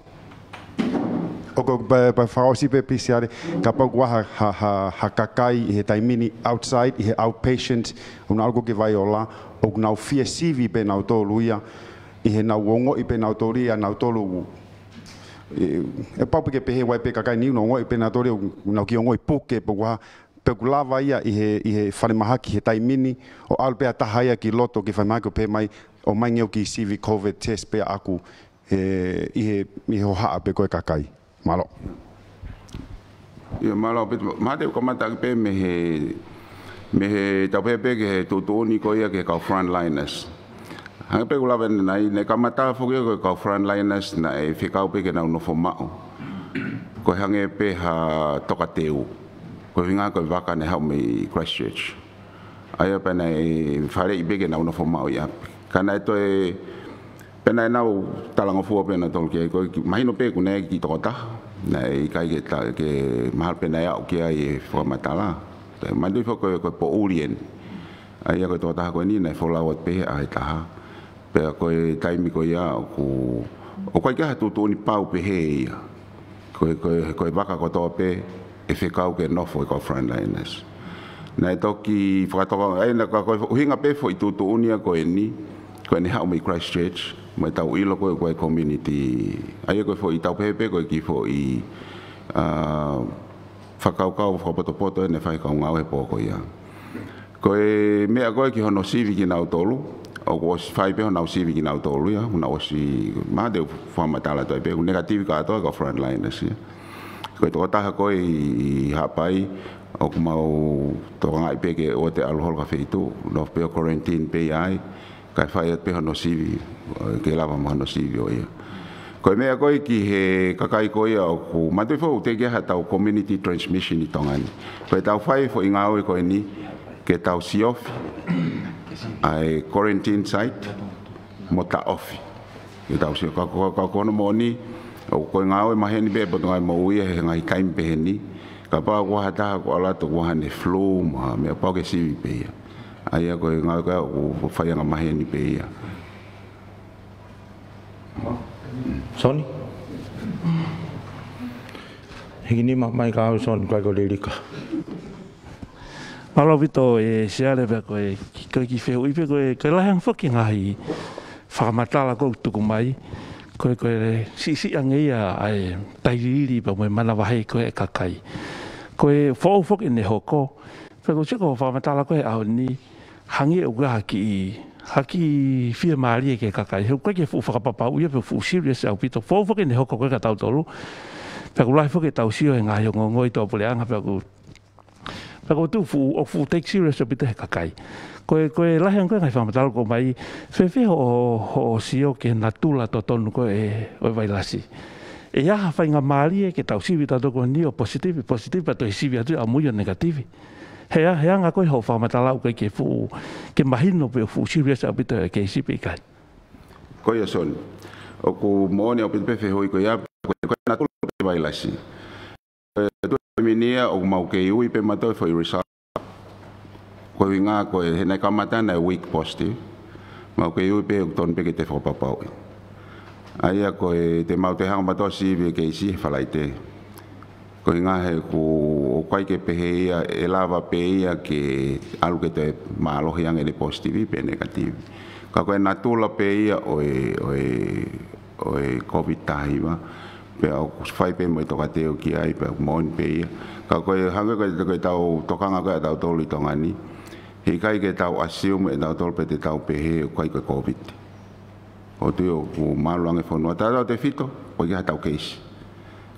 ʻOku pē, pē fakaʻosi pē P C R, kapau ʻoku ʻi ai ha, ha, ha, ha kakai ʻi he taimi ni outside, ʻi he outpatient, ʻoku nau ʻalu ki Vaiola, ʻoku nau fie sivi pē nautolu ia, ʻi heʻenau ongoʻi pē nautolu ia, nautolu ʻoku, ʻe, ʻe pau pē ke pehē ʻoku ʻi ai pē kakai ni ʻoku nau ongoʻi pē nautolu ia, ʻoku nau kiʻi ongoʻi puke, pe ʻoku ʻi ai, pe ʻoku lava ia ʻi he, ʻi he falemahaki he taimi ni, ʻo ʻalu pē ha taha ia ki loto ki he falemahaki ʻo pehē mai, ʻomai ngeʻu kiʻi sivi COVID test pē ʻaʻaku, ʻe, ʻi he, ʻi he hohaʻa pē ko e kakai. Mālō. ʻIo, mālō ʻaupito. Mahalo te u kamata ʻaki pē mei he, mei he tau pehē pē ki he tuʻutuʻuni ko ia ki he kau frontliners. Hangē pē ʻoku lave ʻanenai, naʻe kamata foki ia ko e kau frontliners naʻe fekau pē ke nau nofo maʻu. Ko e hangē pē ha tokateu. Ko e ʻuhinga ko e vaka naʻe haʻu mei Christchurch. ʻA ia pea naʻe faleʻi pē ke nau nofo maʻu ʻi ʻapi. Ka naʻe toe, pea naʻa nau talangofua pē nautolu ki ai, ko e ki-, mahino pē ʻoku ʻi ai e kiʻi tokotaha naʻe ʻikai ke ta-, ke mahalo pē naʻe aʻu ki ai e fakamatala. Pea mahino foki ko e, ko e poʻuli eni. ʻA ia ko e tokotaha ko eni naʻe folau atu pē ʻe he taha. Pea ko e taimi ko ia ʻoku, ʻoku ʻikai ke ʻi ai ha tuʻutuʻuni pau pehē ia. Ko e, ko e, ko e vaka kotoa pē ʻe fekau ke nofo ʻi he kau frontliners. Naʻe toki fakatoka, ʻa ia naʻe ka ko e ʻuhinga pē foʻi tuʻutuʻuni ia ko eni, ko eni haʻu mei Christchurch, mo ʻetau ʻilo ko e, ko e community. ʻA ia ko e foʻi tau pehē pē ko e kiʻi foʻi, ʻa, fakakaukau fakapotopoto ʻeni ʻe fai ʻe he kau ngāue he pō ko ia. Ko e meʻa ko ē ki hono sivi kinautolu, ʻoku ʻosi fai pē honau sivi kinautolu ia, honau ʻosi, mahalo te u fakamatala atu ai pē, ʻoku negative kātoa e kau frontliners ia. Ko e tokotaha ko ē ʻi, ʻi Haʻapai, ʻoku mau tokangaʻi pē ke ʻoua te ʻalu holo ki ha feituʻu, nofo pē ʻo quarantine pē ia ai, kae fai atu pē hono sivi, ʻo ke lava mo hono sivi ʻo ia. Ko e meʻa ko ē ki he kakai ko ia ʻoku mātuʻaki foʻi ʻoku teʻeki ai ha tau community transmission ʻi Tonga ni. Ko e tau fai foʻi ngāue ko eni, ke tau siofi ʻa e quarantine site, mo taʻofi. Ke tau sio ka, ka, ka, ka ko hono moʻoni, ʻoku ko e ngāue maheni pē ʻa e Potungāue Moʻui ia he ngaahi taimi pehē ni, kapau ʻoku ʻi ai ha taha ʻoku ʻalu atu ʻoku ʻi ai haʻane flu, mo ha meʻa pau ke sivi pē ia. ʻA ia ko e ngāue ko ia ʻoku fai angamaheni pē ia. Soni? Hiki nima mai ka au Soni, kai ko Lilika. Mālō ʻaupito e Siale pea ko e, ko e kiʻi fehuʻi pē ko e, ko e lahi ange foki e ngaahi fakamatala ʻoku tuku mai. Ko e, ko e siʻisiʻi ange ia ʻa e tailiili pea mo e manavahē ko ē ʻa e kakai. Ko e foʻou foki ʻene hoko. Pea ko e sio ki he fakamatala ko ē he ʻaho ni, hangē ʻoku ʻi ai ha kiʻi, ha kiʻi fiemālie ki he kakai. He ʻoku ʻikai ke fuʻu fakapapauʻi ia pe fuʻu serious ʻaupito. Foʻou foki ʻene hoko ko ē kia tautolu. Pea ʻoku lahi foki ʻetau sio he ngaahi ongoongo ʻi tuʻapuleʻanga pea ʻoku, pea ʻoku tuʻu fuʻu, ʻoku fuʻu take serious ʻaupito he kakai. Ko e, ko e lahi ange ko e ngaahi fakamatala ʻoku ʻomai, fēfē hoʻo, hoʻo sio ki he natula totonu ko ē ʻo e vailasi. ʻE ʻi ai ha faingamālie ke tau sivi tautolu ko eni ʻo positive, positive, pea toe sivi atu ʻamui ʻo negative. He a-, he anga ko ē hoʻo fakamatala ʻoku ʻikai ke fuʻu, ke mahino pe ʻoku fuʻu serious ʻaupito e keisi pe ʻikai. Ko ia Soni. ʻOku moʻoni ʻaupito pē fehuʻi ko ia, ko e, ko e natula e vailasi. Ko e tuʻu e taimi ni ia ʻoku mau kei ui pē mautolu e foʻi result. Ko e ʻuhinga ko e he naʻe kamata naʻe weak positive. Mau kei ui pē ʻoku tonu pē ke toe fakapapauʻi. ʻA ia ko e te mau toe hanga mautolu ʻo sivi e keisi he Falaite. Ko e ʻuhinga he ʻoku, ʻoku ʻikai ke pehē ia, ʻe lava pē ia ke ʻalu ke toe mālohi ange ʻene positive pe negative. Ka ko e natula pē ia ʻo e, ʻo e, ʻo e COVID taha hiva, pea ʻoku fai pē mo e tokateu ki ai, pea ʻoku moʻoni pē ia. Ka ko e hangē ko e, ko e tau tokanga ko ē ʻa tautolu ʻi Tonga ni, he ʻikai ke tau assume ʻe tautolu pe te tau pehē ʻoku ʻikai ko e COVID. ʻOku tui ʻoku māʻolunga e fonua, tautautefito, ʻoku ʻikai ha tau keisi.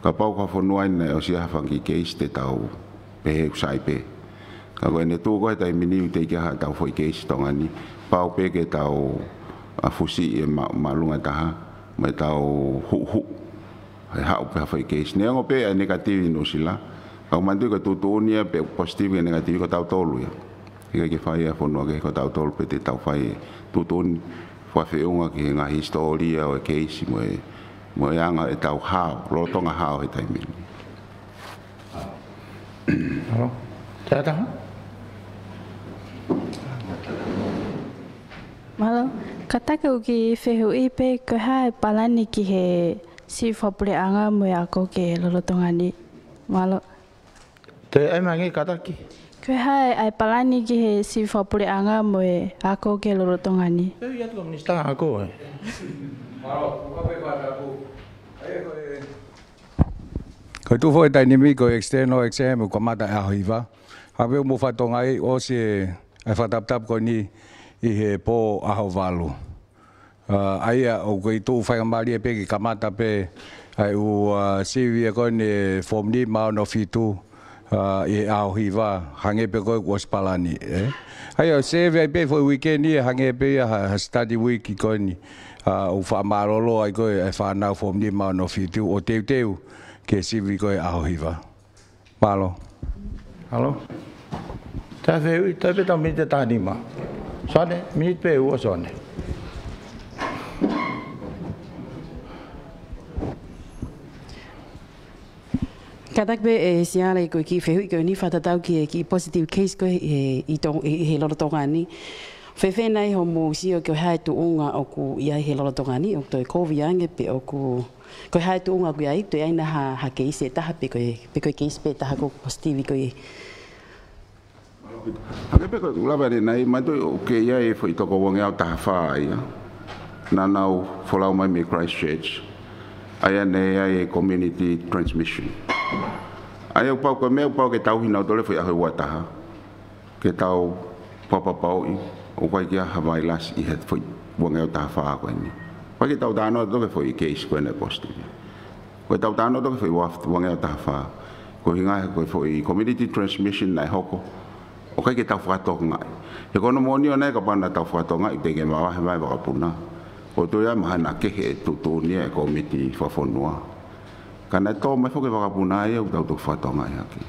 Kapau ko ha fonua ʻi he ʻosi ʻi ai ha fanga kiʻi keisi te tau pehē ʻoku sai pē. Ka ko ʻene tuʻu ko ē he taimi ni ʻoku teʻeki ai ha tau foʻi keisi ʻi Tonga ni, pau pē ke tau, ʻa, fusi e ma-, māʻolunga taha, mo e tau huʻuhuʻu. ʻE haʻu pē ha foʻi keisi. Neongo pē ʻa e negative ʻi Nuʻusila. Ka ʻoku mātuʻaki ko e tuʻutuʻuni ia pe positive ke negative ko tautolu ia. ʻIkai ke fai ʻe ha fonua kehe, ko tautolu pē te tau fai e tuʻutuʻuni fakafeʻunga ki he ngaahi hisitōlia ʻo e keisi mo e, mo e anga ʻetau hao, lolotonga hao he taimi ni. Mālō. Te ata? Mālō. Kātaki ʻoku ou kiʻi fehuʻi pē ko e hā e palani ki he sivi fakapuleʻanga mo e ako ki he lolotonga ni. Mālō. Toe ʻai mai ange kātaki. Ko e hā ʻa e palani ki he sivi fakapuleʻanga mo e ako ki he lolotonga ni? Fehuʻi atu ki he minisitā ako ē. Ko e tuʻu foʻi taimi ni ko e external exam ʻoku kamata ʻaho hiva. Hangē pē ʻoku mou fakatokangaʻi ʻosi e, e fakataputapu ko eni ʻi he pō ʻaho valu. ʻA, ʻa ia ʻoku kei tuʻu faingamālie pē ke kamata pē ʻa e ʻū, ʻa, sivi ko eni form nima ono fitu, ʻa, ʻi he ʻaho hiva, hangē pē ko e ʻosi palani, ē. ʻA ia ʻoku save ai pē foʻi weekend ia, hangē pē ia ha, ha study week ko eni, ʻa, ʻoku fakamālōlō ai ko e fānau form nima ono fitu ʻo teuteu ke sivi ko e ʻaho hiva. Mālō. Mālō. Tau fehuʻi, tau pē tau miniti ʻe taha nima. Sone, miniti pē ua Sone. Kātaki pē ʻe Siale ko e kiʻi fehuʻi ko eni fakatatau ki he kiʻi positive case ko ē ʻi he, ʻi to-, ʻi he lolotonga ni. Fēfē nai hoʻomou sio ki he hā e tuʻunga ʻoku ʻi ai he lolotonga ni, ʻoku toe kovi ange pe ʻoku Ko e hā e tuʻunga ʻoku ʻi ai, toe ʻi ai nai ha, ha keisi ʻe taha pe ko e, pe ko e keisi pē ʻe taha ʻoku positive ko ē. Hangē pē ko e lave ʻanenai, mai toe ʻoku ʻi ai e foʻi toko uangeau taha fā ia. Naʻa nau folau mai mei Christchurch. ʻA ia naʻe ʻi ai e community transmission. ʻA ia ʻoku pau ko e meʻa ʻoku pau ke tauhi nautolu e foʻi ʻaho ua taha. Ke tau fakapapauʻi ʻoku ʻikai ke ʻi ai ha vailasi ʻi he foʻi uangeau taha fā ko eni. ʻOku ʻikai ke tau talanoa atu ki he foʻi keisi ko eni positive. Ko e tau talanoa atu ki he foʻi ua-, uangeau taha fā. Ko e ʻuhinga he ko e foʻi community transmission naʻe hoko. ʻOku ʻikai ke tau fakatokangaʻi. He ko hono moʻoni ʻona ia kapau naʻa tau fakatokangaʻi teʻeki ke mavahe mai e vakapuna. Ko e toe ʻi ai mahalo naʻa kehe e tuʻutuʻuni ʻa e kōmiti fakafonua. Ka naʻe tō mai foki e vakapuna ia ʻoku tau toki fakatokangaʻi hake.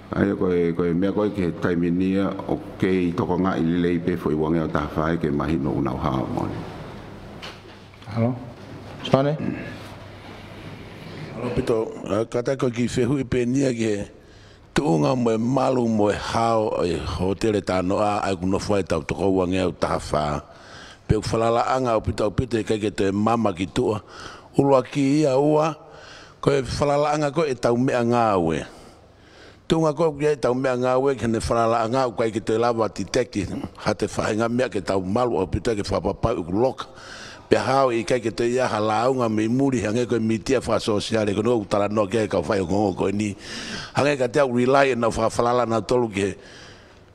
ʻA ia ko e, ko e meʻa ko ē ki he taimi ni ia ʻoku kei tokangaʻi lelei pē foʻi uangeau taha fā ia ke mahino ʻoku nau hao moʻoni. Halo? Sone? Halo Pito, ʻa, kātaki ko e kiʻi fehuʻi pē eni ia ki he tuʻunga mo e malu mo e hao e hōtele Tānoʻa ʻa ia ʻoku nofo ai e tau toko uangeau taha fā. Pea ʻoku falalaʻanga ʻaupito ʻaupito ʻikai ke toe mama ki tuʻa. ʻUluaki ia, ua, ko e falalaʻanga ko ē e tau meʻangāue. Tuʻunga ko ē ʻoku ʻi ai e tau meʻangāue ki heʻene falalaʻanga ʻoku ʻikai ke toe lava ʻo titeki ha toe faʻahinga meʻa ke tau malu ʻaupito ai ke fakapapauʻi ʻoku loka. Pea hao ʻikai ke toe ʻi ai ha lāunga mei muli hangē ko e mītia fakasōsiale ko eni ʻoku talanoa ki ai e kau faiongoongo ko eni. Hangē kiate au ʻoku rely ʻenau fakafalala nautolu ki he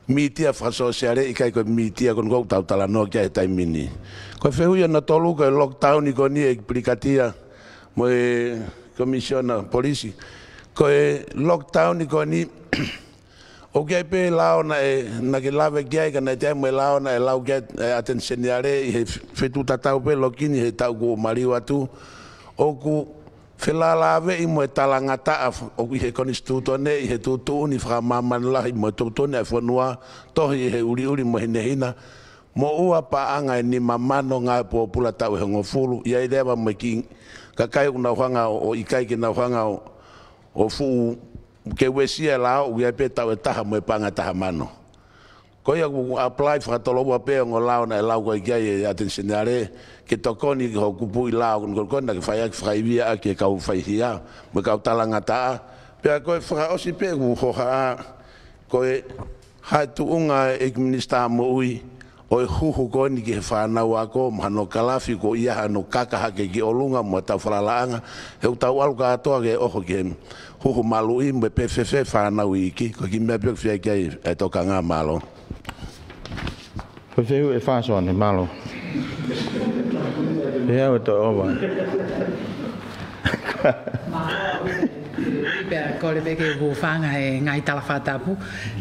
mītia fakasōsiale ʻikai ko e mītia ko eni ʻoku tau talanoa ki ai he taimi ni. Ko e fehuʻi hono tolu ko e lockdown ko eni ʻEiki Pilikatia mo e Komisiona Polisi. Ko e lockdown ko eni ʻoku ʻi ai pē lao naʻe, naʻa ke lave ki ai ka naʻe ʻi ai mo e lao naʻe lau ki ai e ʻAteni Seniale ʻi he fetuʻu tatau pē loki ni he taʻu kuo maliu atu. ʻOku felālāveʻi mo e talangataʻa ʻoku ʻi he konisitūtone ʻi he tuʻutuʻuni fakamāmani lahi mo e tuʻutuʻuni ʻa e fonua, tohi ʻi he ʻuliʻuli mo e hinehina, moʻua paʻanga ʻe nima mano ngāue pōpula taʻu ʻe hongofulu, ʻi ai leva mo e kiʻi kakai ʻoku nau hanga ʻo, ʻo ʻikai ke nau hanga ʻo, ʻo fuʻu ke uesia e lao ʻoku ʻi ai pē taʻu ʻe taha mo e paʻanga ʻe taha mano. Ko ia ʻoku apply fakatoloua pē ongo lao naʻe lau ko ē ki ai e ʻAteni Seniale, ke tokoni ki hoʻo kupuʻi lao ko eni ko ē naʻa ke fai ʻaki fakaivia ʻaki e kau faihia, mo e kau talangataʻa. Pea ko e fakaʻosi pē ʻeku hohaʻa, ko e hā e tuʻunga ʻEiki Minisitā Moʻui, ʻo e huhu ko eni ki he fānau ako, mo hano kalafi ko ia hano kaka hake ki ʻolunga mo e tau falalaʻanga, he ʻoku tau ʻalu kātoa ke ʻoho ki he huhu maluʻi mo e pē fēfē fānau iiki, ko e kiʻi meʻa pē ʻoku fie ki ai e tokanga, mālō. Ko e fehuʻi ʻe fā Sone, mālō. Pea ʻoua toe ʻova. Pea kole pē ke u hūfanga he ngaahi tala fakatapu,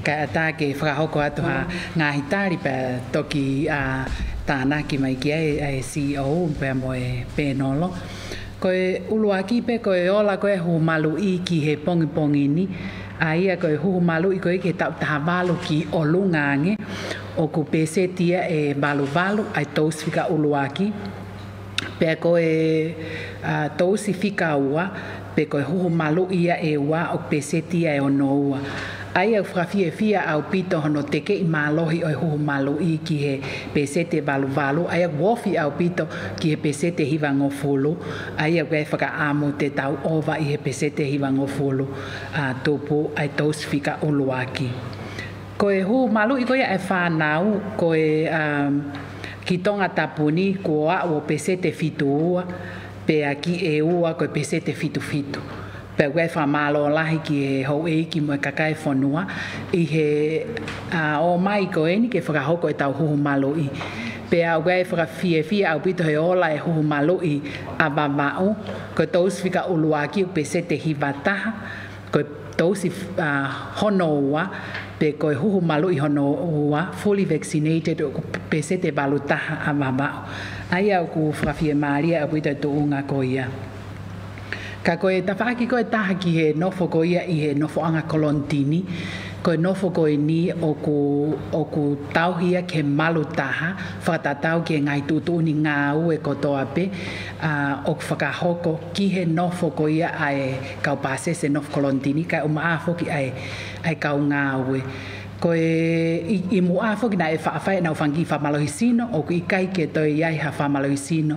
kae ʻatā ke fakahoko atu ha ngaahi tali pea toki, ʻa, tānaki mai ki ai ʻa e C E O pea mo e pēnolo. Ko e ʻuluaki pē ko e ola ko ē huhu maluʻi ki he pongipongi ni, ʻa ia ko e huhu maluʻi ko ē ki he taʻu taha valu ki ʻolunga ange, ʻoku pēseti ia ʻe valu valu ʻa e tousi fika ʻuluaki. Pea ko e, ʻa, tousi fika ua, pe ko e huhu maluʻi ia ʻe ua ʻoku pēseti ia ʻe ono ua. ʻA ia ʻoku fakafiefia ʻaupito hono tekeʻi mālohi ʻo e huhu maluʻi ki he peseti valu valu, ʻa ia ʻoku ofi ʻaupito ki he peseti hiva ngofulu, ʻa ia ʻoku ʻi ai e fakaʻamu te tau ʻova ʻi he peseti hiva ngofulu, ʻa, tupu ʻa e tousi fika ʻuluaki. Ko e huhu maluʻi ko ia ʻa e fānau, ko e, um, ki Tongatapu ni, kuo aʻu ʻo peseti fitu ua, pea ki ʻEua ko e peseti fitu fitu. Pea ʻoku ʻi ai e fakamālō lahi ki he houʻeiki mo e kakai e fonua ʻi he, ʻa, ō mai ko eni ke fakahoko ʻetau huhu maluʻi. Pea ʻoku ʻi ai e fakafiefia ʻaupito he ola e huhu maluʻi ʻa Vavaʻu, ko e tousi fika ʻuluaki ʻoku peseti hiva taha, ko e tousi, ʻa, hono ua, pe ko e huhu maluʻi hono ua, fully vaccinated, ʻoku peseti valu taha ʻa Vavaʻu. ʻA ia ʻoku fakafiemālie ʻaupito e tuʻunga ko ia. Ka ko e tafaʻaki ko ē ʻe taha ki he nofo ko ia ʻi he nofoʻanga kolonitini, ko e nofo ko eni ʻoku, ʻoku tauhi ia ke malu taha, fakatatau ki he ngaahi tuʻutuʻuni ngāue kotoa pē, ʻa, ʻoku fakahoko ki he nofo ko ia ʻa e kau pāsese nofo kolonitini, kae ʻumaʻā foki ʻa e, ʻa e kau ngāue. Ko e ʻi, ʻi muʻa foki naʻe faʻa fai ʻenau fanga kiʻi fakamālohisino, ʻoku ʻikai ke toe ʻi ai ha fakamālohisino,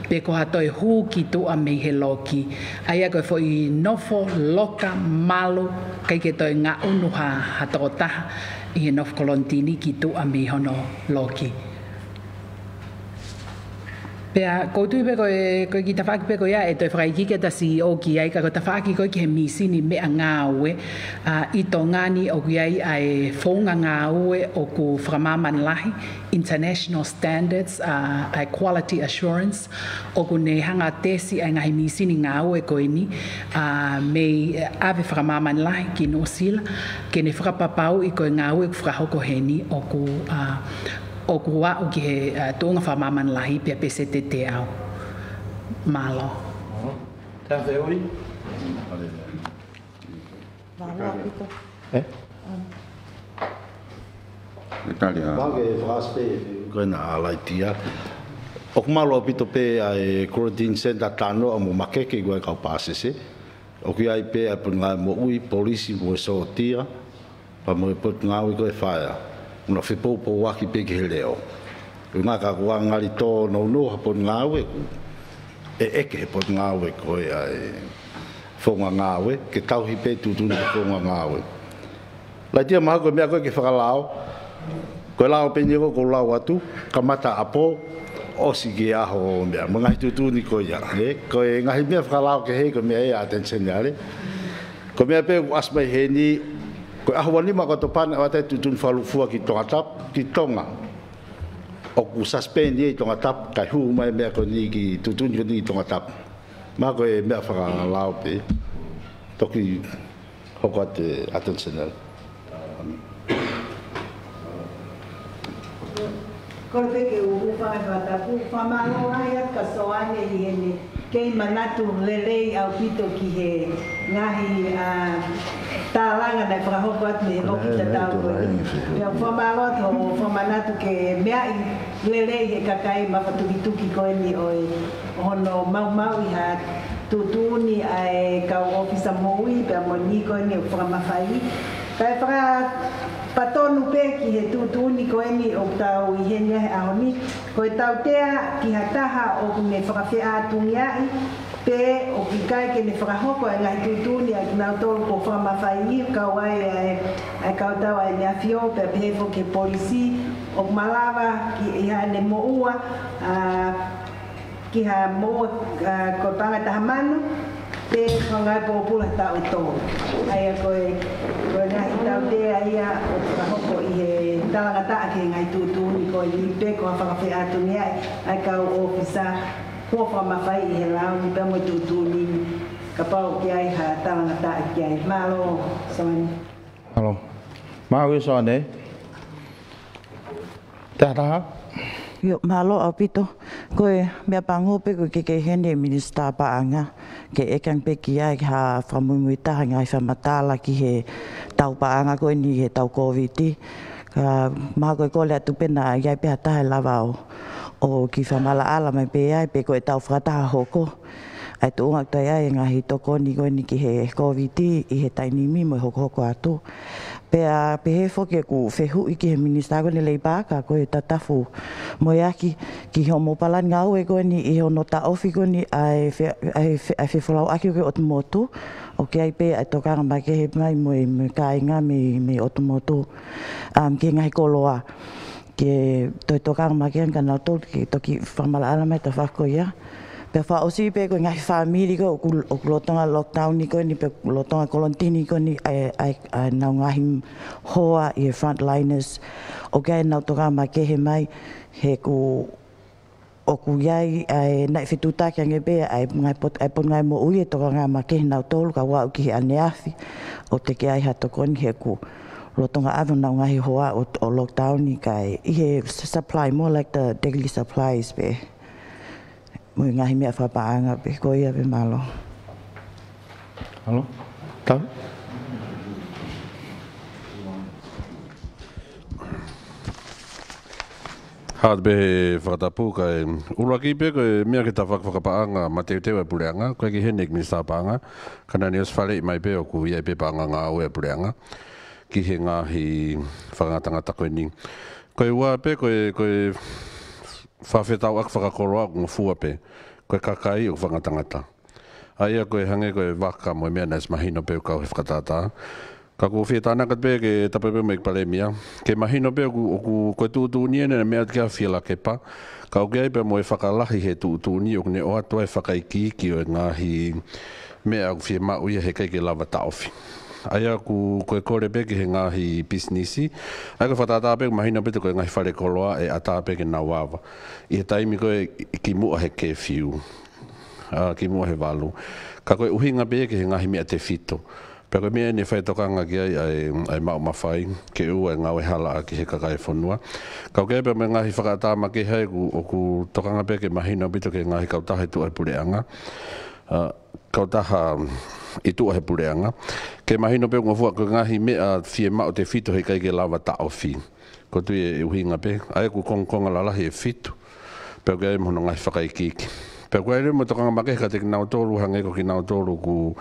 pe ko ha toe hū ki tuʻa mei he loki. ʻA ia ko e foʻi nofo loka malu, ʻikai ke toe ngaʻunu ha, ha tokotaha ʻi he nofo kolonitini ki tuʻa mei hono loki. Pea, ʻoku ou tui pē ko e, ko e kiʻi tafaʻaki pē ko ia ʻe toe fakaikiiki ʻeta CEO ki ai, ka ko e tafaʻaki ko ē ki he mīsini meʻangāue, ʻa, ʻi Tonga ni ʻoku ʻi ai ʻa e founga ngāue ʻoku fakamāmani lahi, international standards, ʻa, ʻa e quality assurance, ʻoku ne hanga ʻo tesi ʻa e ngaahi mīsini ngāue ko eni, ʻa, mei, ʻa, ʻave fakamāmani lahi ki Nuʻusila, ke ne fakapapauʻi ko e ngāue ʻoku fakahoko heni ʻoku, ʻa, ʻoku aʻu ki he, ʻa, tuʻunga fakamāmani lahi pea peseti teau. Mālō. Tāfeʻoi. Mālō ʻaupito. ʻE? Mālō ke fakaʻosi pē. Ko ena ʻa Laitia. ʻOku mālō ʻaupito pē ʻa e Quarantine Centre Tanoa mo Makeke ʻoku ʻi ai e kau pāsese. ʻOku ʻi ai pē ʻa e Potungāue Moʻui, Polisi mo e Sōtia, pea mo e Potungāue ko e Fire. ʻOku nau fepoupouaki pē ki he leʻo. ʻUhinga ka ʻoku ngali tōnounou ha potungāue ʻoku ʻe ʻeke he potungāue ko ē ʻa e founga ngāue, ke tauhi pē tuʻutuʻuni ki he founga ngāue. Laitia, mahalo ko e meʻa ko ē ke fakalao, ko e lao pē eni ʻoku ou lau atu, kamata ʻapo, ʻosi ki he ʻaho meʻa, mo e ngaahi tuʻutuʻuni ko ia, ē? Ko e ngaahi meʻa fakalao kehe, ko e meʻa ia ʻa Attorney General. Ko e meʻa pē ʻoku ʻasi mai heni, ko e ʻaho ua nima ʻo ʻOkatopa naʻe ʻoatu e tuʻutuʻuni fakalūkufua ki Tongatapu, ki Tonga. ʻOku suspend ia ʻi Tongatapu, kae hū mai e meʻa ko eni ki tuʻutuʻuni ko eni ki Tongatapu. Mahalo ko e meʻa fakalao pē, toki hoko atu e Attorney General. Kole pē ke u hūfanga he fakatapu, fakamālō lahi atu kia Soane ʻi heʻene kei manatu lelei ʻaupito ki he ngaahi, ʻa, tālanga naʻe fakahoko atu mei he loki tatau ko ē. Pea fakamālō atu hoʻo fakamanatu ke meaʻi lelei he kakai mafatukituki ko eni ʻo e, ʻo hono maumauʻi ha tuʻutuʻuni ʻa e kau ʻōfisa moʻui pea mo e niʻihi ko eni ʻoku fakamafaiʻi. Kae fakapatonu pē ki he tuʻutuʻuni ko eni ʻoku tau ʻi heni ai he ʻaho ni, ko e tautea ki ha taha ʻoku ne fakafeʻātungiaʻi, pe ʻoku ʻikai ke ne fakahoko e ngaahi tuʻutuʻuni ʻa kinautolu kuo fakamafaiʻi, kau ai ʻa e, ʻa e kau tau ʻa ʻEne ʻAfio, pea pehē foki ki he polisi, ʻoku malava ki, ʻi haʻane moʻua, ʻa, ki ha moʻua, ʻa, ko e paʻanga ʻe taha mano, pe ko e ngaahi pōpula taʻu ʻe tolu. ʻA ia ko e, ko e ngaahi tautea ia ʻoku fakahoko ʻi he talangataʻa ki he ngaahi tuʻutuʻuni ko eni pe ko ha fakafeʻātungiaʻi ʻa e kau ʻōfisa kuo fakamafaiʻi he lao ni pea mo e tuʻutuʻuni ni, kapau ʻoku ʻi ai ha talangataʻa ki ai. Mālō, Soane. Mālō. Mālō, Soane. Taha taha. ʻIo, mālō ʻaupito. Ko e meʻapango pē ko e kei heni e Minisitā Paʻanga, ke ʻeke ange pē ki ai ha fakamuimui taha ngaahi fakamatala ki he tau paʻanga ko eni he tau Kōviti. Ka mahalo ko e kole atu pē naʻa ʻi ai pē ha taha ʻe lava ʻo, ʻo kiʻi fakamaʻalaʻala mai pē ai pe ko e tau fakataha hoko. ʻa e tuʻunga ʻoku toe ʻi ai e ngaahi tokoni ko eni ki he Kōviti ʻi he taimi ni mo e hokohoko atu. Pea pehē foki ʻeku fehuʻi ki he Minisitā ko eni Leipa, ka ko e Tatafu mo e Aki, ki hoʻomou palani ngāue ko eni ʻi hono taʻofi ko eni ʻa e fe-, ʻa e fe-, ʻa e fefolauʻaki ko ē ʻotu motu, ʻoku ʻi ai pē ʻa e tokanga makehe mai mo e, mo e kāinga mei, mei ʻotu motu, um, ki he ngaahi koloa. Ke toe tokanga makehe kia nautolu ke toki fakamaʻalaʻala mai e tafaʻaki ko ia. Pea fakaʻosi pē ko e ngaahi fāmili ko ē ʻoku, ʻoku lolotonga lockdown ni ko eni pe lolotonga kolonitini ko eni ʻa e, ʻa e, ʻa ʻenau ngaahi hoa ʻi he frontliners. ʻOku ʻi ai ʻenau tokanga makehe mai he ʻoku, ʻoku ʻi ai ʻa e, naʻe fetuʻutaki ange pē ʻa e ngaahi pot-, ʻa e Potungāue Moʻui ʻe tokanga makehe kia nautolu ka ʻoku aʻu ki he ʻaneafi ʻoku teʻeki ai ha tokoni he ʻoku lolotonga ʻave honau ngaahi hoa ʻo, ʻo lockdown ni kae ʻi he s-, supply, more like the daily supplies pē. Mo e ngaahi meʻa fakapaʻanga pē, ko ia pē, mālō. Mālō. Tau. Hā pē he fakatapu kae ʻuluaki pē ko e meʻa ki he tafaʻaki fakapaʻanga mateuteu ʻa e puleʻanga, ko e ki heni ki he Minisitā Paʻanga, ka naʻa ne ʻosi faleʻi mai pē ʻoku ʻi ai pē paʻanga ngāue ʻa e puleʻanga ki he ngaahi fakangatangata ko eni. Ko e ua pē, ko e, ko e fakafetauʻaki fakakoloa ʻoku ngofua pē, ko e kakai ʻoku fakangatangata. ʻA ia ko e hangē ko e vaka mo e meʻa naʻe ʻosi mahino pē ʻoku kau he fakatātā. Ka ʻoku ou fie tānaki atu pē ke tapu pē mo e Palēmia, ke mahino pē ʻoku, ʻoku, ko e tuʻutuʻuni eni naʻe meʻa atu ki ai ʻa Fielakepa, ka ʻoku ʻi ai pē mo e fakalahi he tuʻutuʻuni ʻoku ne ʻoatu ai e fakaikiiki ʻo e ngaahi meʻa ʻoku fiemaʻu ia heʻikai ke lava taʻofi. ʻA ia ʻoku, ko e kole pē ki he ngaahi pisinisi, ʻa ia ko e fakatātā pē ʻoku mahino pē ko e ngaahi fale koloa ʻe ʻatā pē ke nau ava ʻi he taimi ko ē kimuʻa he curfew, ʻa, kimuʻa he valu. Ka ko e ʻuhinga pē ki he ngaahi meʻa tefito. Pea ko e meʻa eni ʻe fai tokanga ki ai ʻa e, ʻa e maʻu mafai, ke ʻoua ʻe ngāue hala ʻaki he kakai e fonua. Ka ʻoku ʻi ai pē mo e ngaahi fakatātā makehe ʻoku, ʻoku tokanga pē ke mahino ʻaupito ki he ngaahi kautaha ʻi tuʻa he puleʻanga. ʻA, kautaha ʻi tuʻa he puleʻanga. Ke mahino pē ʻoku ngofua ko e ngaahi meʻa fiemaʻu tefito heʻikai ke lava taʻofi. ʻOku ou tui ʻe ʻuhinga pē, ʻa ia ʻoku kongokonga lalahi ʻe fitu. Pea ʻoku ʻi ai mo hono ngaahi fakaikiiki. Pea ʻoku ʻi ai leva mo e tokanga makehe kiate kinautolu, hangē ko kinautolu ʻoku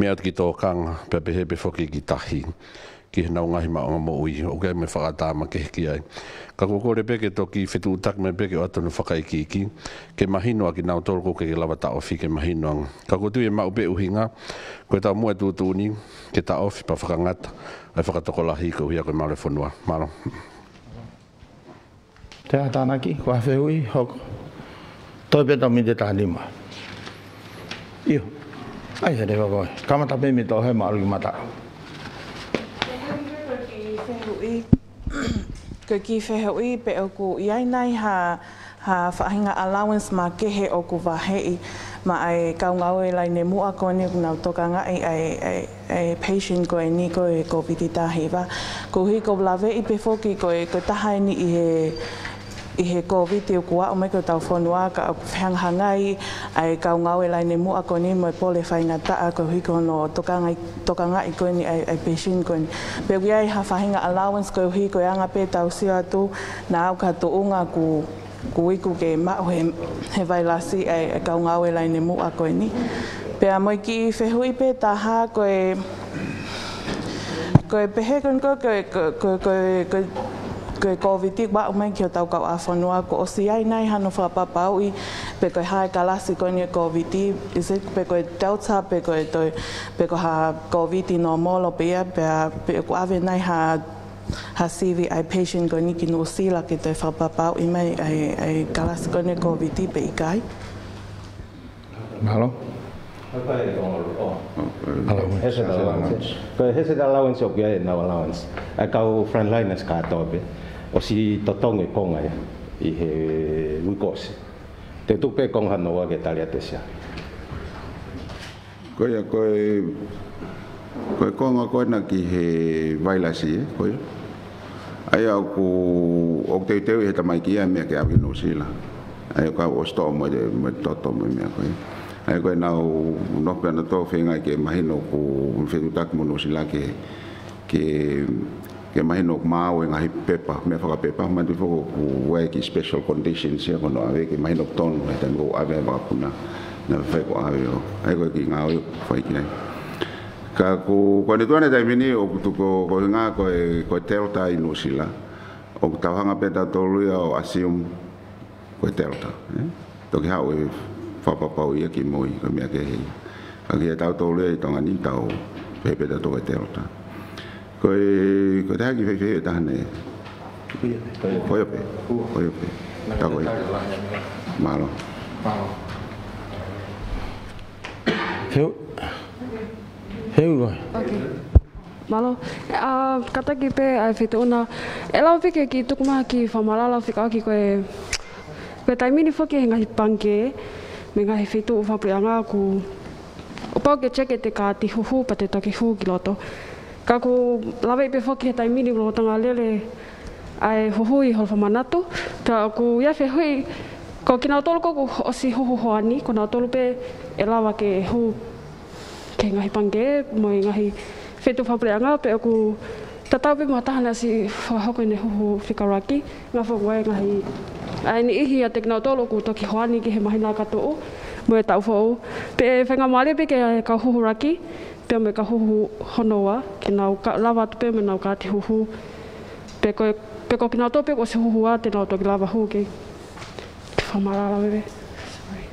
meʻa atu ki tōkanga, pea pehē pē foki ki tahi, ki heʻenau ngaahi maʻuʻanga moʻui, ʻoku ʻi ai mo e fakatātā makehe ki ai. Ka ʻoku ou kole pē ke toki fetuʻutaki mai pē ke ʻoatu hono fakaikiiki, ke mahino ʻa kinautolu ʻoku ʻikai ke lava taʻofi ke mahino ange. Ka ʻoku ou tui ʻe maʻu pē ʻuhinga, ko e taumuʻa e tuʻutuʻuni, ke taʻofi pea fakangata ʻa e fakatokolahi koeʻuhi ko e malu e fonua. Mālō. Te a tānaki, ko e hā e fehuʻi, hoko. Toe pē tau miniti ʻe taha nima. ʻIo. ʻAi, he te whako e. Kamata pē mei he toʻohema ʻalu ki mataʻu. Ko e kiʻi fehuʻi, ko e kiʻi fehuʻi pe ʻoku ʻi ai nai ha, ha faʻahinga allowance makehe ʻoku vaheʻi maʻa e kau ngāue laine muʻa ko eni ʻoku nau tokangaʻi ʻa e, ʻa e, ʻa e patient ko eni ko e Kōviti taha hiva. Koeʻuhi ʻoku laveʻi pē foki ko e, ko e taha eni ʻi he, ʻi he Kōviti ʻoku aʻu mai ki hotau fonua ka ʻoku fehangahangai ʻa e kau ngāue laine muʻa ko eni mo e pole faingataʻa koeʻuhi ko hono tokangaʻi, tokangaʻi ko eni ʻa e, ʻa e patient ko eni. Pe ʻoku ʻi ai ha faʻahinga allowance koeʻuhi ko e anga pē ʻetau sio atu naʻa aʻu ki ha tuʻunga ʻoku, ʻoku iku ke maʻu he, he vailasi ʻa e, ʻa e kau ngāue laine muʻa ko eni. Pea mo e kiʻi fehuʻi pē ʻe taha ko e, ko e pehē ko eni ko e, ko e, ko e, ko e, ko e, ko e Kōviti ʻoku aʻu mai ki hotau kauʻāfonua, kuo ʻosi ʻi ai nai hano fakapapauʻi pe ko e hā e kalasi ko eni e Kōviti, is it pe ko e Delta, pe ko e toe, pe ko ha Kōviti nōmolo pē ia, pea, pe ʻoku ʻave nai ha, ha sivi ʻa e patient ko eni ki Nuʻusila ke toe fakapapauʻi mai ʻa e, ʻa e kalasi ko eni e Kōviti pe ʻikai. Mālō. Allowance. Hazard allowance. Ko e hazard allowance ʻoku ʻi ai ʻenau allowance. ʻA e kau frontliners kātoa pē. ʻOsi totongi e konga ia ʻi he uike kuo ʻosi. Te u tuku pē konga hono ua ke tali atu ʻe Sia. Ko ia, ko e, ko e konga ko ena ki he vailasi, ē, ko ia. ʻA ia ʻoku, ʻoku teuteu ʻe he tamaiki ia e meʻa ke ʻave ki Nuʻusila. ʻA ia ʻoku ʻosi toʻo mo e, mo e toto mo e meʻa ko ia. ʻA ia ko ʻenau nofo pē ʻanautolu feinga ke mahino ʻoku fetuʻutaki mo Nuʻusila ke, ke, ke mahino ʻoku maau e ngaahi pepa, meʻa fakapepa, mahalo pē foki ʻoku ʻi ai e kiʻi special conditions ia ko hono ʻave ke mahino ʻoku tonu he taimi ʻoku ʻave e vakapuna. Naʻe fai ko ʻave ʻo, ʻa ia ko e kiʻi ngāue ʻoku fai ki ai. Ka ko, ko ʻene tuʻu ʻanai he taimi ni ʻoku tuku ko, ko e ngā ko e, ko e Delta ʻi Nuʻusila. ʻOku tau hanga pē tautolu ia ʻo assume ko e Delta, ē? Toki haʻu e fakapapau ia ki mui, ko e meʻa kehe ia. Ka kiate kitautolu ia ʻi Tonga ni tau pehē pē tautolu ko e Delta. Ko e, ko e taha e kiʻi fehuʻi ʻe taha ni. Ko ia pē. Ko ia pē. Tau ko ia. Mālō. Heu. Heu. Ok. Mālō. ʻA, kātaki pē ʻa e feituʻu na. ʻE lava pē ke kiʻi tuku mai ha kiʻi fakamaʻalaʻala fekauʻaki ko e, ko e taimi ni foki he ngaahi pangikē, mo e ngaahi feituʻu fakapuleʻanga ʻoku, ʻoku pau ke check ʻete kaati huhu pea te toki hū ki loto. Ka ʻoku lava pē foki he taimi ni ʻoku lolotonga lele ʻa e huhu ʻi holo fakamanatu. Pea ʻoku ʻi ai e fehuʻi, ko kinautolu ko ē ʻoku ʻosi huhu hoani, ko nautolu pē ʻe lava ke hū ki he ngaahi pangikē, mo e ngaahi feituʻu fakapuleʻanga, pe ʻoku tatau pē mo ha taha naʻe ʻosi fakahoko ʻene huhu fekauʻaki, ngā fo-, ngaahi, ʻa e niʻihi ʻiate kinautolu ʻoku toki hoani ki he māhina ka tuʻu, mo e taʻu foʻou. Pea faingamālie pē ki he kau huhu ʻuluaki, pea mo e kau huhu hono ua, ke nau ka-, lava atu pē mo ʻenau kaati huhu. Pe ko, pe ko kinautolu pē ʻoku ʻosi huhu ʻa, te nau toki lava hū ki ai. Kiʻi fakamaʻalaʻala veve. Sorry.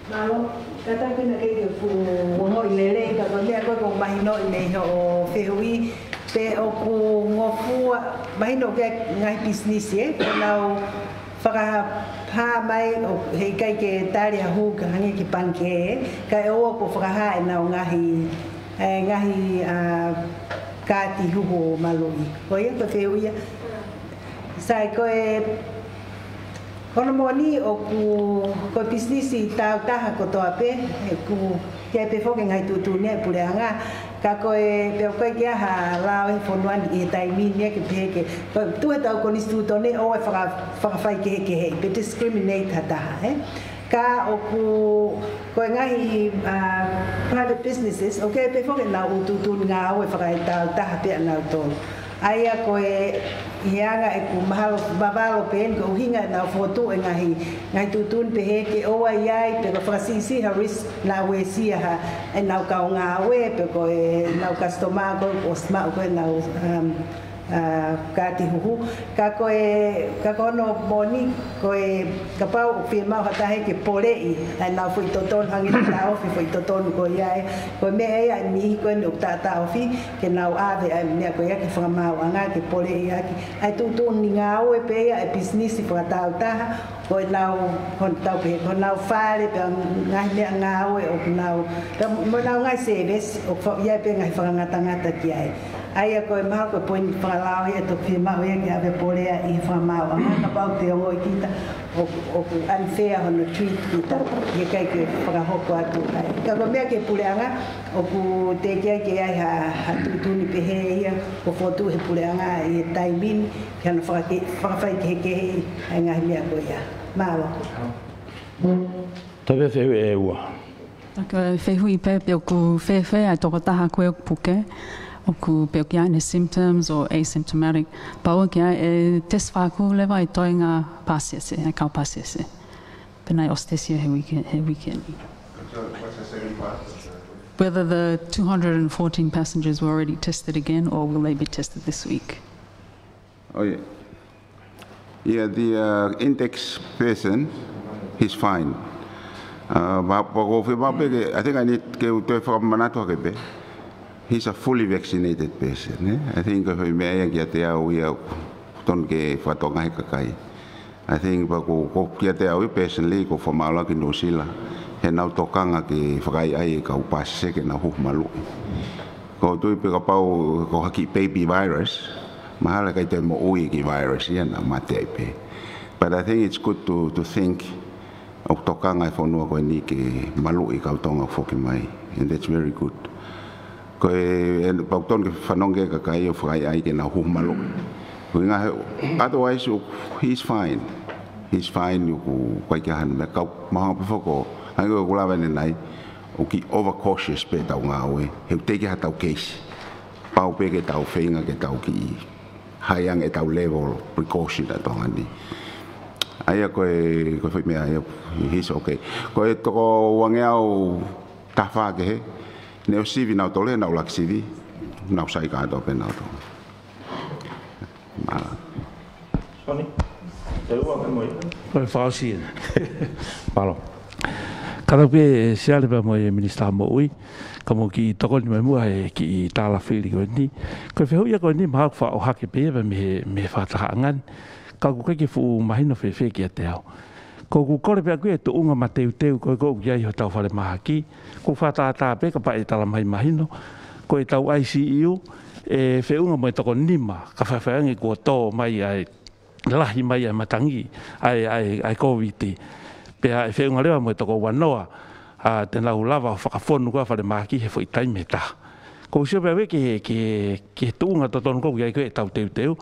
Mālō, kātaki naʻe ʻikai ke fuʻu ongoʻi lelei, ka ko e meʻa ko ē ʻoku mahinoʻi mei hoʻo fehuʻi, pe ʻoku ngofua, mahino ki he ngaahi pisinisi, ē, ʻoku nau fakahā mai ʻo heʻikai ke tali ha hū ka hangē ki he pangikē, kae ʻoua kuo fakahā ʻenau ngaahi, ʻe, ngaahi, ʻa, kaati huhu ʻo maluʻi. Ko ia, ko e fehuʻi ia. Sai, ko e, ko hono moʻoni ʻoku, ko e pisinisi tāutaha kotoa pē, ʻoku ʻi ai pē foki e ngaahi tuʻutuʻuni ʻa e puleʻanga, ka ko e, pea ʻoku ʻikai ke ʻi ai ha lao ʻi he fonua ni ʻi he taimi ni ke pehē ke, ko e tuʻu heʻetau konisitūtone ʻoua ʻe faka-, fakafaikehekeheʻi, pe discriminate ha taha, ē? Ka ʻoku, ko e ngaahi, ʻa, private businesses, ʻoku ʻi ai pē foki ʻenau ʻū tuʻutuʻuni ngāue fakatāutaha pē ʻanautolu. ʻA ia ko e, ʻi he anga ʻeku mahalo, vavalo pē eni ko e ʻuhinga ʻenau fokotuʻu e ngaahi, ngaahi tuʻutuʻuni pehē ke ʻoua ʻe ʻi ai, pe ko e fakasiʻisiʻi ha risk naʻa uesia ha, ʻenau kau ngāue, pe ko ʻenau customer, ko e ʻosi maʻu ko ē ʻenau, um, ʻa, kaati huhu. Ka ko e, ka ko hono moʻoni, ko e kapau ʻoku fiemaʻu ha taha ke poleʻi ʻa ʻenau foʻi totonu, hangē ko e taʻofi foʻi totonu ko ia ē. Ko e meʻa ia ʻa e niʻihi ko eni ʻoku taʻataʻofi, ke nau ʻave ʻa e meʻa ko ia ki he fakamaauʻanga ke poleʻi ʻaki ʻa e tuʻutuʻuni ngāue pē ia ʻa e pisinisi fakatāutaha, ko ʻenau, ko ʻenau pē, ko ʻenau fale pē ngaahi meʻangāue ʻoku nau, pea mo ʻenau ngaahi service, ʻoku fa-, ʻi ai pē ngaahi fakangatangata ki ai. ʻA ia ko e mahalo ko e poini fakalao ia ʻe toki fiemaʻu ia ke ʻave ʻo poleʻi ʻi he fakamaauʻanga, kapau te ongoʻi kita ʻoku, ʻoku unfair hono treat kita, ʻikai ke fakahoko atu ai. Ka ko e meʻa ki he puleʻanga, ʻoku teʻeki ai ke ʻi ai ha, ha tuʻutuʻuni pehē ia, ʻoku fokotuʻu ʻe he puleʻanga ʻi he taimi ni, ke hano fakake-, fakafaikehekeheʻi ʻa e ngaahi meʻa ko ia. Mālō. Tapu, fehuʻi ʻe ua. Ko e fehuʻi pē pe ʻoku fēfē ʻa e tokotaha ko ē ʻoku puke, ʻoku pē ʻoku ʻi ai ʻene symptoms ʻo asymptomatic, pea ʻoku ʻi ai e tesi fakakū leva ʻa e toenga pāsese, ʻa e kau pāsese. Pea naʻe ʻosi tesi ia he uike, he uike ni. Whether the two hundred and fourteen passengers were already tested again or will they be tested this week? Oh, yeah. Yeah, the, uh, index person, he's fine. Uh, ma, ma ko fē ma pē ke, I think I need ke u toe fakamanatu hake pē. He's a fully vaccinated person, eh? I think ko e meʻa ia kiate au ia tonu ke fakatokangaʻi he kakai. I think pea ko, ko kiate au ia personally, ko e fakamaʻalaʻala ki Nuʻusila, heʻenau tokanga ke fakaʻaiʻai e kau pāsese ke nau huhu maluʻi. Ko e tui pē kapau ko ha kiʻi baby virus, mahalo ʻikai toe moʻui e kiʻi virus ia, naʻa mate ai pē. But I think it's good to, to think ʻoku tokanga e fonua ko eni ke maluʻi e kau Tonga foki mai. And that's very good. Ko e, e, pea ʻoku tonu ke fanongo e kakai ʻo fakaʻaiʻai ke nau huhu maluʻi. Ko e ʻuhinga he, otherwise, ʻoku, he's fine. He's fine, ʻoku ʻikai ke ʻi ai hano meʻa, ka ʻoku mahalo pē foki, hangē ko ʻeku lave ʻanenai, ʻoku kiʻi overcautious pē ʻetau ngāue, he ʻoku teʻeki ai haʻatau keisi. Pau pē ke tau feinga ke tau kiʻi high ange ʻetau level precaution ʻa Tonga ni. ʻA ia ko e, ko e foʻi meʻa ia, ʻi his, okay. Ko e toko uangeau taha fā kehe, ne ʻosi sivi nautolu, naʻa nau ʻuluaki sivi, nau sai kātoa pē nautolu. Mālō. Soni, te ua ke moi. Ko e fakaʻosi ena. Mālō. Kātaki pē Siale pea mo e Minisitā Moʻui, ka mou kiʻi tokoni mai muʻa he kiʻi tālafili ko eni. Ko e fehuʻi ia ko eni mahalo ʻoku faʻa ʻohake pē ia mei he, mei he fakatahaʻanga ni. Ka ʻoku ʻikai ke fuʻu mahino fēfē kiate au. Ko ʻeku kole pē ʻaʻaku ia e tuʻunga mateuteu ko ē ʻoku ʻi ai hotau falemahaki. Ko e fakatātā pē kapau ʻe talamai mahino. Ko ʻetau I C U, ʻe feʻunga mo e toko nima, ka faifai ange kuo tō mai ai lahi mai ʻa e matangi, ʻa e, ʻa e, ʻa e Kōviti. Pea ʻe feʻunga leva mo e toko uanoa, ʻa, te nau lava ʻo fakafonu ko ē falemahaki he foʻi taimi ʻe taha. Ko u sio pē au ia ki he, ki he, ki he tuʻunga totonu ko ē ʻoku ʻi ai ko ē ʻetau teuteu.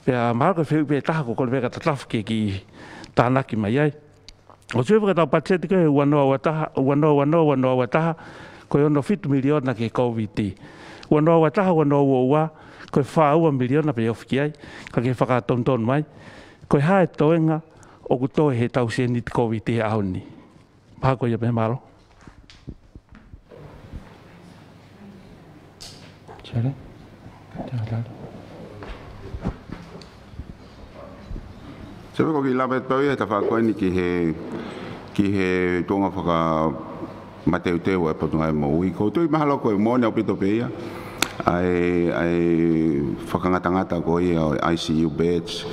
Pea mahalo ko e fehuʻi pē ʻe taha ʻoku ou kole pē ka Tatafu ke kiʻi tānaki mai ai. ʻOku ou sio pē ki heʻetau patiseti ko ē uanoa uataha, uanoa uanoa, uanoa uataha, ko e ono fitu miliona ki he Kōviti. Uanoa uataha, uanoa uaua, ko e fā ua miliona pē ʻe ofi ki ai, ka ke fakatonutonu mai. Ko e hā e toenga ʻoku toe heʻetau sēniti Kōviti he ʻaho ni? Pea ko ia pē, mālō. Siale. Siale, ko e kiʻi lave pē ia he tafaʻaki ko eni ki he, ki he tuʻunga fakamateuteu ʻa e Potungāue Moʻui. Ko u tui mahalo ko e moʻoni ʻaupito pē ia ʻa e, ʻa e fakangatangata ko ia ʻo e I C U beds.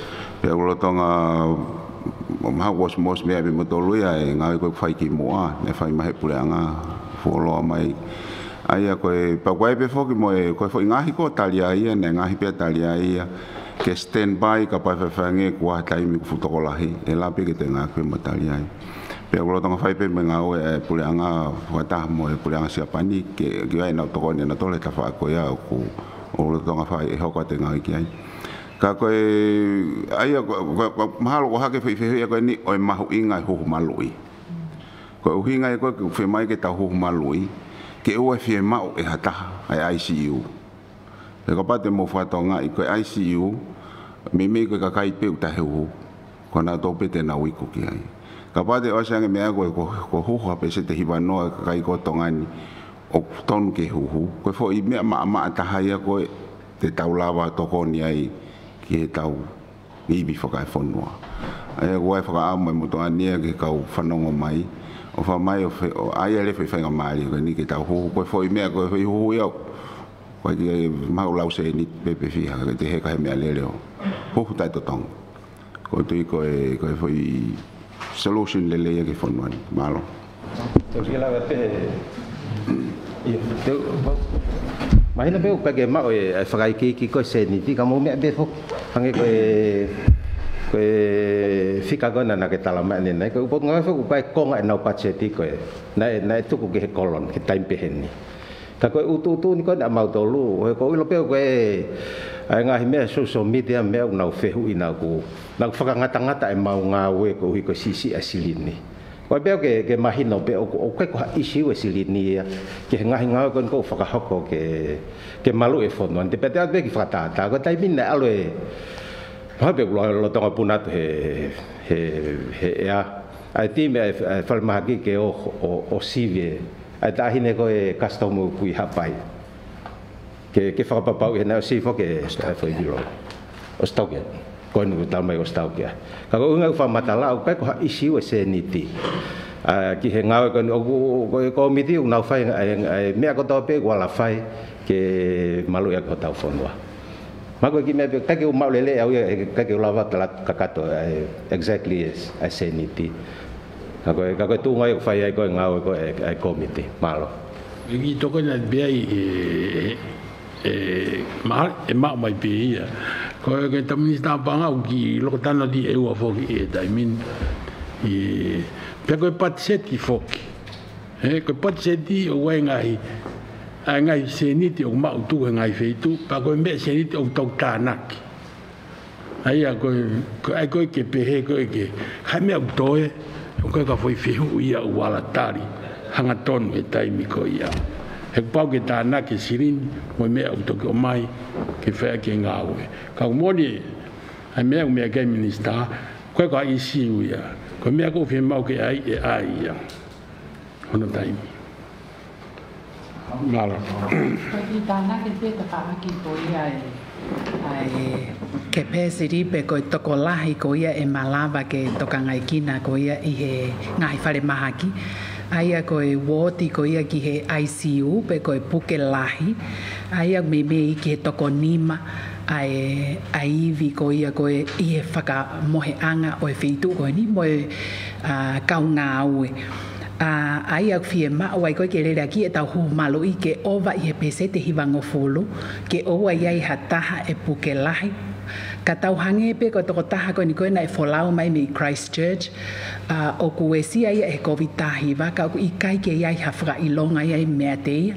Pea ʻoku lolotonga, mahalo ʻosi, ʻosi meʻa pē mo tolu ia e ngāue ko ē ʻoku fai kimuʻa, naʻe fai mai he puleʻanga fuoloa mai. ʻA ia ko e, pea ko e pē foki mo e, ko e foʻi ngaahi ko ē tali ai ia, naʻe ngaahi pē tali ai ia, ke standby kapau ʻe faifai ange kuo ʻi ai ha taimi ʻoku fuʻu tokolahi, ʻe lava pē ke toe ngāueʻaki pē mo tali ai. Pea ʻoku lolotonga fai pē mo e ngāue e puleʻanga fakataha mo e puleʻanga Siapani, ke, ke ʻi ai ʻenau tokoni ʻanautolu he tafaʻaki ko ia ʻoku, ʻoku lolotonga fai ʻe hoko atu e ngāue ki ai. Ka ko e, ʻa ia, ko, ko, ko, mahalo ʻoku ʻohake e foʻi fehuʻi ia ko eni ʻo e mahuʻinga e huhu maluʻi. Ko e ʻuhinga ia ko ē ʻoku fiemaʻu ke tau huhu maluʻi, ke ʻoua ʻe fiemaʻu ʻe ha taha ʻa e I C U. He kapau te mou fakatokangaʻi ko e I C U, meimei ko e kakai pē ʻoku taʻehuhu, ko nautolu pē te nau iku ki ai. Kapau te ʻosi ange meʻa ko e, ko, ko e huhu ha peseti ʻe hiva noa e kakai ko ē ʻo Tonga ni ʻoku tonu ke huhu, ko e foʻi meʻa maʻamaʻa taha ia ko ē te tau lava tokoni ai ki heʻetau ivi fakaefonua. ʻA ia ʻoku ʻi ai e fakaʻamu ʻa e motuʻa ni ia ke kau fanongo mai, ʻo fai mai ʻo fe-, ʻo ʻai e lea fai faingamālie ko eni ke tau huhu, ko e foʻi meʻa, ko e foʻi huhu ia ʻoku ʻikai ke maʻu lau sēniti pē pe fiha, ka te heka he meʻalele ʻo huhu taʻetotongi. Ko u tui ko e, ko e foʻi solution lelei ia ki he fonua ni. Mālō. Tau sio lava pē. ʻIo, tau, mahino pē ʻoku ʻikai ke maʻu e, e fakaikiiki ko e sēniti, ka mou meʻa pē foki. Hangē ko e, ko e fika ko ena naʻa ke talamai ʻanenai, ko e ʻū potungāue foki ʻoku ʻikai konga ʻenau patiseti ko ē. Naʻe, naʻe tuku ki he koloni, ki he taimi pehē ni. Ka ko e ʻutuʻutu ni ko ena ʻamautolu, he ʻoku ou ʻilo pē ko e, ʻa e ngaahi meʻa social media, meʻa ʻoku nau fehuʻi, naʻa ku, naʻa ku fakangatangata ʻemau ngāue koeʻuhi ko e siʻisiʻi ʻa e silini. Ko e pea ke, ke mahino pē ʻoku, ʻoku ʻikai ko ha issue e silini ia, ki he ngaahi ngāue ko eni ʻoku fakahoko ke, ke maluʻi e fonua. Te pete atu pē ki he fakatātā, ko e taimi naʻe ʻalu e, mahalo pē ʻoku lolotonga puna atu he, he, he ʻea. ʻA e timi ʻa e, ʻa e falemahaki ke ō, ō, ō sivi e ʻa e taʻahine ko e Kasitomu Kui Haʻapai. Ke, ke fakapapauʻi he naʻe ʻosi foki e, e foʻi vilo. ʻOsi tau ki ai. Ko eni ʻoku tau mai ʻosi tau ki ai. Ka ko e ʻuhinga ʻeku fakamatala, ʻoku ʻikai ko ha issue e sēniti. ʻA, ki he ngāue ko eni, ʻoku, ko e kōmiti ʻoku nau fai, ʻa e, ʻa e meʻa kotoa pē ʻoku ala fai ke maluʻi ʻaki hotau fonua. Mahalo ko e kiʻi meʻa pē, ʻikai ke u maʻu lelei au ia, ʻikai ke u lava tala kakato, ʻa e, exactly e, ʻa e sēniti. Ka ko e, ka ko e tuʻunga ia ʻoku fai ai ko e ngāue ko ē ʻa e kōmiti. Mālō. ʻE kiʻi tokoni atu pē ai, ʻe, ʻe, ʻe, ma-, ʻe maʻu mai pē ia. Ko e, ko e tau minisitā paʻanga ʻoku kiʻi loko tano ti ʻe ua foki he taimi ni. ʻE, pea ko e patiseti foki. ʻE, ko e patiseti ʻoku ʻi ai e ngaahi, ʻa e ngaahi sēniti ʻoku maʻu tuku he ngaahi feituʻu, pea ko e meʻa sēniti ʻoku tau tānaki. ʻA ia ko e, ko e, ʻa ia ko e ke pehē ko e ke, ha meʻa ʻoku toe, ʻoku ʻikai ko ha foʻi fehuʻi ia ʻoku ala tali hangatonu he taimi ko ia. He kuo pau ke tānaki e silini mo e meʻa ʻoku toki ʻomai ke fai ʻaki e ngāue. Ka ʻoku moʻoni ʻa e meʻa ʻoku meʻa ki ai e minisitā, ko e ko e ʻaisi ia. Ko e meʻa ʻoku fiemaʻu ke ʻai, ʻe ʻai ia. Hono taimi. Mālō. Ko e kiʻi tānaki pē tafaʻaki ko ia ʻa e, ʻa e capacity pe ko e tokolahi ko ia ʻe malava ke tokangaekina ko ia ʻi he ngaahi falemahaki. ʻA ia ko e uooti ko ia ki he I C U pe ko e puke lahi. ʻA ia meimei ki he toko nima ʻa e, ʻa e ivi ko ia ko ē ʻi he fakamoheʻanga ʻo e feituʻu ko eni mo e, ʻa, kau ngāue. ʻA, ʻa ia ʻoku fiemaʻu ai ko ē ke lele ʻaki ʻetau hū maluʻi ke ʻova ʻi he pēseti ʻe hivangofulu, ke ʻoua ʻe ʻi ai ha taha ʻe puke lahi. Ka tau hangē pē ko e tokotaha ko eni ko ē naʻe folau mai mei Christchurch, ʻa, ʻoku uesia ia ʻe he Covid taha hiva, ka ʻoku ʻikai ke ʻi ai ha fakaʻilonga ia ʻi meiate ia.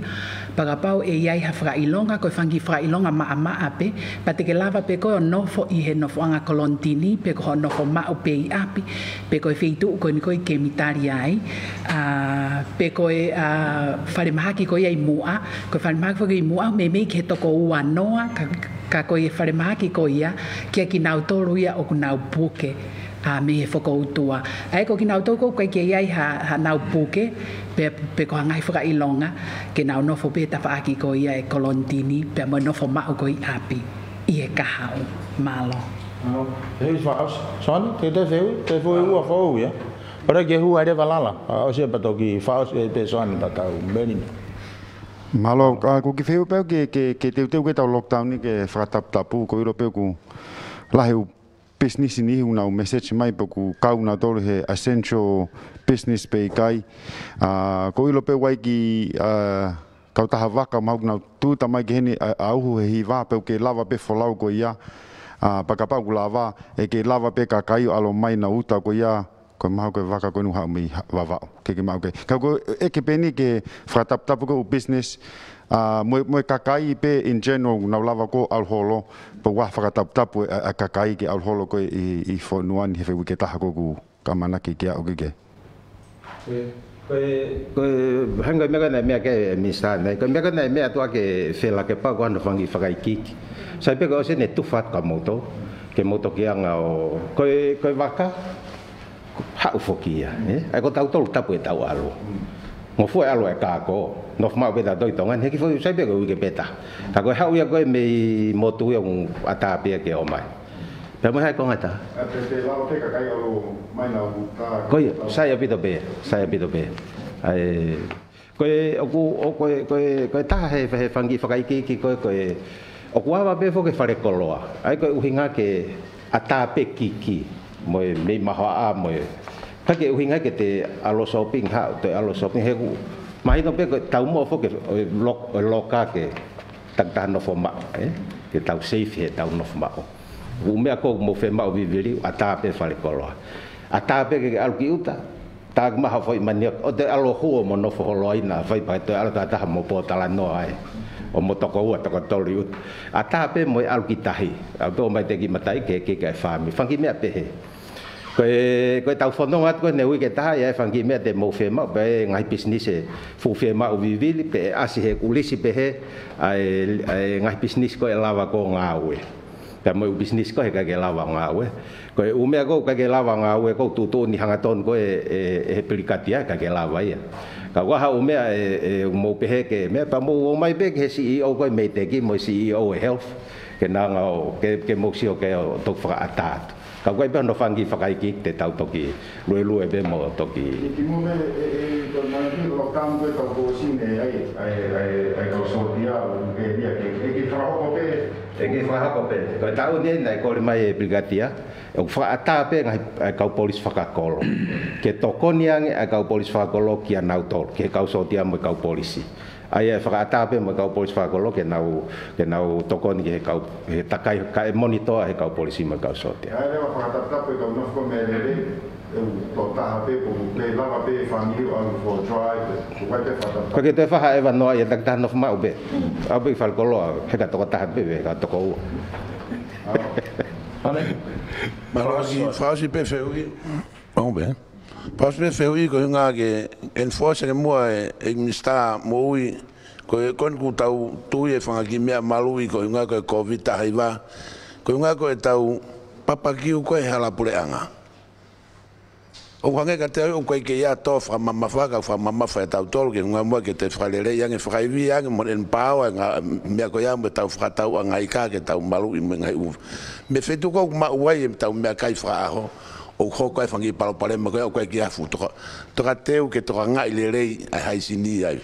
Pea kapau ʻe ʻi ai ha fakaʻilonga, ko e fanga kiʻi fakaʻilonga maʻamaʻa pē, pea te ke lava pē koe ʻo nofo ʻi he nofoʻanga kolonitini, pe ko hoʻo nofo maʻu pē ʻi ʻapi, pe ko e feituʻu ko eni ko ē ʻoku ke mitali ai, ʻa, pe ko e, ʻa, falemahaki ko ia ʻi muʻa, ko e falemahaki ko ia ʻi muʻa, meimei ki he toko ua noa, ka, ka ko e falemahaki ko ia, kia kinautolu ia ʻoku nau puke, ʻa, mei he fokoutua. ʻA ia ko kinautolu ʻoku ʻikai ke ʻi ai ha, haʻanau puke, pe, pe ko ha ngaahi fakaʻilonga, ke nau nofo pē tafaʻaki ko ia ʻe kolonitini, pea mo e nofo maʻu ko ē ʻi ʻapi, ʻi he kahaʻu. Mālō. Mālō. Hei, fa-, Soni, te te feu, te feu ua fou ia. Pea ke hū ai leva Lala, ʻa, ʻosi pea toki fa-, ʻosi pē Soni pea tau meni. Mālō, ʻa, ko e kiʻi feu pē ke, ke, ke teuteu ke tau lockdown ni ke fakataputapu, ko e ʻilo pē ʻoku lahi e business ni ʻoku nau message mai pe ʻoku kau nautolu he essential business pe ʻikai. ʻA, ko e ʻilo pē ʻoku ʻi ai e kiʻi, ʻa, kautaha vaka mahalo ʻoku nau tūʻuta mai ki heni ʻa, ʻa uhu he hiva pe ʻoku ke lava pē folau ko ia. ʻA, pea kapau ʻoku lava, ʻe ke lava pē kakai ʻo ʻalu mai ʻo nau uta ko ia. Ko e mahalo ko e vaka ko eni ʻoku haʻu mei ha-, Vavaʻu. Ke ke maʻu ke. Ka ko e ʻeke pē eni ke fakataputapu ko e business, ʻa, mo e, mo e kakai pē in general ʻoku nau lava ko ē ʻalu holo, pe ʻoku ʻi ai e fakataputapu ʻa, ʻa e kakai ke ʻalu holo ko ē ʻi, ʻi fonua ni he feʻuike taha ko ē ʻoku ka manaki ke aʻu ki ai. Ko e, ko e, ko e, hangē ko e meʻa ko ē naʻe meʻa ki ai e minisitā, naʻe, ko e meʻa ko ē naʻe meʻa atu ʻa e Felakepā ko hono fanga kiʻi fakaikiiki. Sai pē ko e ʻosi ʻene tufa atu kia moutolu, ke mou toki anga ʻo, ko e, ko e vaka, haʻu foki ia, ē? ʻA ia ko tautolu tapu ʻetau ʻalu. Ngofua e ʻalu e kākā, nofo maʻu pē tautolu ʻi Tonga ni, he kiʻi foʻi sai pē ko e uike pē taha. Ka ko e haʻu ia ko ē mei he motu ia ʻoku ʻatā pē ia ke ō mai. Pea mo e hā e konga ʻe taha? ʻA, pe, pe lava pē kakai ʻo ō mai ʻo nau tā. Ko ia, sai ʻaupito pē, sai ʻaupito pē. ʻA ia, ko e, ʻoku, ʻo, ko e, ko e, ko e taha he, he fanga kiʻi fakaikiiki ko e, ko e, ʻoku ava pē foki e falekoloa. ʻA ia ko e ʻuhinga ke ʻatā pē kiki, mo e mei mahoaʻa, mo e, ka ke ʻuhinga ke te ʻalu ʻo shopping, haʻu toe ʻalu ʻo shopping, he ʻoku mahino pē ko e taumuʻa foki ʻo e lok-, ʻo e loka ke takitaha nofo maʻu, ē? Ke tau safe heʻetau nofo maʻu. ʻOku meʻa ko ē ʻoku mou fiemaʻu vivili, ʻatā pē falekoloa. ʻAtā pē ke ʻalu ki ʻuta, tā ke maʻu ha foʻi manioke, ʻo toe ʻalu ʻo hū ʻo mo nofo holo ai naʻa faifai toe ʻalu takitaha mo pōtalanoa ai. ʻO mo toko ua, toko tolu ʻi ʻuta. ʻAtā pē mo e ʻalu ki tahi. ʻAlu pē ʻo ō mai teʻeki mataʻi ke, ke, ke fāmili. Fanga kiʻi meʻa pehē. Ko e, ko ʻetau fononga atu ko eni he uike ʻe taha, ʻi ai e fanga kiʻi meʻa te mou fiemaʻu, pe ngaahi pisinisi ʻe fuʻu fiemaʻu vivili, pe ʻe ʻasi he kulisi pehē, ʻa e, ʻa e ngaahi pisinisi ko ē ʻe lava ko ē ʻo ngāue. Pea mo e ʻū pisinisi ko ē he ʻikai ke lava ʻo ngāue. Ko e ʻū meʻa ko ē ʻikai ke lava ʻo ngāue ko ē tuʻutuʻuni hangatonu ko ē ʻe, ʻe, ʻe he pilikatia, ʻikai ke lava ia. Ka ʻoku ʻi ai ha ʻū meʻa ʻe, ʻe mou pehē ke meʻa pea mou ō mai pē ki he C E O ko ē mei teki mo e C E O ʻo e health. Ke na anga ʻo, ke, ke mou sio ke ʻo toki fakaʻatā atu. Ka ʻoku ʻi ai pē hono fanga kiʻi fakaikiiki te tau toki luelue pē mo toki. Ki, ki mou meʻa, ʻe, ʻe, ko e mana ki lockdown ko ē kau kōsine, ʻai, ʻai, ʻai, ʻai kau sōtia, ʻe, ʻe, ʻe, ʻe ke fakahoko pē. ʻE ke fakahoko pē. Ko e taʻu ni naʻe kole mai e pilikatia, ʻoku fakaʻatā pē ngaahi, ʻa e kau polisi fakakolo. Ke tokoni ange ʻa e kau polisi fakakolo kia nautolu, ki he kau sōtia mo e kau polisi. ʻA ia ʻe fakaʻatā pē mo e kau polisi fakakolo ke nau, ke nau tokoni ki he kau, he takai, kae monitoa he kau polisi mo e kau sōtia. ʻA ia leva fakataputapu e kau nofo ko ē mei lele, ʻe u tokotaha pē, ko e lava pē fāmili ʻo ʻalu for a drive, ko e ʻikai pē fakataputapu. Ko e ke toe faha eva noa ia takitaha nofo maʻu pē. ʻAlu pē ki falekoloa, he ka tokotaha pē, he ka toko ua. Mālō. Mālō, fakaʻosi, fakaʻosi pē fehuʻi. ʻO pē. Fakaʻosi pē fehuʻi ko e ʻuhinga ke enforce ke muʻa e, e minisitā moʻui Ko e, ko eni kuo tau tui e fanga kiʻi meʻa maluʻi ko e ʻuhinga ko e Covid taha hiva, ko e ʻuhinga ko e tau papakiu ko e hala puleʻanga. ʻOku hangē kiate au ʻoku ʻikai ke ʻi ai ha tō fakamamafa, ka ʻoku fakamamafa ʻe tautolu ke ʻuhinga muʻa ke toe fakalelei ange, fakaivia ange mo e power e ngaahi meʻa ko ia mo e tau fakatauʻanga ika ke tau maluʻi mo e ngaahi ʻū meʻa. Feituʻu ko ē ʻoku maʻu ai e tau meʻakai fakaʻaho, ʻoku hoko ai e fanga kiʻi palopalema ko ia ʻoku ʻikai ke ʻi ai ha fuʻu toka, tokateu ke tokangaʻi lelei ʻa e haisini ai.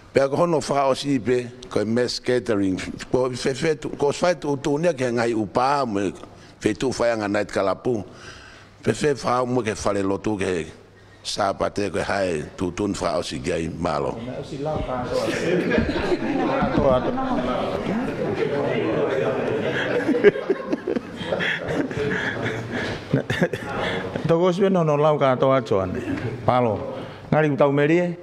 Pea ko hono fakaʻosi pē, ko e mass gathering, ko e fēfē tu-, ko e fai tuʻutuʻuni ia ki he ngaahi ʻū pā mo e feituʻu faiʻanga night club. Fēfē fakaʻamu ki he fale lotu ki he Sāpate ko e hā e tuʻutuʻuni fakaʻosi ki ai, mālō. Tokosiʻi pē hono lau kātoa atu ane. Mālō. Ngali kuo tau melie.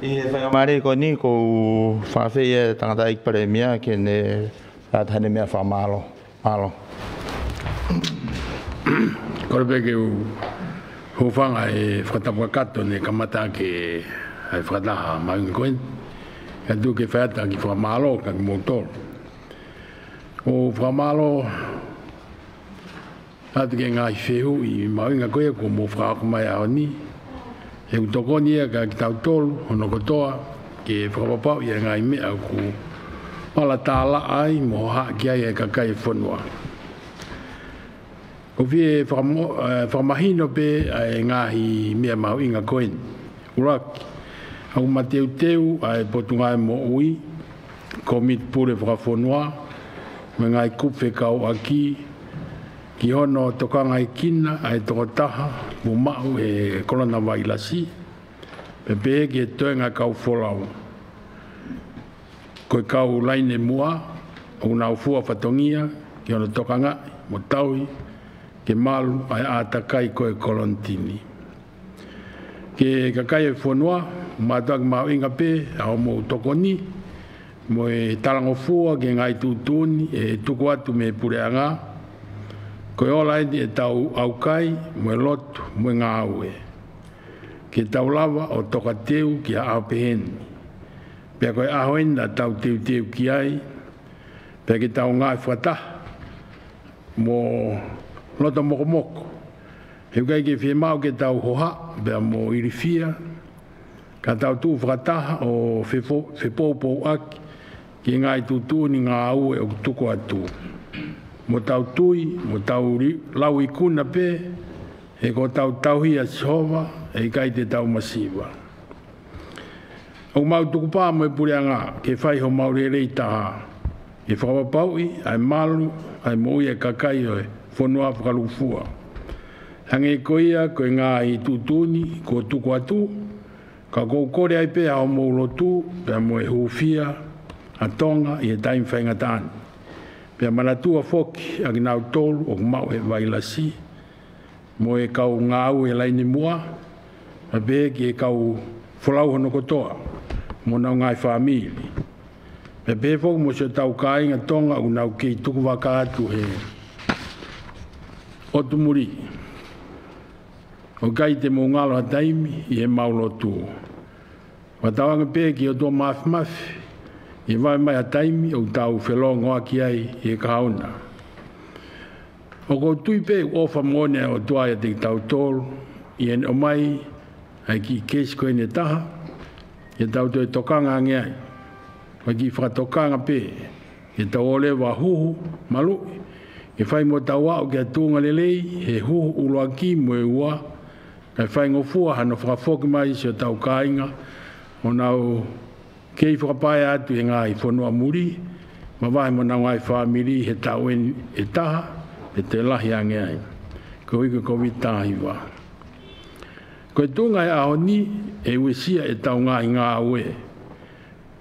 ʻI he faingamālie ko eni ʻoku ou fakaafeʻi e tangataʻeiki palēmia ke ne ʻatā haʻane meʻa fakamālō. Mālō. Kole pē ke u hūfanga he fakatapu kakato ne kamata ʻaki ʻa e fakataha mahuʻinga ko eni. Kae tuku ke fai atu ha kiʻi fakamālō kia kimoutolu. ʻOku ou fakamālō atu ki he ngaahi fehuʻi mahuʻinga ko ia kuo mou fakahoko mai he ʻaho ni. He ʻoku tokoni ia kiate kitautolu hono kotoa ke fakapapauʻi ʻa e ngaahi meʻa ʻoku fakatātā ai mo hohaʻa ki ai e kakai e fonua. ʻOku ou fie fakamo-, eh, fakamahino pē ʻa e ngaahi meʻa mahuʻinga ko eni. ʻUluaki, ʻoku mateuteu ʻa e Potungāue Moʻui, Kōmiti Pule Fakafonua, mo e ngaahi kupu fekauʻaki, ki hono tokangaekina ʻa e tokotaha kuo maʻu e kolona vailasi, pea pehē ki he toenga kau folau. Ko e kau laine muʻa, ʻoku nau fua fatongia ki hono tokangaʻi mo tauhi ke malu ʻa e ʻātakai ko e kolonitini. Ki he kakai e fonua, mātuʻaki mahuʻinga pē ʻa hoʻomou tokoni mo e talangofua ki he ngaahi tuʻutuʻuni ʻe tuku atu mei he puleʻanga. Ko e ola eni ʻetau ʻaukai mo e lotu mo e ngāue ke tau lava ʻo tokateu ki ha ʻaho pehē ni. Pea ko e ʻaho eni naʻa tau teuteu ki ai, pea ke tau ngāue fakataha mo loto mokomoko. He ʻoku ʻikai ke fiemaʻu ke tau hohaʻa pea mo ilifia, ka tau tuʻu fakataha ʻo fefo-, fepoupouaki ki he ngaahi tuʻutuʻuni ngāue ʻoku tuku atu. Mo tau tui, mo tau li-, lau ikuna pē, he ko hotau tauhi ʻa Sihova, ʻe ʻikai te tau masiva. ʻOku mau tukupā mo e puleʻanga ke fai homau lelei taha, ke fakapapauʻi ʻa e malu ʻa e moʻui ʻa e kakai ʻo e fonua fakalūkufua. Hangē ko ia ko e ngaahi tuʻutuʻuni kuo tuku atu, ka ʻoku ou kole ai pē ʻa hoʻomou lotu, pea mo e hūfia ʻa Tonga ʻi he taimi faingataʻa ni. Pea manatua foki ʻa kinautolu ʻoku maʻu e vailasi, mo e kau ngāue laine muʻa, pea pehē ki he kau folau hono kotoa, mo honau ngaahi fāmili. Pea pehē foki mo siʻotau kāinga Tonga ʻoku nau kei tukuvaka atu he ʻotu muli. ʻOku ʻikai te mou ngalo ha taimi ʻi heʻemau lotu. Fakatauange pē ki he ʻOtua Māfimafi, ʻe vaeua mai ha taimi ʻoku tau felōngoaki ai ʻi he kahaʻu na. ʻOku ou tui pē ʻoku ʻofa moʻoni ʻa e ʻOtua ʻiate kitautolu, ʻi heʻene ʻomai ʻa e kiʻi keisi ko eni ʻe taha, ke tau toe tokanga ange ai. Ko e kiʻi fakatokanga pē, ke tau ō leva ʻo huhu maluʻi, ke fai mo tau aʻu ki ha tuʻunga lelei he huhu ʻuluaki mo e ua, kae faingofua hano fakafoki mai siʻotau kāinga, ʻo nau kei fakapaea atu he ngaahi fonua muli, mavahe mo honau ngaahi fāmili he taʻu eni ʻe taha, pea toe lahi ange ai. Koeʻuhi ko e Covid taha hiva. Ko e tuʻunga he ʻaho ni ʻe uesia ʻetau ngaahi ngāue.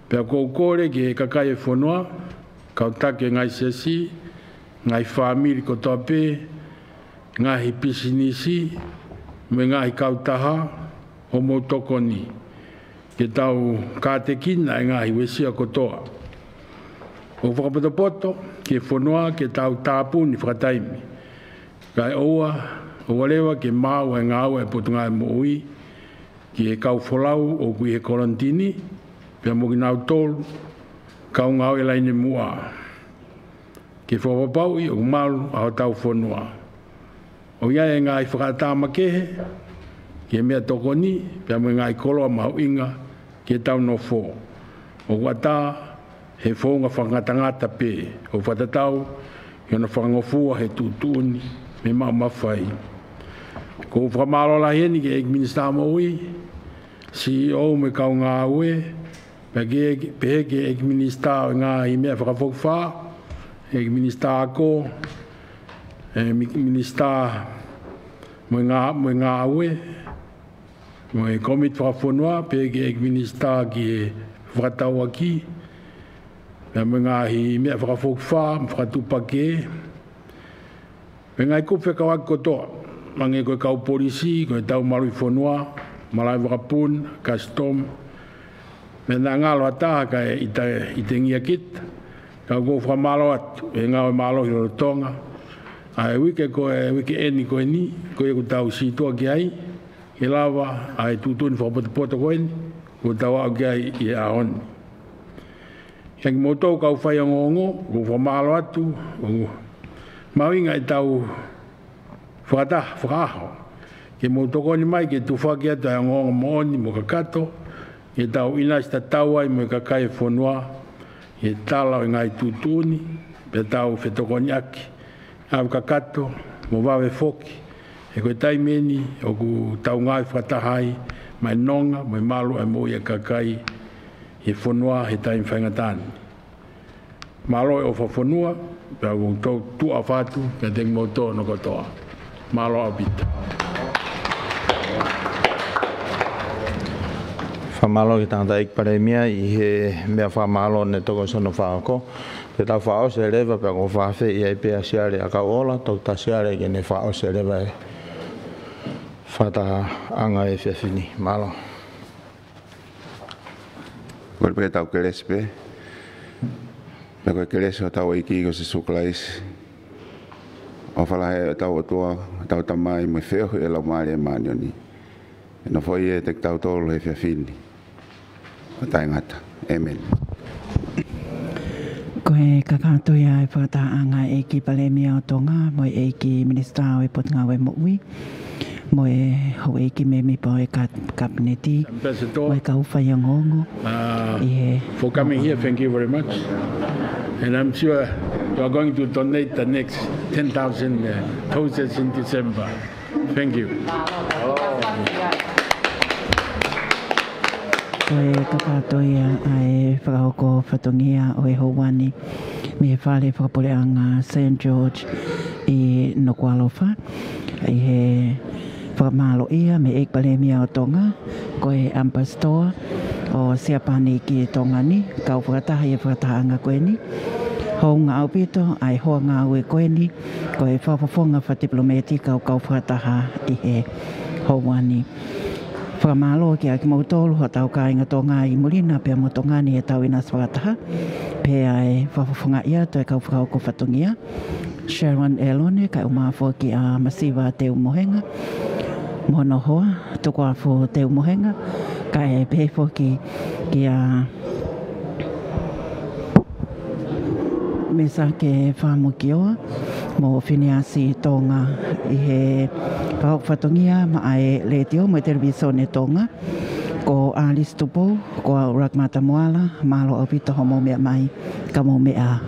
Pea ʻoku ou kole ki he kakai e fonua, kau taki e ngaahi siasi, ngaahi fāmili kotoa pē, ngaahi pisinisi, mo e ngaahi kautaha, hoʻomou tokoni ke tau kātekina e ngaahi uesia kotoa. ʻOku fakapotopoto ki he fonua ke tau tāpuni fakataimi. Kae ʻoua, ʻoua leva ke maau e ngāue e Potungāue Moʻui ki he kau folau ʻoku ʻi he kolonitini, pea mo kinautolu kau ngāue laine muʻa, ke fakapapauʻi ʻoku malu ʻa hotau fonua. ʻOku ʻi ai e ngaahi fakaʻatā makehe ki he meʻatokoni pea mo e ngaahi koloa mahuʻinga ki heʻetau nofo, ʻoku ʻatā he founga fakangatangata pē ʻo fakatatau ki hono fakangofua he tuʻutuʻuni mei maʻu mafai. ʻOku ou fakamālō lahi heni ki he ʻEiki Minisitā Moʻui, C E O mo e kau ngāue, pea ki he, pehē ki he ʻEiki Minisitā ʻo e Ngaahi Meʻa Fakafokifā, ʻEiki Minisitā Ako, e mi-, Minisitā mo e ngā-, mo e ngāue, mo e Kōmiti Fakafonua, pehē ki he ʻEiki Minisitā ki he Fakatauʻaki, pea mo e Ngaahi Meʻa Fakafokifā mo Fakatuʻupakē, mo e ngaahi kupu fekauʻaki kotoa, hangē ko e kau polisi, ko e tau maluʻi fonua, malaʻe vakapuna, custom, meʻa naʻa ngalo ha taha kae ʻita-, ʻitengia kita, ka ʻoku ou fakamālō atu he ngāue mālohi lolotonga ʻa e uike ko e, uike eni ko eni, ko ia ʻoku tau situʻa ki ai, ke lava ʻa e tuʻutuʻuni fakapotopoto ko eni, ʻoku tau aʻu ki ai ʻi he ʻaho ni. Kiate kimoutolu kau faiongoongo, ʻoku ou fakamālō atu, ʻoku mahuʻinga ʻetau fakataha, fakaʻaho, ke mou tokoni mai ke tufaki atu ʻa e ongoongo moʻoni mo kakato, ke tau ʻinasi tatau ai mo e kakai e fonua, he tala ʻo e ngaahi tuʻutuʻuni, pea tau fetokoniʻaki, ʻave kakato, mo vave foki, he ko e taimi eni ʻoku tau ngāue fakataha ai, maʻa e nonga, mo e malu ʻa e moʻui ʻa e kakai, he fonua, he taimi faingataʻa ni. Mālō e ʻofa fonua, pea ʻoku ou tuʻa ʻofa atu kiate kimoutolu hono kotoa. Mālō ʻaupito. Fakamālō ki he tangataʻeiki Palēmia ʻi he meʻa fakamālō ne toki ʻosi hono fakahoko. Te tau fakaʻosi leva pea ʻoku ou fakaafeʻi ai pē ʻa Siale ʻAkauʻola, Toketā Siale, ke ne fakaʻosi leva e fakatahaʻanga he efiafi ni. Mālō. Kole pē ke tau kelesi pē. Pea ko e kelesi ʻa hotau ʻEiki ko Sīsū Kalaisi, ʻofa lahi ʻa hotau ʻOtua, hotau Tamai, mo e feohi ʻa e Laumālie Māʻoniʻoni, ke nofo ia ʻiate kitautolu he efiafi ni ʻo taʻengata. ʻĒmeni. Ko e kakato ia e fakatahaʻanga ʻa e ʻEiki Palēmia ʻo Tonga mo e ʻEiki Minisitā ʻo e Potungāue Moʻui mo e houʻeiki mēmipa ʻo e ka-, Kapineti, Ambassador, mo e kau faiongoongo. Uh, ʻi he for coming here, thank you very much. And I'm sure you are going to donate the next ten thousand, uh, doses in December. Thank you. Ko e kakato ia ʻa e fakahoko fatongia ʻo e houa ni mei he Fale Fakapuleʻanga Saint George ʻi Nukuʻalofa, ʻi he fakamālōʻia mei he ʻEiki Palēmia ʻo Tonga, ko e Ambassador ʻo Siapani ki Tonga ni, kau fakataha ʻi he fakatahaʻanga ko eni. Hounga ʻaupito ʻa e hoa ngāue ko eni, ko e fakafofonga fakatipilometika ʻoku kau fakataha ʻi he houa ni. Fakamālō kiate kimoutolu hotau kāinga Tonga ʻi muli na pea mo Tonga ni he tau ʻinasi fakataha, pea ʻe fakafofongaʻi atu e kau fakahoko fatongia, Sharon Elone, kae ʻumaʻā foki ʻa Masiva Teumohenga, mo hono hoa, Tukuafu Teumohenga, kae pehē foki kia Mesake Famukioa mo Finiasi Tonga ʻi he fakahoko fatongia maʻa e Letiō mo e Televīsone Tonga. Ko Alice Tupou, ko au Rakmata Moala, mālō ʻaupito hoʻomou meʻa mai, ka mou meʻa ā.